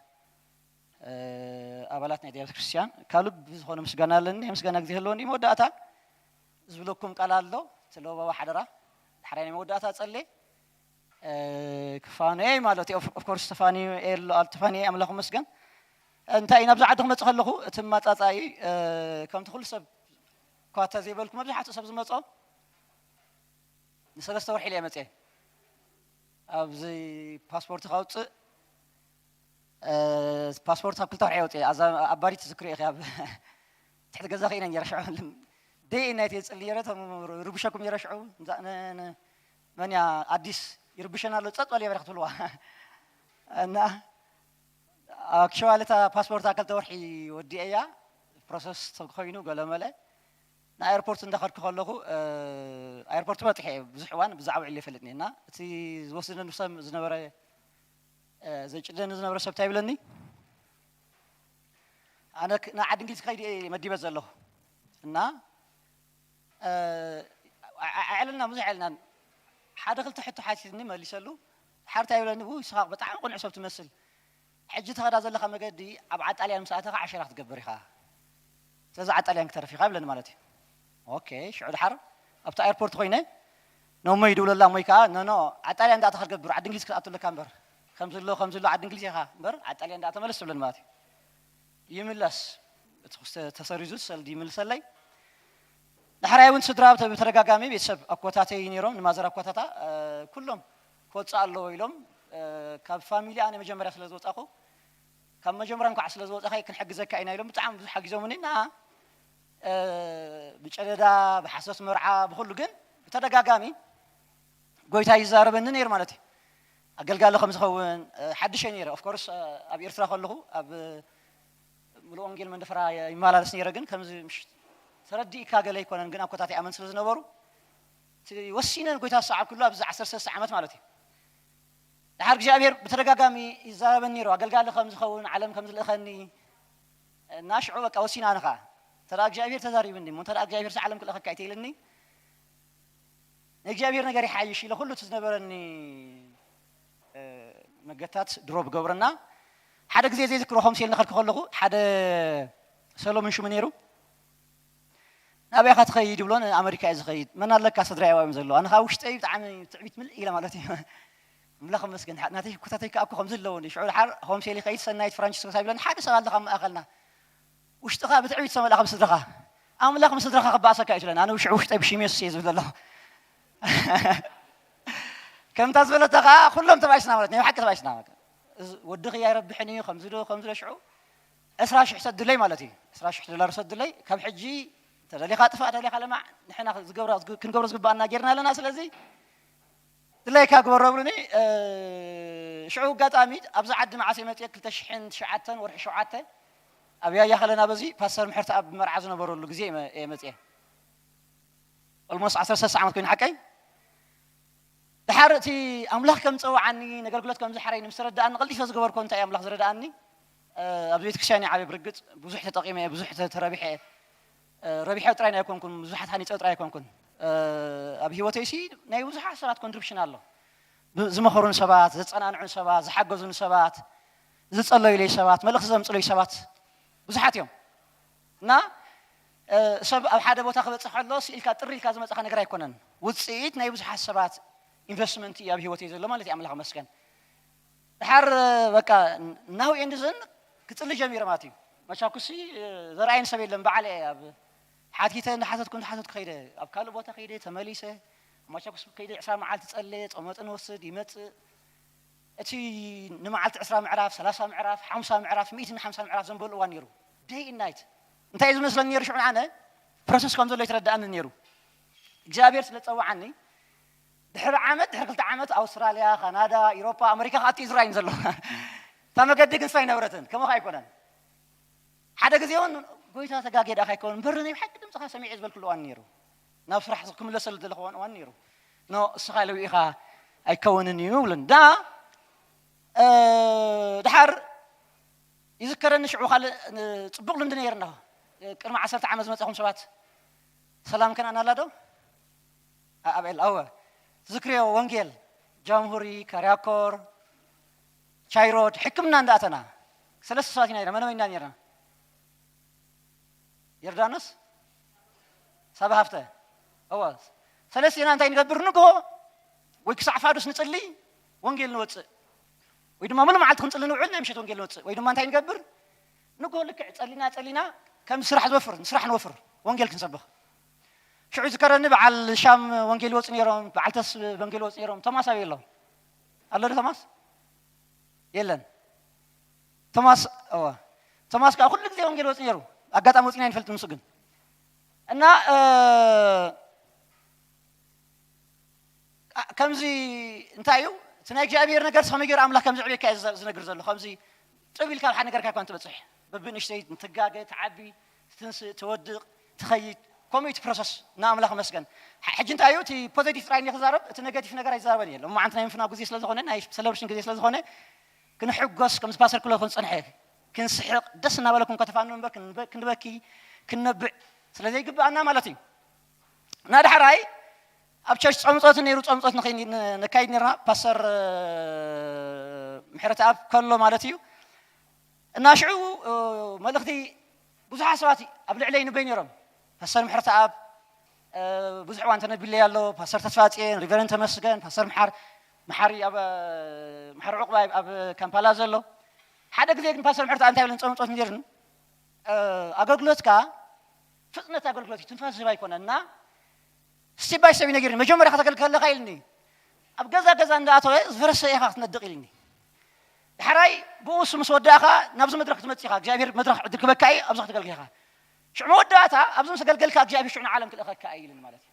ኣባላት ናይ ቤተ ክርስቲያን ካብ ልቢ ዝኾነ ምስጋና ኣለኒ ናይ ምስጋና ግዜ ህለወኒ መወዳእታ ዝብለኩም ቃል ኣሎ ተለባባ ሓደራ ሓራይ ናይ መወዳእታ ጸሌ ክፋኖ ማለት እዩ ኦፍኮርስ ተፋኒ ኣሎ ተፋኒ ኣምላኽ መስገን እንታይ እዩ ናብዚ ዓዲ ክመፅእ ከለኹ እቲ መፃፃኢ ከምቲ ኩሉ ሰብ ኳታ ዘይበልኩ መብዛሕትኡ ሰብ ዝመፆ ንሰለስተ ወርሒ ኢለ መፅየ ኣብዚ ፓስፖርት ካውፅእ ፓስፖርት ኣብ ክልተ ወርሒ የውፅእ ኣባዲት ዝክሪ ኢኺ ኣብ ትሕቲ ገዛ ከይነ ነረ ሽዑ ደይ ናይ ትየፅል ነረ ቶም ርብሸኩም ነረ ሽዑ መን እያ ኣዲስ ይርብሸና ኣሎ ፀጥ በል የበረ ክትብልዋ እና ኣክሸዋሊ እታ ፓስፖርት ኣብ ክልተ ወርሒ ወዲአ እያ ፕሮሰስ ተኮይኑ ገለመለ ንኣይርፖርት እንዳኸድኩ ከለኹ ኣይርፖርት በፂሐ ብዙሕ እዋን ብዛዕባ ዕሊ ይፈልጥኒ እና እቲ ዝወስደኒ ሰብ ዝነበረ ዘጭደኒ ዝነበረ ሰብ እንታይ ይብለኒ ኣነ ንዓዲ እንግሊዝ ክኸይድ እየ መዲበ ዘለኹ እና ኣዕለልና ብዙሕ ዕልና ሓደ ክልተ ሕቶ ሓቲትኒ መሊሰሉ ሓደ እንታይ ይብለኒ ውይ ስኻ ብጣዕሚ ቅኑዕ ሰብ ትመስል ሕጂ ተኸዳ ዘለኻ መገዲ ኣብ ዓጣልያን ምስ ኣተኻ ዓሸራ ክትገብር ኢኻ ስለዚ ዓጣልያን ክተርፍ ኢኻ ይብለኒ ማለት እዩ ኦኬ ሽዑ ድሓር ኣብቲ ኣየርፖርት ኮይነ ነሞ ይድውለላ እሞይ ከዓ ነኖ ዓጣልያ እንዳእተኻ ክትገብር ዓዲ እንግሊዝ ክትኣትለካ እምበር ከምዚ ኣሎ ከምዚ ኣሎ ዓዲ እንግሊዝ ኢኻ እምበር ዓጣልያ እንዳእተ መለስ ትብለኒ ማለት እዩ ይምለስ እቲ ክስተ ተሰሪዙ ሰልዲ ይምልሰለይ ዳሕራይ እውን ስድራ ብተደጋጋሚ ቤተሰብ ኣኮታተይ ነይሮም ንማዘር ኣኮታታ ኩሎም ክወፅእ ኣለዎ ኢሎም ካብ ፋሚሊ ኣነ መጀመርያ ስለ ዝወፃኹ ካብ መጀመርያ እንኳዕ ስለ ዝወፃኻ ክንሕግዘካ ኢና ኢሎም ብጣዕሚ ብዙሕ ሓጊዞምኒ። ንዓ ብጨደዳ፣ ብሓሶት መርዓ፣ ብኩሉ ግን ብተደጋጋሚ ጎይታ ይዛረበኒ ነይሩ ማለት እዩ። ኣገልጋሊ ከም ዝኸውን ሓድሽ እየ ነይረ። ኦፍኮርስ ኣብ ኤርትራ ከለኹ ኣብ ሙሉ ወንጌል መንደፈራ ይመላለስ ነይረ። ግን ከምዚ ምሽ ተረዲእካ ገለ ኣይኮነን። ግን ኣብ ኮታተይ ኣመን ስለ ዝነበሩ እቲ ወሲነ ንጎይታ ዝሰዓብኩሉ ኣብዚ ዓሰርተ ሰለስተ ዓመት ማለት እዩ። ድሓር እግዚኣብሔር ብተደጋጋሚ ይዛረበኒ ነይሩ። ኣገልጋሊ ከም ዝኸውን፣ ዓለም ከም ዝልእኸኒ እና ሽዑ በቃ ወሲና ንኻ ተራ እግዚኣብሔር ተዛሪብኒ እሞ ተራ እግዚኣብሔር ዓለም ክልእኸካ እዩ ተይልኒ ንእግዚኣብሔር ነገር ይሓይሽ ኢለ ኩሉ እቲ ዝነበረኒ መገታት ድሮብ ገብረና ሓደ ግዜ ዘይዝክሮ ከምስኤል ንኸልክ ከለኹ ሓደ ሰሎምን ሽሙ ነይሩ። ናበይ ኢኻ ትኸይድ ይብሎ። ንኣመሪካ እየ ዝኸይድ። መን ኣለካ? ስድራይ ኣብኣ እዮም ዘለዉ። ኣነ ከዓ ውሽጠይ ብጣዕሚ ትዕቢት ምልእ ኢለ ማለት እዩ። ኣምላኽ ይመስገን። ሓ- ናተይ ኩታተይ ከዓ እኮ ከምዚ ኣለዎ እንዲ ሽዑ ድሓር ሆምሴል ይኸይድ። ሰናይት ፍራንቺስኮስ ይብለን ሓደ ሰብ ኣለኻ ኣብ ማእኸልና ውሽጥኻ ብትዕቢት ዝተመልኣ ከም ስድራኻ ኣምላኽ ምስ ስድራኻ ክበኣሰካ እዩ ትብለን። ኣነ ውሽዑ ውሽጠይ ብሽም የሱስ እየ ዝብል ዘለኹ። ከምታ ዝበለታ ከዓ ኩሎም ተባይስና ማለት ናይ ሓቂ ተባይስና። ወድኺ ኣይረብሕን እዩ ከምዚ ዶ ከምዚ ዶ ሽዑ ዕስራ ሽሕ ሰድለይ ማለት እዩ። ዕስራ ሽሕ ዶላር ሰድለይ ካብ ሕጂ ተደሊኻ ጥፋእ ተደሊኻ ለማዕ ንሕና ክንገብሮ ዝግባኣና ጌርና ኣለና። ስለዚ ድላይካ ግበሮ ብሉኒ። ሽዑ ኣጋጣሚ ኣብዚ ዓዲ መዓስ መፅየ ክልተ ሽሕን ትሽዓተን ወርሒ ሸውዓተ ኣብ ያያ ከለና በዚ ፓስተር ምሕረት ኣብ መርዓ ዝነበረሉ ግዜ እየ መፅየ። ኦልሞስት ዓሰርተ ሰለስተ ዓመት ኮይኑ ሓቀይ ድሓር እቲ ኣምላኽ ከም ዝጸውዓኒ፣ ነገልግሎት ከም ዝሓረይኒ ምስ ተረድኣኒ፣ ቀልጢፈ ዝገበርኮ እንታይ እዩ ኣምላኽ ዝረድኣኒ? ኣብዚ ቤተክርስትያን እየ ዓብየ ብርግጽ ብዙሕ ተጠቒመ እየ፣ ብዙሕ ተረቢሐ እየ። ረቢሐ ጥራይ ኣይኮንኩን፣ ብዙሓት ሃኒጸ ጥራይ ኣይኮንኩን። ኣብ ህይወተይሲ ናይ ብዙሓት ሰባት ኮንትሪብሽን ኣሎ። ዝመኸሩን ሰባት፣ ዘጸናንዑን ሰባት፣ ዝሓገዙን ሰባት፣ ዝጸለዩለይ ሰባት፣ መልእኽቲ ዘምጽሉይ ሰባት ብዙሓት እዮም። እና ሰብ ኣብ ሓደ ቦታ ክበፅሕ ከሎ ስኢልካ ጥሪ ኢልካ ዝመፅኻ ነገር ኣይኮነን። ውፅኢት ናይ ብዙሓት ሰባት ኢንቨስትመንት እዩ ኣብ ህይወት እዩ ዘሎ ማለት እዩ። ኣምላኽ መስገን ድሓር በቃ ናሁ ኤንድዝን ክፅሊ ጀሚረ ማለት እዩ። መቻኩሲ ዘርኣየን ሰብ የለን። በዓል እየ ኣብ ሓቲተ እንዳሓተትኩ እንዳሓተትኩ ከይደ ኣብ ካልእ ቦታ ከይደ ተመሊሰ መቻኩስ ከይደ ዕስራ መዓልቲ ፀለ ፀመጥን ወስድ ይመፅእ እቲ ንመዓልቲ ዕስራ ምዕራፍ ሰላሳ ምዕራፍ ሓምሳ ምዕራፍ ሚእትን ሓምሳ ምዕራፍ ዘንበሉ እዋን ነይሩ። ደይ ናይት እንታይ እዩ ዝመስለኒ ነይሩ ሽዑ ንዓነ ፕሮሰስ ከም ዘሎ ይተረዳእኒ ነይሩ። እግዚኣብሔር ስለ ዝፀዋዓኒ ድሕሪ ዓመት ድሕሪ ክልተ ዓመት ኣውስትራልያ ካናዳ ኢሮፓ ኣመሪካ ክኣቱ እዩ ዝረኣይኒ ዘሎ። እታ መገዲ ግን ስራይ ነበረትን ከምኡ ኣይኮነን። ሓደ ግዜ እውን ጎይታ ተጋጌ ዳ ካይከውን እምበር ናይ ብሓቂ ድምፅኻ ሰሚዐ ዝበልኩሉ እዋን ነይሩ። ናብ ስራሕ ክምለሰሉ ዘለኹ እዋን እዋን ነይሩ። ኖ እስኻ ለዊእኻ ኣይከውንን እዩ ብሉን ዳ ድሓር ይዝከረኒ ሽዑ ካልእ ፅቡቕ ልምዲ ነይርና። ቅድሚ ዓሰርተ ዓመት ዝመፀኹም ሰባት ሰላም ከነኣናላ ዶ? ኣቤል ኣወ ዝክርዮ ወንጌል ጃምሁሪ ካርያኮር ቻይሮድ ሕክምና እንዳኣተና ሰለስተ ሰባት ኢና ነርና። መነመን ኢና ነርና? ዮርዳኖስ ሳባ ሃፍተ። እወ ሰለስቴና እንታይ ንገብር? ንግሆ ወይ ክሳዕ ፋዱስ ንጽሊ ወንጌል ንወጽእ ወይ ድማ ሙሉ መዓልቲ ክንጽሊ ንውዕል ናይ ምሸት ወንጌል ንወጽእ ወይ ድማ እንታይ ንገብር? ንግሆ ልክዕ ጸሊና ጸሊና ከም ስራሕ ዝወፍር ንስራሕ ንወፍር ወንጌል ክንሰብኽ። ሽዑ ዝከረኒ በዓል ሻም ወንጌል ይወፁ ነይሮም፣ በዓል ተስ ወንጌል ይወፁ ነይሮም። ቶማስ ኣበይ ኣሎ? ኣሎ ዶ ቶማስ? የለን። ቶማስ እወ ቶማስ ከዓ ኩሉ ግዜ ወንጌል ይወፁ ነይሩ። ኣጋጣሚ ወፂና ይንፈልጥ ንሱ ግን እና ከምዚ እንታይ እዩ እቲ ናይ እግዚኣብሔር ነገር ከመይ ገይሩ ኣምላኽ ከም ዝዕብየካ እዩ ዝነግር ዘሎ። ከምዚ ጥብ ኢልካ ኣብ ሓደ ነገር እኳ ትበፅሕ በብንእሽተይ ትጋገ ትዓቢ ትትንስእ ትወድቕ ትኸይድ። ከምኡ እቲ ፕሮሰስ ንኣምላኽ መስገን። ሕጂ እንታይ እዩ እቲ ፖዘቲቭ ጥራይ ክዛረብ እቲ ኔጋቲቭ ነገር ኣይዛረበን እየ። ሎማዓንቲ ናይ ምፍናው ግዜ ስለ ዝኾነ ናይ ሰለብሬሽን ግዜ ስለ ዝኾነ ክንሕጎስ ከምዚ ፓስተር ክብሎ ክንፅንሐ ክንስሕቕ ደስ እናበለኩም ከተፋኑ እምበር ክንበኪ ክንነብዕ ስለ ዘይግብኣና ማለት እዩ። እና ዳሕራይ ኣብ ቸርች ጾም ጸሎት ነይሩ ጾም ጸሎት ነካይድ ነርና ፓስተር ምሕረት ኣብ ከሎ ማለት እዩ። እና ሽዑ መልእኽቲ ብዙሓት ሰባት ኣብ ልዕለይ ይንበዩ ነይሮም። ፓስተር ምሕረት ኣብ ብዙሕ እዋን ተነቢለይ ኣሎ። ፓስተር ተስፋጽዮን፣ ሪቨረንድ ተመስገን፣ ፓስተር መሓር መሓሪ ኣብ መሓሪ ዕቁባ ኣብ ካምፓላ ዘሎ ሓደ ግዜ ግን ፓስተር ምሕረት እንታይ ብለን ጾም ጸሎት ነይርን ኣገልግሎትካ ፍጥነት ኣገልግሎት እዩ ትንፋስ ዝህብ ኣይኮነን እና ስቴፕ ባይ ስቴፕ ይነግርኒ። መጀመርያ ከተገልግል ከለካ ኢልኒ ኣብ ገዛ ገዛ እንዳኣተወ ዝፈረሰ ኢኻ ክትነድቕ ኢልኒ። ድሓር ራይ ብኡስ ምስ ወዳእኻ ናብዚ መድረኽ ክትመጽእ ኢኻ። እግዚኣብሔር መድረኽ ዕድል ክበካ እዩ፣ ኣብዚ ከተገልግል ኢኻ። ሽዑ መወዳእታ ኣብዚ ምስ ኣገልገልካ እግዚኣብሔር ሽዑ ንዓለም ክልእኸካ እዩ ኢልን ማለት እዩ።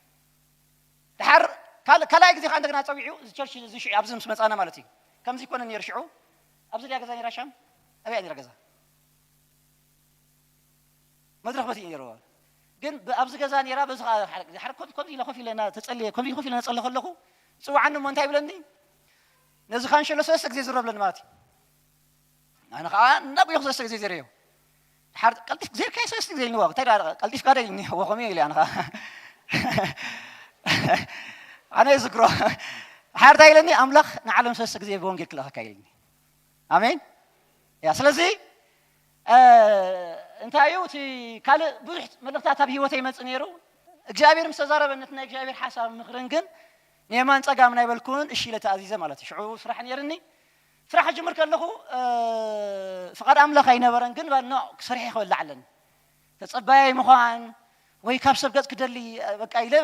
ድሓር ካል-፣ ካልኣይ ግዜ ከዓ እንደገና ጸዊዑ እዚ ቸርች እዚ ሽዑ ኣብዚ ምስ መጻና ማለት እዩ። ከምዚ ይኮነ ነይሩ ሽዑ። ኣብዚ ድያ ገዛ ነይራ ሻም? ኣበይ ነይራ ገዛ? መድረኽ በቲ እዩ ነይርዎ። ግን ብ-፣ ኣብዚ ገዛ ነይራ፣ በዚ ከዓ ሓደ ግዜ ሓደ ኮፍ-፣ ኮፍ ኢለ፣ ኮፍ ኢለ እና ተጸልየ፣ ኮፍ ኢለ፣ ኮፍ ኢለ እናጸለ ከለኹ፣ ይጽውዓኒ እሞ እንታይ ይብለኒ? ነዚ ካንሸሎ ሰለስተ ግዜ ዝረብለኒ ማለት እዩ። ኣነ ከዓ እናጉየኹ ሰለስተ ግዜ ዘረዮ። ድሓር ቀልጢፍ ጌርካዮ ሰለስተ ግዜ ኢልኒዎ። እንታይ ደኣ ቀልጢፍካ ዶ ኢልኒ? ወኸም ኢለ ኣነ ከዓ። ኣነ እዝክሮ። ድሓር እንታይ ኢለኒ? ኣምላኽ ንዓለም ሰለስተ ግዜ ብወንጌል ክልእኸካ ኢልኒ። ኣሜን። ያ፣ ስለዚ፣ እ፣ እንታይ እዩ እቲ ካልእ ብዙሕ መልእኽታት ኣብ ህይወተይ ይመጽእ ነይሩ። እግዚኣብሔር ምስ ተዛረበ ነቲ ናይ እግዚኣብሔር ሓሳብ ምኽርን ግን ንየማን ጸጋም ናይ በልኩን እሺ ኢለ ተኣዚዘ ማለት እዩ። ሽዑ ስራሕ ነይርኒ። ስራሕ ክጅምር ከለኹ፣ እ፣ ፍቓድ ኣምላኽ ኣይነበረን፣ ግን ባ-፣ ኖ፣ ክሰርሕ ክበላዕ ኣለኒ። ተጸባያይ ምዃን ወይ ካብ ሰብ ገጽ ክደሊ፣ እ፣ በቃ ኢለ፣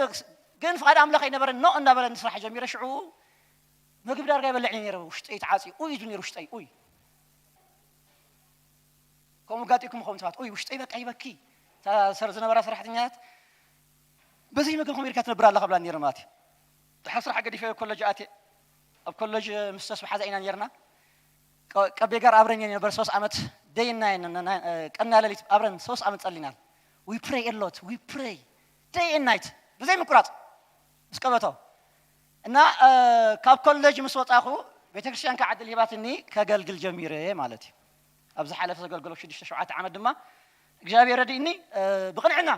ግን ፍቓድ ኣምላኽ ኣይነበረን፣ ኖ እናበለኒ ስራሕ ጀሚረ። ሽዑ ምግቢ ዳርጋ ይበልዕ ነይረ፣ ውሽጠይ ተዓጽዩ፣ ኡይ ኢሉ ነይሩ ውሽጠይ፣ ኡይ። ከምኡ ጋጢኩም ኸውን ሰባት፣ ኡይ፣ ውሽጠይ በቃ ይበኪ። እታ ሰር-፣ ዝነበራ ሰራሕተኛታት፣ "በዘይ ምግቢ ከመይ ኢልካ ትነብር ኣለኻ?" ብላ ነይረ ማለት እዩ። ድሓር ስራሕ ገዲፈ ኮለጅ ኣትየ። ኣብ ኮለጅ ምስ ተስፋ ሓዛ ኢና ነይርና። ቀ-፣ ቀቤ ጋር አብረን የነበረ ሶስት ዓመት፣ ደይ እና ቀንና ሌሊት አብረን ሶስት ዓመት ጸሊናል። We pray a lot, we pray day and night፣ ብዘይ ምቁራጽ ምስ ቀበቶ። እና፣ እ፣ ካብ ኮሌጅ ምስ ወጻኹ ቤተክርስትያን ከዓ ዕድል ሂባትኒ ከገልግል ጀሚረ ማለት እዩ። ኣብ ዝሓለፈ ዘገልገሎ ሽዱሽተ ሸውዓተ ዓመት ድማ እግዚኣብሔር ረዲእኒ፣ እ፣ ብቕንዕና፣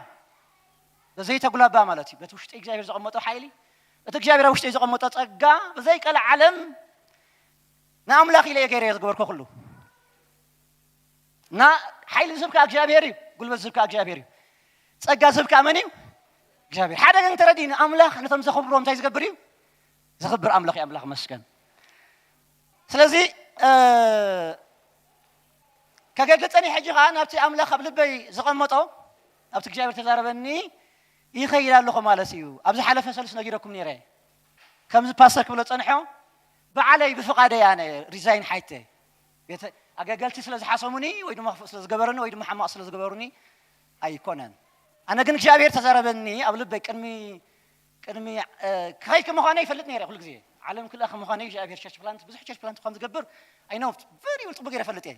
ብዘይተጉላባ ማለት እዩ። በቲ ውሽጢ እግዚኣብሔር ዘቐመጦ ሓይሊ፣ እቲ እግዚኣብሔር ኣብ ውሽጢ ዘቐመጦ ጸጋ፣ ብዘይ ቀልዓለም ንኣምላኽ ኢለ እየ ገይረ ዝገበርኩ ኩሉ። እና ሓይሊ ዝህብ ከዓ እግዚኣብሔር እዩ፣ ጉልበት ዝህብ ከዓ እግዚኣብሔር እዩ፣ ጸጋ ዝህብ ከዓ መን እዩ? እግዚኣብሔር። ሓደ ግን ተረዲእኒ፣ ኣምላኽ ነቶም ዘኽብርዎ እንታይ ዝገብር እዩ? ዘኽብር ኣምላኽ እዩ። ኣምላኽ መስገን። ስለዚ፣ እ፣ ከገልግል ጸኒሐ፣ ሕጂ ኸዓ ናብቲ ኣምላኽ ኣብ ልበይ ዘቐመጦ፣ ናብቲ እግዚኣብሔር ተዛረበኒ ይኸይድ ኣለኹ ማለት እዩ። ኣብ ዝሓለፈ ሰሉስ ነጊረኩም ነይረ። ከምዚ ፓስተር ክብሎ ጸንሖ፣ ብዓለይ ብፍቓደይ ኣነ ሪዛይን ሓይተ። ቤተ-፣ ኣገልገልቲ ስለ ዝሓሰሙኒ ወይ ድማ ክፉእ ስለ ዝገበሩኒ ወይ ድማ ሕማቕ ስለ ዝገበሩኒ ኣይኮነን። ኣነ ግን እግዚኣብሔር ተዛረበኒ ኣብ ልበይ። ቅድሚ፣ ቅድሚ፣ እ፣ ክኸይድ ከም ምዃነ ይፈልጥ ነይረ። ኩሉ ግዜ ዓለም ክልኣ ከም ምዃነ እግዚኣብሔር ቸርች ፕላንት፣ ብዙሕ ቸርች ፕላንት ከም ዝገብር I know very well፣ ጽቡቅ ገይረ እፈልጥ እየ።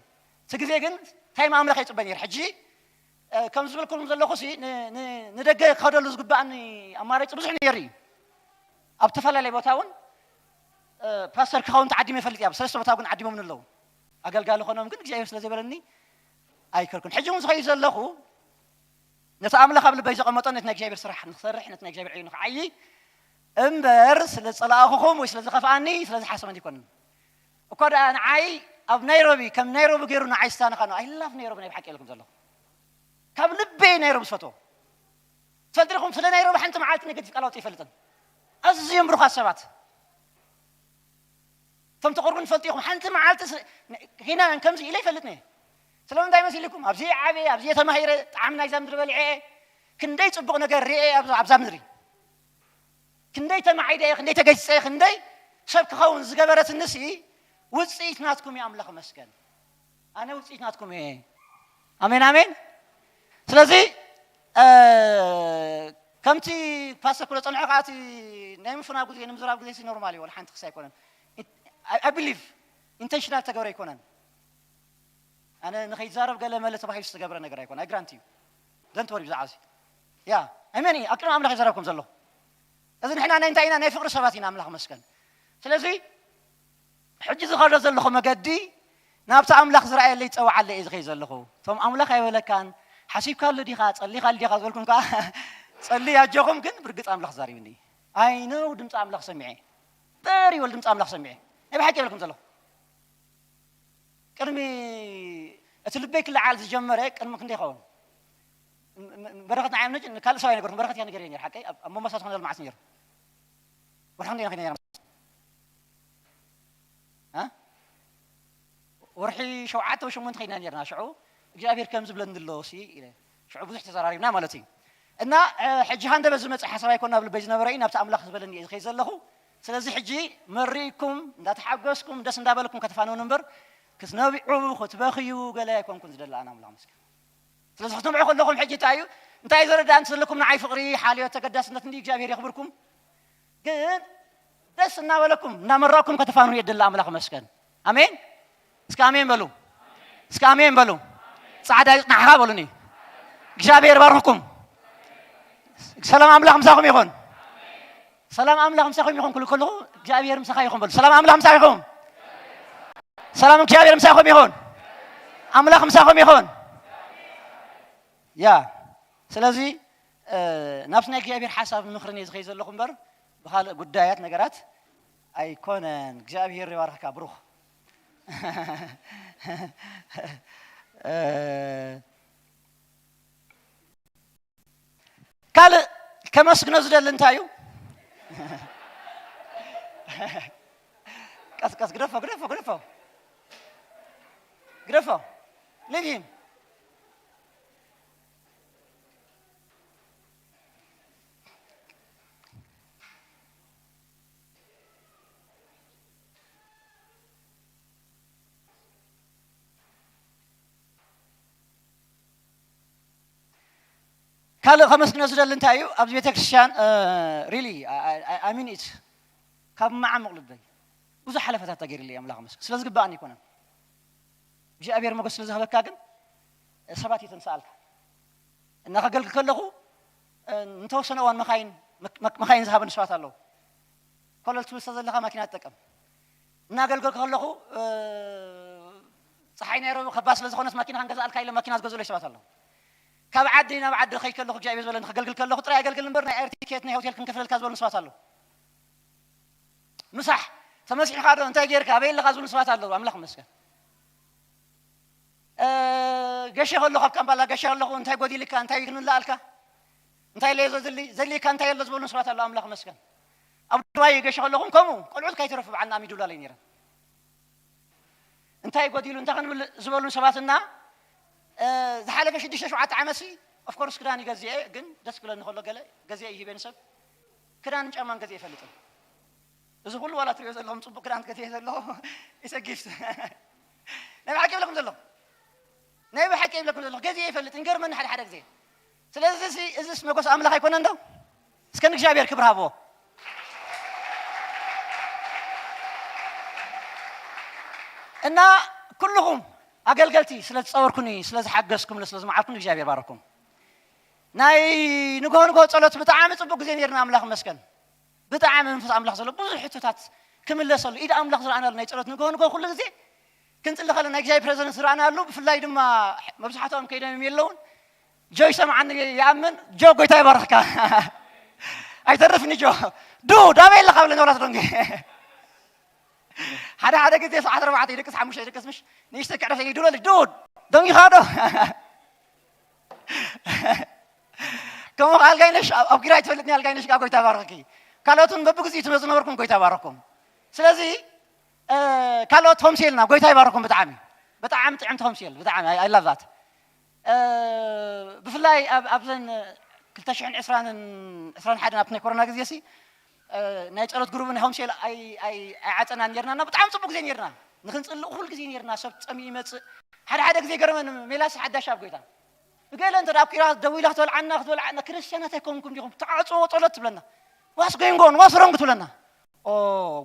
እቲ ግዜ ግን ታይም ኣምላኽ ይጽበ ነይረ። ሕጂ፣ እ፣ ከም ዝብልኩም ዘለኹ ሲ ን-፣ ን-፣ ንደገ ክኸደሉ ዝግባኣኒ ኣማራጺ ብዙሕ ነይሩ እዩ። ኣብ ተፈላለየ ቦታ እውን፣ እ፣ ፓስተር ክኸውን ተዓዲመ ይፈልጥ እየ። ኣብ ሰለስተ ቦታ እውን ዓዲሞምኒ ኣለዉ። ኣገልጋሊ ኾኖም ግን እግዚኣብሔር ስለ ዘይበለኒ ኣይከድኩን። ሕጂ እውን ዝኸይድ ዘለኹ ነቲ ኣምላኽ ኣብ ልበይ ዘቐመጦ ነቲ ናይ እግዚኣብሔር ስራሕ ንክሰርሕ፣ ነቲ ናይ እግዚኣብሔር ዕዮ ንክዓዪ እምበር ስለ ዝጸላእኹኹም ወይ ስለ ዝኸፍኣኒ ስለ ዝሓሰበኒ ኣይኮነን። እኳ ደኣ ንዓይ ኣብ ናይሮቢ ከም ናይሮቢ ገይሩ ንዓይ ዝሳነኻ ነው። I love ናይሮቢ፣ ናይ ብሓቂ እየ ኢልኩም ዘለኹ። ካብ ልበይ ናይሮቢ ዝፈትዎ። ትፈልጡ ዲኹም፣ ስለ ናይሮቢ ሓንቲ መዓልቲ ኔጌቲቭ ቃል ኣውጺእ ይፈልጥን። ኣዝዮም ብሩኻት ሰባት። እቶም ትቕርቡኒ ትፈልጡ ኢኹም። ሓንቲ መዓልቲ ስ-፣ ን-፣ ሄና ከምዚ ኢለ ይፈልጥን እየ። ስለምንታይ መሲልኩም? ኣብዚ እየ ዓብየ፣ ኣብዚ እየ ተማሂረ፣ ጣዕሚ ናይዛ ምድሪ በሊዐ እየ። ክንደይ ጽቡቕ ነገር ርእየ እየ ኣብዛ፣ ኣብዛ ምድሪ። ክንደይ ተማዒደ እየ፣ ክንደይ ተገይጸ እየ፣ ክንደይ ሰብ ክኸውን ዝገበረትኒ ሲ ውጽኢት ናትኩም እዩ። ኣምላኽ መስገን። ኣነ ውጽኢት ናትኩም እየ። ኣሜን፣ ኣሜን። ስለዚ፣ እ፣ ከምቲ ፓስተር ክብሎ ጸንሖ ከኣ፣ እቲ ናይ ምፍናው ግዜ፣ ንምዝራብ ግዜ ሲ ኖርማል እዩ፣ ዋላ ሓንቲ ክስ ኣይኮነን። I, I believe ኢንተንሽናል ተገብረ ኣይኮነን። ኣነ ንኸይዛረብ ገለ መለ ተባሂሉ ዝተገብረ ነገር ኣይኮነ። I grant you። Don't worry ብዛዕባ እዚ። ያ፣ ኣሜን እዩ። ኣብ ቅድሚ ኣምላኽ ይዛረብኩም ዘለኹ። እዚ ንሕና ናይ እንታይ ኢና? ናይ ፍቕሪ ሰባት ኢና፣ ኣምላኽ መስገን። ስለዚ፣ ሕጂ ዝኸዶ ዘለኹ መገዲ ናብቲ ኣምላኽ ዝረኣየለይ ዝጸውዓለይ እየ ዝኸይድ ዘለኹ። እቶም ኣምላኽ ኣይበለካን፣ ሓሲብካሉ ዲኻ፣ ጸሊኻሉ ዲኻ ዝበልኩም ከኣ፣ ጸሊ ኣጆኹም፣ ግን ብርግጽ ኣምላኽ ዛሪብኒ። I know ድምጺ ኣምላኽ ሰሚዐ። Very well ድምጺ ኣምላኽ ሰሚዐ። ናይ ብሓቂ ይብለኩም ዘለኹ። ቅድሚ እቲ ልበይ ክለዓል ዝጀመረ ቅድሚ ክንደይ ይኸውን? ም-፣ ም-፣ በረኸት ንዓይ ነጭ-፣ ንካልእ ሰብ ኣይነገርኩን። በረኸት እያ ነገር ነይር፣ ሓቀይ ኣብ፣ ኣብ መንበሳ ዝኾነ መዓስ ነይሩ። ወርሒ ክንደይ ኸይና ነይራ? እ? ወርሒ ሸውዓተ ወይ ሸሞንተ ኸይና ነይርና። ሽዑ እግዚኣብሔር ከም ዝብለኒ ኣሎ ሲ ኢለ። ሽዑ ብዙሕ ተዘራሪብና ማለት እዩ። እና፣ እ፣ ሕጂ ሃንደበት ዝመጽእ ሓሳብ ኣይኮን ናብ ልበይ ዝነበረ እዩ፣ ናብቲ ኣምላኽ ዝበለኒ እየ ዝኸይድ ዘለኹ። ስለዚ ሕጂ መሪእኩም፣ እንዳተሓጎስኩም፣ ደስ እንዳበለኩም ከተፋንውኑ እምበር፣ ክትነብዑ፣ ክትበኽዩ፣ ገለ ኣይኮንኩን ዝደሊ ኣነ ኣምላኽ መስገን። ስለዚ ክትንብዑ ከለኹም ሕጂ እንታይ እዩ? እንታይ ዘረዳእን ዘለኩም ንዓይ ፍቕሪ፣ ሓልዮት፣ ተገዳስነት እንዲ እግዚኣብሔር የኽብርኩም። ግን ደስ እናበለኩም፣ እናመረቕኩም ከተፋንኑ የደሊ ኣምላኽ መስገን። ኣሜን። እስከ ኣሜን በሉ። እስከ ኣሜን በሉ። ጻዕዳ ይጽናሕኻ በሉኒ። እግዚኣብሔር ባርኽኩም። ሰላም ኣምላኽ ምሳኹም ይኹን። ሰላም ኣምላኽ ምሳኹም ይኹን ክብል ከለኹ እግዚኣብሔር ምሳኻ ይኹን በሉ። ሰላም ኣምላኽ ምሳኻ ይኹን። ሰላም እግዚኣብሔር ምሳኹም ይኹን። ኣምላኽ ምሳኹም ይኹን። ያ ስለዚ ናብቲ ናይ እግዚኣብሔር ሓሳብ ምኽርን እየ ዝኸይ ዘለኹ እምበር ብኻልእ ጉዳያት ነገራት ኣይኮነን። እግዚኣብሔር ይባርኽካ ብሩኽ። ካልእ ከመስግኖ ዝደሊ እንታይ እዩ? ቀስ ቀስ ግደፎ ግደፎ ግደፎ ግደፎ። Leave him. ካልእ ከመስግኖ ዝደሊ እንታይ እዩ? ኣብዚ ቤተክርስትያን really I mean it ካብ መዓሙቕ ልበይ ብዙሕ ሓለፈታት ተገይሩለይ ኣምላኽ መስገን። ስለ ዝግባኣኒ ኣይኮነን። እግዚኣብሔር ሞገስ ስለ ዝሃበካ ግን ሰባት እየ ተንስኣልካ። እና ከገልግል ከለኹ እንተወሰነ እዋን መኻይን መካይን ዝሃበኒ ሰባት ኣለዉ። ኮለል ትብል ስለ ዘለኻ ማኪና ትጠቀም። እናገልገልኩ ከለኹ ፀሓይ ናይ ረቡዕ ከባድ ስለ ዝኾነት ማኪና ክንገዝኣልካ ኢለ ማኪና ዝገዝኡለይ ሰባት ኣለዉ። ካብ ዓዲ ናብ ዓዲ ከይድ ከለኹ እግዚኣብሔር ዝበለኒ ከገልግል ከለኹ ጥራይ ኣገልግል እምበር ናይ ኤር ቲኬት ናይ ሆቴል ክንከፍለልካ ዝበሉኒ ሰባት ኣለዉ። ምሳሕ ተመሲሕኻ ዶ እንታይ ጌርካ ኣበይ ኣለኻ ዝብሉ ሰባት ኣለዉ። ኣምላኽ ይመስገን። ገሸ ከሎ ካብ ካምባላ ገሸ ኣለኹ እንታይ ጎዲልካ እንታይ ክንላኣልካ እንታይ ለየ ዘድሊ ዘድልየካ እንታይ ኣሎ ዝበሉ ሰባት ኣለዉ። ኣምላኽ ይመስገን። ኣብ ዱባይ ገሸ ከለኹም ከምኡ ቆልዑት ካይተረፉ በዓልና ኣሚዱላ ለይ ነይረን። እንታይ ጎዲሉ እንታይ ክንብል ዝበሉን ሰባትና ዝሓለፈ ሽዱሽተ ሸውዓተ ዓመት ሲ ኦፍኮርስ ክዳን ይገዝአ ግን ደስ ክብለኒ ከሎ ገለ ገዝአ ይሂበኒ ሰብ ክዳንን ጫማን ገዝአ ይፈልጥን። እዚ ኩሉ ዋላ ትሪኦ ዘለኹም ፅቡቅ ክዳን ገዝአ ዘለኹ ኢሰጊፍት ናይ ብሓቂ ይብለኩም ዘለኹ ናይ ብሓቂ ይብለኩም ዘለኹ ገዝአ ይፈልጥን ገርመኒ ሓደ ሓደ ግዜ። ስለዚ እዚ እዚስ መጎስ ኣምላኽ ኣይኮነን ዶ? እስከ ንእግዚኣብሔር ክብሪ ሃብዎ። እና ኩልኹም ኣገልገልቲ ስለ ዝጸወርኩኒ ስለ ዝሓገዝኩምኒ ስለ ዝመዓርኩኒ እግዚኣብሔር ባረኩም። ናይ ንግሆ ንግሆ ጸሎት ብጣዕሚ ጽቡቅ ግዜ ነይርና ኣምላኽ ይመስገን። ብጣዕሚ መንፈስ ኣምላኽ ዘሎ ብዙሕ ሕቶታት ክምለሰሉ ኢድ ኣምላኽ ዝረኣናሉ ናይ ጸሎት ንግሆ ንግሆ ኩሉ ግዜ ክንጽሊ ከለና ናይ እግዚኣብሔር ፕሬዘንስ ዝረኣናሉ ብፍላይ ድማ መብዛሕትኦም ከይዶም የለውን ጆ ይሰምዓኒ ይኣምን። ጆ ጎይታ ይባርኽካ። ኣይተርፍኒ ጆ። ዱድ ኣበይ ኣለኻ ብለኒ ወላት ደንጊ ሓደ ሓደ ግዜ ሰዓት ኣርባዕተ ይደቅስ ሓሙሽተ ይደቅስ ምሽ ንእሽተ ክዕረፍ ኢሉ ይድውለልሽ ዱድ ደንጊኻ ዶ ከምኡ ኣልጋይነሽ ኣብ ግራይ ትፈልጥኒ ኣልጋይነሽ ጋ ጎይታ ይባርኽኪ። ካልኦትን በብግዜ ትመፁ ነበርኩም ጎይታ ይባርኽኩም። ስለዚ ካልኦት ሆምሴልና ጎይታ ይባርኩም። ብጣዕሚ ብጣዕሚ ጥዕምቲ ሆምሴል ብጣዕሚ I love that። ብፍላይ ኣብዘን ክልተ ሽሕን ዕስራን ዕስራን ሓደን ኣብቲ ናይ ኮሮና ግዜ ሲ ናይ ጸሎት ግሩብ ናይ ሆምሴል ኣይዓጸናን ኔርና እና ብጣዕሚ ጽቡቅ ግዜ ኔርና። ንክንጽልእ ኩሉ ግዜ ኔርና። ሰብ ጸሚኡ ይመጽእ። ሓደ ሓደ ግዜ ገረመን ሜላስ ሓዳሽ ኣብ ጎይታ ገለ እንተ ኣብ ኪራስ ደዊላ ክትበልዓና ክትበልዓና ክርስትያናት ኣይኮንኩም ዲኹም ትዓጽዎ ጸሎት ትብለና። ዋስ ጎይንጎን ዋስ ሮንግ ትብለና። ኦ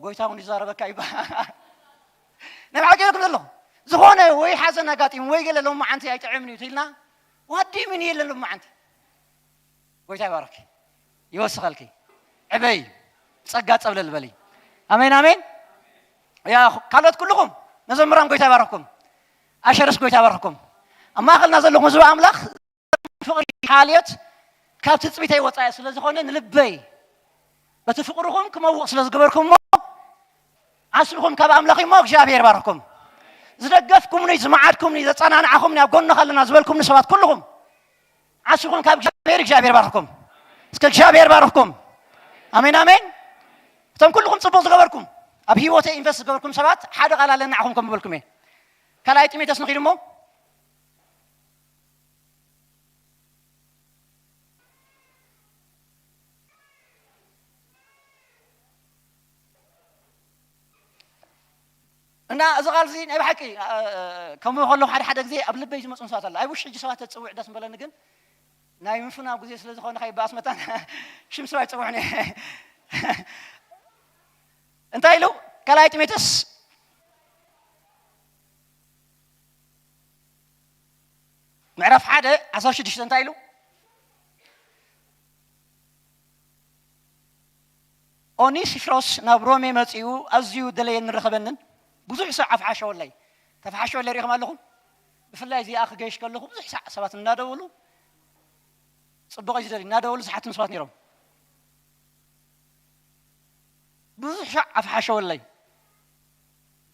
ጎይታ እውን ይዛረበካ ይባ ናይ ብሓቂ ይብለኩም ዘለኹ ዝኾነ ወይ ሓዘን ኣጋጢሙ ወይ ገለ ሎም መዓንቲ ኣይጥዕምን እዩ ትልና ዋዲ ምን የለን ሎም መዓንቲ ጎይታ ይባርክ ይወስኸልኪ ዕበይ ጸጋ ጸብለል በሊ ኣሜን ኣሜን ያ ካልኦት ኩልኹም መዘምራን ጎይታ ይባርክኩም ኣሸርስ ጎይታ ይባርክኩም ኣብ ማእኸልና ዘለኹም ህዝቢ ኣምላኽ ፍቕሪ ሓልዮት ካብ ትጽቢተይ ወጻኢ ስለ ዝኾነ ንልበይ በቲ ፍቕርኹም ክመውቕ ስለ ዝገበርኩሞ ዓስብኹም ካብ ኣምላኽ እሞ እግዚኣብሔር ይባርኽኩም። ዝደገፍኩምኒ፣ ዝመዓድኩምኒ፣ ዘጸናንዓኹምኒ፣ ኣብ ጎንኻ ኣለና ዝበልኩምኒ ሰባት ኩልኹም ዓስብኹም ካብ እግዚኣብሔር እግዚኣብሔር ይባርኽኩም። እስከ እግዚኣብሔር ይባርኽኩም። ኣሜን ኣሜን። እቶም ኩልኹም ጽቡቕ ዝገበርኩም ኣብ ህይወተይ ኢንቨስት ዝገበርኩም ሰባት ሓደ ቃል ኣለና ንዓኹም ከም ዝበልኩም እየ። ካልኣይ ጢሞቴዎስ ንኺድ እሞ እና እዚ ቃል እዚ ናይ ብሓቂ፣ እ፣ እ፣ ከምኡ ከለኹ ሓደ ሓደ ግዜ ኣብ ልበይ ዝመፁ ሰባት ኣሎ። ኣይ ውሽ ሕጂ ሰባት ተፅውዕ ደስ ምበለኒ፣ ግን ናይ ምፍናው ግዜ ስለ ዝኾነ ከይበኣስ መታን ሽም ሰብ ኣይፅውዕን እየ። እንታይ ኢሉ? ካልኣይ ጢሞቴዎስ ምዕራፍ ሓደ ዓሰርተ ሽዱሽተ እንታይ ኢሉ? ኦኒሲፍሮስ ናብ ሮሜ መጺኡ ኣዝዩ ደለየን ረኸበንን። ብዙሕ ሳዕ ኣፍሓሸወለይ። ተፍሓሸወለይ ሪኢኹም ኣለኹም? ብፍላይ እዚኣ ክገይሽ ከለኹ ብዙሕ ሳዕ ሰባት እናደወሉ፣ "ጽቡቕ እዩ ዝደሊ" እናደወሉ ዝሓቱን ሰባት ነይሮም። ብዙሕ ሳዕ ኣፍሓሸወለይ።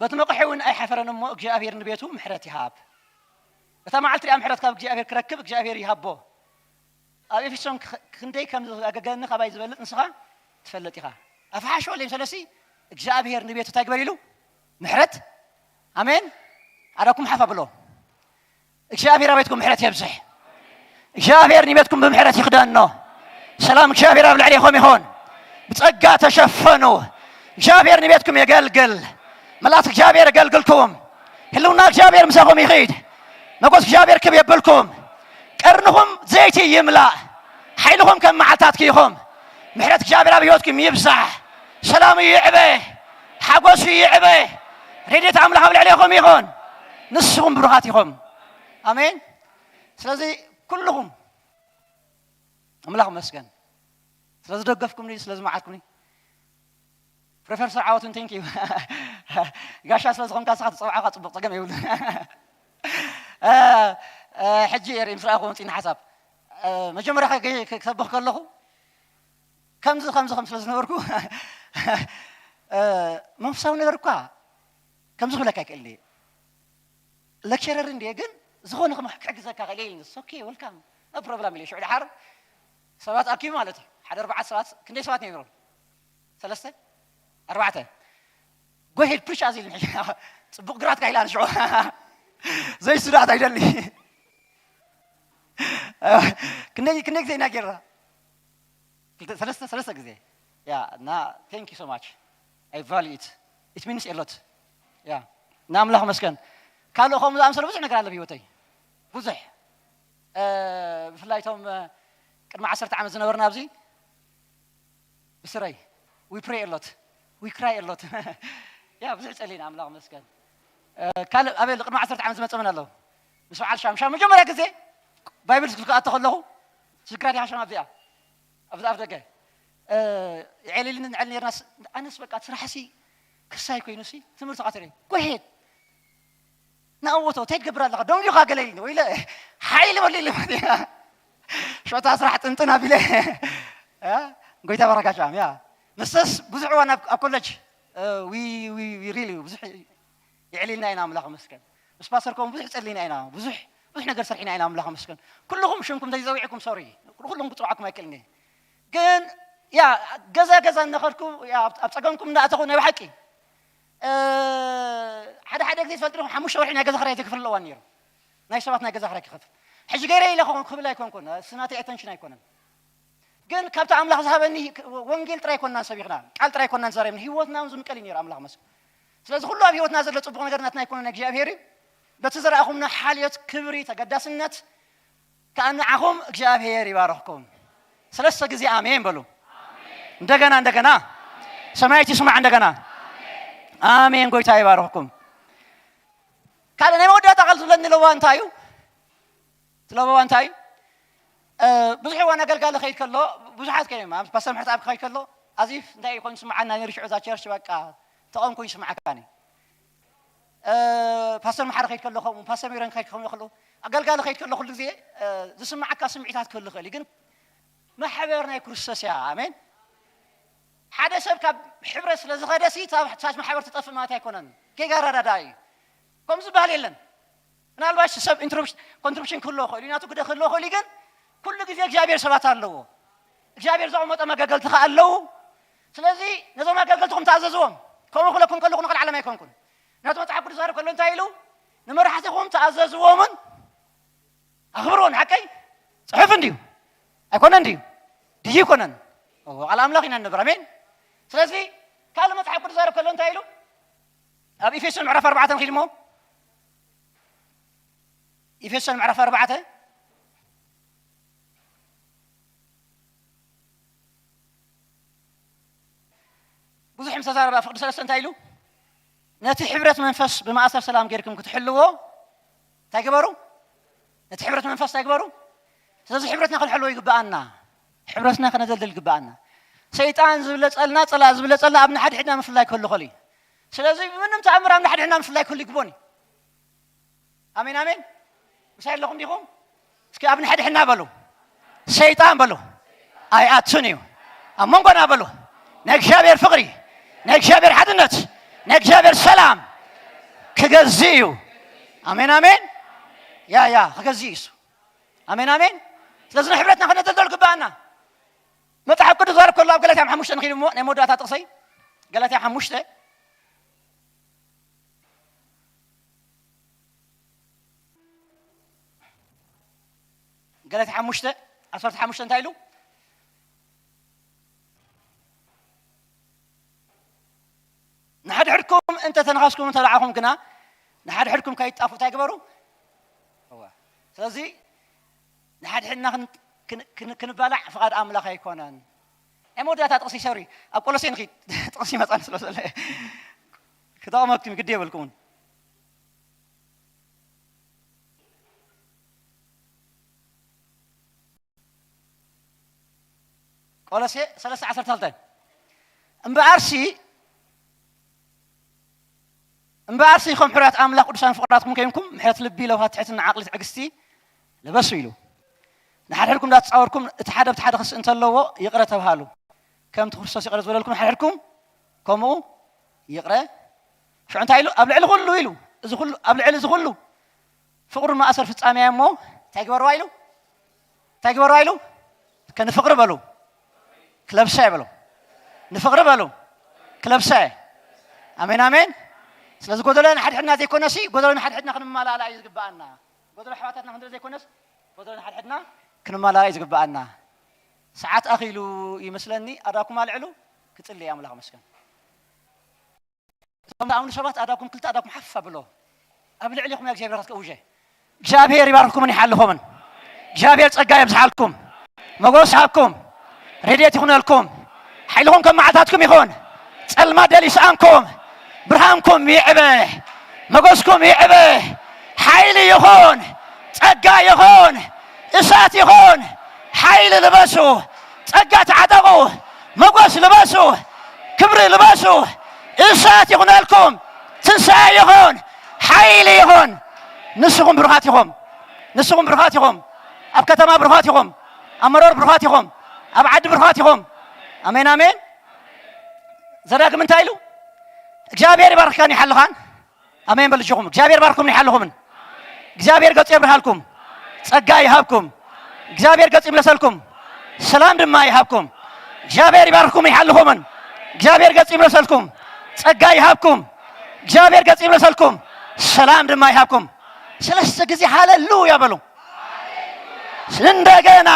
በቲ መቕሒ እውን ኣይሓፈረን እሞ እግዚኣብሔር ንቤቱ ምሕረት ይሃብ። እታ መዓልቲ እያ ምሕረት ካብ እግዚኣብሔር ክረክብ እግዚኣብሔር ይሃቦ። ኣብ ኤፌሶን ክ-፣ ክንደይ ከም ዘጋገለኒ ካባይ ዝበልጥ ንስኻ ትፈልጥ ኢኻ። ኣፍሓሸወለይ ሰለሲ እግዚኣብሔር ንቤቱ እንታይ ግበር ኢሉ? ምሕረት። ኣሜን። ኣዳኩም ሓፍ ኣብሎ። እግዚኣብሔር ኣብ ቤትኩም ምሕረት የብዝሕ። እግዚኣብሔር ንቤትኩም ብምሕረት ይኽደኖ። ሰላም እግዚኣብሔር ኣብ ልዕሌኹም ይኹን። ብጸጋ ተሸፈኑ። እግዚኣብሔር ንቤትኩም የገልግል። መልኣክ እግዚኣብሔር የገልግልኩም። ህልውና እግዚኣብሔር ምሳኹም ይኺድ። መጎስ እግዚኣብሔር ክብ የብልኩም። ቀርንኹም ዘይቲ ይምላእ። ሓይልኹም ከም መዓልታት ይኹም። ምሕረት እግዚኣብሔር ኣብ ህይወትኩም ይብዛሕ። ሰላሙ ይዕበ። ሓጎሱ ይዕበ። ረድኤት ኣምላኽ ኣብ ልዕሌኹም ይኹን። ንስኹም ብሩኻት ኢኹም። ኣሜን። ስለዚ ኩልኹም ኣምላኽ መስገን ስለ ዝደገፍኩምኒ፣ ስለ ዝመዓድኩምኒ። ፕሮፌሰር ዓወትን፣ thank you። ጋሻ ስለ ዝኾንካ ንስኻ ትጸውዓኻ ጽቡቕ ጸገም የብሉን። እ፣ እ፣ ሕጂ እየ ምስ ረኣኹ መጺእኒ ሓሳብ። እ፣ መጀመርያ ከ-፣ ከ-፣ ክሰብኽ ከለኹ ከምዚ፣ ከምዚ፣ ከም ስለ ዝነበርኩ፣ እ፣ መንፈሳዊ ነገር እኳ ከምዚ ክብለካ ኣይክእልን እየ። ሌክቸረር እንድየ፣ ግን ዝኾነ ክም-፣ ክሕግዘካ ክእል እየ ኢሉኒ። ኦኬ፣ ዌልካም፣ ኖ ፕሮብለም ኢለ። ሽዑ ደሓር ሰባት ኣኪቡ ማለት እዩ። ሓደ ኣርባዕተ ሰባት፣ ክንደይ ሰባት ነይሮም? ሰለስተ? ኣርባዕተ? ጎ ሄድ ፕሪች ኣዝ ኢሉኒ። ጽቡቕ ግራት ካይላ ንሽዑ። ዘይስዳት ኣይደሊ። ክንደይ፣ ክንደይ ግዜ ኢና ጌርና? ክልተ፣ ሰለስተ፣ ሰለስተ ግዜ። ያ፣ እና thank you so much. I value it. It means a lot. ያ፣ እና ኣምላኽ መስገን። ካልእ ከምኡ ዝኣምሰለ ብዙሕ ነገር ኣሎ ብህይወተይ። ብዙሕ። እ፣ ብፍላይ እቶም፣ እ፣ ቅድሚ ዓሰርተ ዓመት ዝነበርና ኣብዚ፣ ብስረይ፣ we pray a lot. We cry a lot. ያ፣ ብዙሕ ጸሊና፣ ኣምላኽ መስገን። እ፣ ካልእ ኣበይ ኣሎ? ቅድሚ ዓሰርተ ዓመት ዝመጸ መን ኣሎ? ምስ በዓል ሻም። ሻም መጀመርያ ግዜ ባይብል ስኩል ክኣቱ ከለኹ፣ ስግራ ዲኻ ሻም ኣብዚኣ? ኣብዚ ኣፍ ደገ። እ፣ የዕልልን ንዕል ነርና። ኣነስ በቃ እቲ ስራሕሲ ክሳይ ኮይኑሲ ትምህርቲ ቀትሪ። ጎ ሄድ። ናብኡ እቶ፣ እንታይ ትገብር ኣለኻ? ደንጊኻ ገለ ኢልኒ። ወይለ፣ ሓይሊ በሉ ኢልኒ። ሽዑ እታ ስራሕ ጥንጥን ኣቢለ። እ? ጎይታ ባረካ ሻም፣ ያ። ንሰስ ብዙሕ እዋን ኣብ፣ ኣብ ኮለጅ፣ እ፣ ዊ፣ ዊ፣ ዊ ሪሊ ብዙሕ የዕሊልና ኢና፣ ኣምላኽ ይመስገን። ምስ ፓስተር ከምኡ ብዙሕ ጸሊና ኢና፣ ብዙሕ፣ ብዙሕ ነገር ሰርሒና ኢና፣ ኣምላኽ ይመስገን። ኩልኹም ሽምኩም ዘይጸዊዕኩም ሶሪ፣ ኩልኹም ክጽውዓኩም ኣይክእልን እየ። ግን ያ ገዛ ገዛ እናኸድኩ፣ ያ ኣብ፣ ኣብ ጸገምኩም እናኣተኹ ናይ ብሓቂ፣ እ፣ ሓደ ሓደ ግዜ ትፈልጡ ዲኹም፣ ሓሙሽተ ወርሒ ናይ ገዛ ክራይ ዘይክፍል እዋን ነይሩ። ናይ ሰባት ናይ ገዛ ክራይ ክኸፍል። ሕጂ ገይረ ኢለ ክኸውን ክብል ኣይኮንኩን፣ እሱ ናተይ ኣተንሽን ኣይኮነን። ግን ካብቲ ኣምላኽ ዝሃበኒ ወንጌል ጥራይ ኮንና ንሰቢኽና፣ ቃል ጥራይ ኮንና ንዛረብ፣ ህይወትና እውን ዝምቀል እዩ ነይሩ፣ ኣምላኽ መስገን። ስለዚ ኩሉ ኣብ ህይወትና ዘሎ ጽቡቕ ነገር ናትና ኣይኮነን፣ ናይ እግዚኣብሔር እዩ። በቲ ዘረኣኹምና ሓልዮት፣ ክብሪ፣ ተገዳስነት ከኣ ንዓኹም እግዚኣብሔር ይባርኽኩም። ሰለስተ ግዜ ኣሜን በሉ። እንደገና፣ እንደገና። ሰማያት ይስማዕ እንደገና። ኣሜን። ጎይታ ይባርኽኩም። ካልእ ናይ መወዳእታ ቃል ዝብለኒ ለዋ እንታይ እዩ? እቲ ለዋ እንታይ እዩ? እ፣ ብዙሕ እዋን ኣገልጋሊ ከይድ ከሎ፣ ብዙሓት ከይማ፣ ፓስተር ምሕረት ኣብ ከይድ ከሎ፣ ኣዚፍ እንታይ ኮይኑ ስምዓና ነይሩ ሽዑ እዛ ቸርች በቃ ተቐንኩ ይስምዓካኒ። እ፣ ፓስተር መሓሪ ከይድ ከሎ ከምኡ፣ ፓስተር ሚረን ከይድ ከሎ፣ ኣገልጋሊ ከይድ ከሎ ኩሉ ግዜ፣ እ፣ ዝስምዓካ ስምዒታት ክህሉ ይኽእል እዩ። ግን ማሕበር ናይ ክርስቶስ እያ። ኣሜን። ሓደ ሰብ ካብ ሕብረት ስለ ዝኸደሲ፣ እታ፣ እታ ማሕበር ትጠፍእ ማለት ኣይኮነን። ጌጋ ኣረዳድኣ እዩ። ከምኡ ዝበሃል የለን። ምናልባት ሰብ ኢንትሮፕሽ-፣ ኮንትሪቢሽን ክህልዎ ይኽእል እዩ፣ ናቱ ግደ ክህልዎ ይኽእል እዩ። ግን ኩሉ ግዜ እግዚኣብሔር ሰባት ኣለዎ። እግዚኣብሔር ዘቐመጦም ኣገልገልቲ ከኣ ኣለዉ። ስለዚ ነዞም ኣገልገልትኹም ተኣዘዝዎም። ከምኡ ክብለኩም ከለኹ ንኻልእ ዓለም ኣይኮንኩን። ናቱ መጽሓፍ ቅዱስ ዝዛረብ ከሎ እንታይ ኢሉ? "ንመራሕትኹም ተኣዘዝዎምን ኣኽብርዎን." ሓቀይ ጽሑፍ እንድዩ። ኣይኮነን ድዩ? ድዩ ኣይኮነን? እዎ፣ ቃል ኣምላኽ ኢና ንነብር። ኣሜን። ስለዚ ካልእ መጽሓፍ ቅዱስ ዝዛረብ ከሎ እንታይ ኢሉ? ኣብ ኤፌሶን ምዕራፍ ኣርባዕተ ንኺድ እሞ፣ ኤፌሶን ምዕራፍ ኣርባዕተ፣ ብዙሕ ምስ ተዛረበ ኣብ ፍቕዲ ሰለስተ እንታይ ኢሉ? ነቲ ሕብረት መንፈስ ብማእሰር ሰላም ጌርኩም ክትሕልዎ እንታይ ግበሩ? ነቲ ሕብረት መንፈስ እንታይ ግበሩ? ስለዚ ሕብረትና ክንሕልዎ ይግብኣና። ሕብረትና ከነደልድል ይግብኣና። ሰይጣን ዝብለጸልና፣ ጸላእ ዝብለጸልና ኣብ ንሓድሕድና ምፍላይ ክህሉ ከሎ እዩ። ስለዚ ብምንም ተኣምር ኣብ ንሓድሕድና ምፍላይ ክህሉ ይግብኦን እዩ። ኣሜን፣ ኣሜን። ምሳይ ኣለኹም ዲኹም? እስኪ ኣብ ንሓድሕድና በሉ። ሰይጣን በሉ። ኣይኣቱን እዩ። ኣብ መንጎና በሉ። ናይ እግዚኣብሔር ፍቕሪ፣ ናይ እግዚኣብሔር ሓድነት፣ ናይ እግዚኣብሔር ሰላም ክገዝእ እዩ። ኣሜን፣ ኣሜን። ያ፣ ያ፣ ክገዝእ እዩ እሱ። ኣሜን፣ ኣሜን። ስለዚ ንሕብረትና ከነደልደሉ ግብኣና። መጽሓፍ ቅዱስ ዛረብ ከሎ ኣብ ገላትያ ሓሙሽተ ንኺድ እሞ፣ ናይ መወዳእታ ጥቕሰይ፣ ገላትያ ሓሙሽተ፣ ገላትያ ሓሙሽተ ዓሰርተ ሓሙሽተ እንታይ ኢሉ? ንሓድሕድኩም እንተ ተነኻስኩም እንተ ደዓኹም ግና፣ ንሓድሕድኩም ከይጣፉ እንታይ ግበሩ? እዋ። ስለዚ ንሓድሕድና ክን-፣ ክን-፣ ክን-፣ ክንባላዕ ፍቓድ ኣምላኽ ኣይኮነን። ናይ መወዳእታ ጥቕሲ፣ ሶሪ፣ ኣብ ቆሎሴ ንኺድ። ጥቕሲ ይመጻኒ ስለ ዘሎ እየ። ክጠቕመኩም ግዲ የብልኩምን። ቆሎሴ ሰለስተ ዓሰርተ ክልተ። እምበኣርሲ፣ እምበኣርሲ ከም ሕሩያት ኣምላኽ ቅዱሳን ፍቑራትኩም ኮይንኩም፣ ምሕረት ልቢ፣ ለውሃት፣ ትሕትና፣ ዓቕሊ፣ ትዕግስቲ ልበሱ ኢሉ። ንሓድሕድኩም እንዳተጻወርኩም፣ እቲ ሓደ ብቲ ሓደ ክስእ እንተለዎ ይቕረ ተብሃሉ። ከምቲ ክርስቶስ ይቕረ ዝበለልኩም ንሓድሕድኩም፣ ከምኡ ይቕረ። ሽዑ እንታይ ኢሉ? ኣብ ልዕሊ ኩሉ ኢሉ፣ እዚ ኩሉ፣ ኣብ ልዕሊ እዚ ኩሉ ፍቕሩ ማእሰር ፍጻሜ እሞ እንታይ ግበርዋ ኢሉ? እንታይ ግበርዋ ኢሉ? ከ-፣ ንፍቕሪ በሉ። ክለብሳ ይበሉ። ንፍቕሪ በሉ። ክለብሳ። ኣሜን፣ ኣሜን። ስለዚ ጎደሎ ንሓድሕድና ዘይኮነሲ፣ ጎደሎ ንሓድሕድና ክንመላላ እዩ ዝግብኣና። ጎደሎ ኣሕዋታትና ክንድሪ ዘይኮነስ፣ ጎደሎ ንሓድሕድና ክንመላላ እዩ ዝግብኣና። ሰዓት ኣኺሉ ይመስለኒ፣ ኣዳኩም ኣልዕሉ፣ ክጽልይ ኣምላኽ መስገን። እቶም ዝኣምኑ ሰባት ኣዳኩም ክልተ ኣዳኩም ሓፍ ኣብሎ። ኣብ ልዕሊኹም እያ እግዚኣብሔር ክትቀውže። እግዚኣብሔር ይባርክኩምን ይሓልኹምን። እግዚኣብሔር ጸጋ የብዝሓልኩም። መጎስ ሃብኩም። ረድኤት ይኹነልኩም። ሓይልኹም ከም መዓልታትኩም ይኹን። ጸልማት ደል ይስኣንኩም። ብርሃንኩም ይዕበ። መጎስኩም ይዕበ። ሓይሊ ይኹን። ጸጋ ይኹን። እሳት ይኹን። ሓይሊ ልበሱ። ጸጋ ተዓጠቑ። መጎስ ልበሱ። ክብሪ ልበሱ። እሳት ይኹነልኩም። ትንሳኤ ይኹን። ሓይሊ ይኹን። ንስኹም ብሩኻት ኢኹም። ንስኹም ብሩኻት ኢኹም። ኣብ ከተማ ብሩኻት ኢኹም። ኣብ መሮር ብሩኻት ኢኹም። ኣብ ዓዲ ብሩኻት ኢኹም። ኣሜን፣ ኣሜን። ዘዳግም እንታይ ኢሉ? እግዚኣብሔር ይባርክካን ይሓልኻን። ኣሜን በሉ እጆኹም። እግዚኣብሔር ባርኩምን ይሓልኹምን። እግዚኣብሔር ገጹ የብርሃልኩም። ጸጋ ይሃብኩም። እግዚኣብሔር ገጹ ይምለሰልኩም። ሰላም ድማ ይሃብኩም። እግዚኣብሔር ይባርክኩም ይሓልኹምን። እግዚኣብሔር ገጹ ይምለሰልኩም። ጸጋ ይሃብኩም። እግዚኣብሔር ገጹ ይምለሰልኩም። ሰላም ድማ ይሃብኩም። ሰለስተ ግዜ ሃሌሉያ በሉ። እንደገና።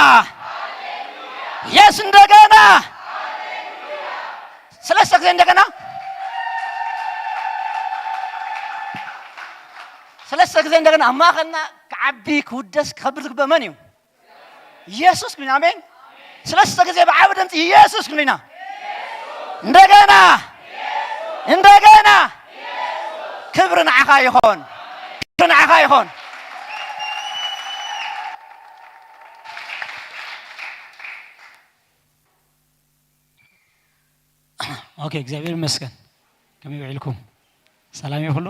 የስ፣ እንደገና። ሰለስተ ግዜ እንደገና። ሰለስተ ግዜ እንደገና ኣብ ማእኸልና ክዓቢ፣ ክውደስ፣ ክኸብር ዝግበእ መን እዩ? ኢየሱስ ክብልና። ኣሜን። ሰለስተ ግዜ ብዓቢ ድምፂ ኢየሱስ ክብልና። እንደገና፣ እንደገና። ክብሪ ንዓኻ ይኾን። ክብሪ ንዓኻ ይኾን። ኦኬ፣ እግዚኣብሔር ይመስገን። ከመይ ውዒልኩም? ሰላም እዩ ኩሉ?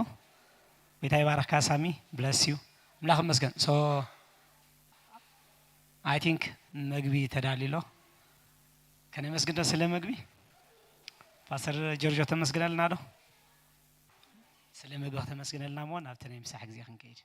ጎይታ ይባርኽካ ሳሚ፣ bless you። ኣምላኽ ይመስገን። So, I think መግቢ ተዳልዩ ኣሎ። ከነመስግን ዶ ስለ መግቢ? ፓስተር ጆርጆ ተመስግነልና ዶ? ስለ መግቢ ከተመስግነልና እሞ ናብቲ ናይ ምሳሕ ግዜ ክንከይድ።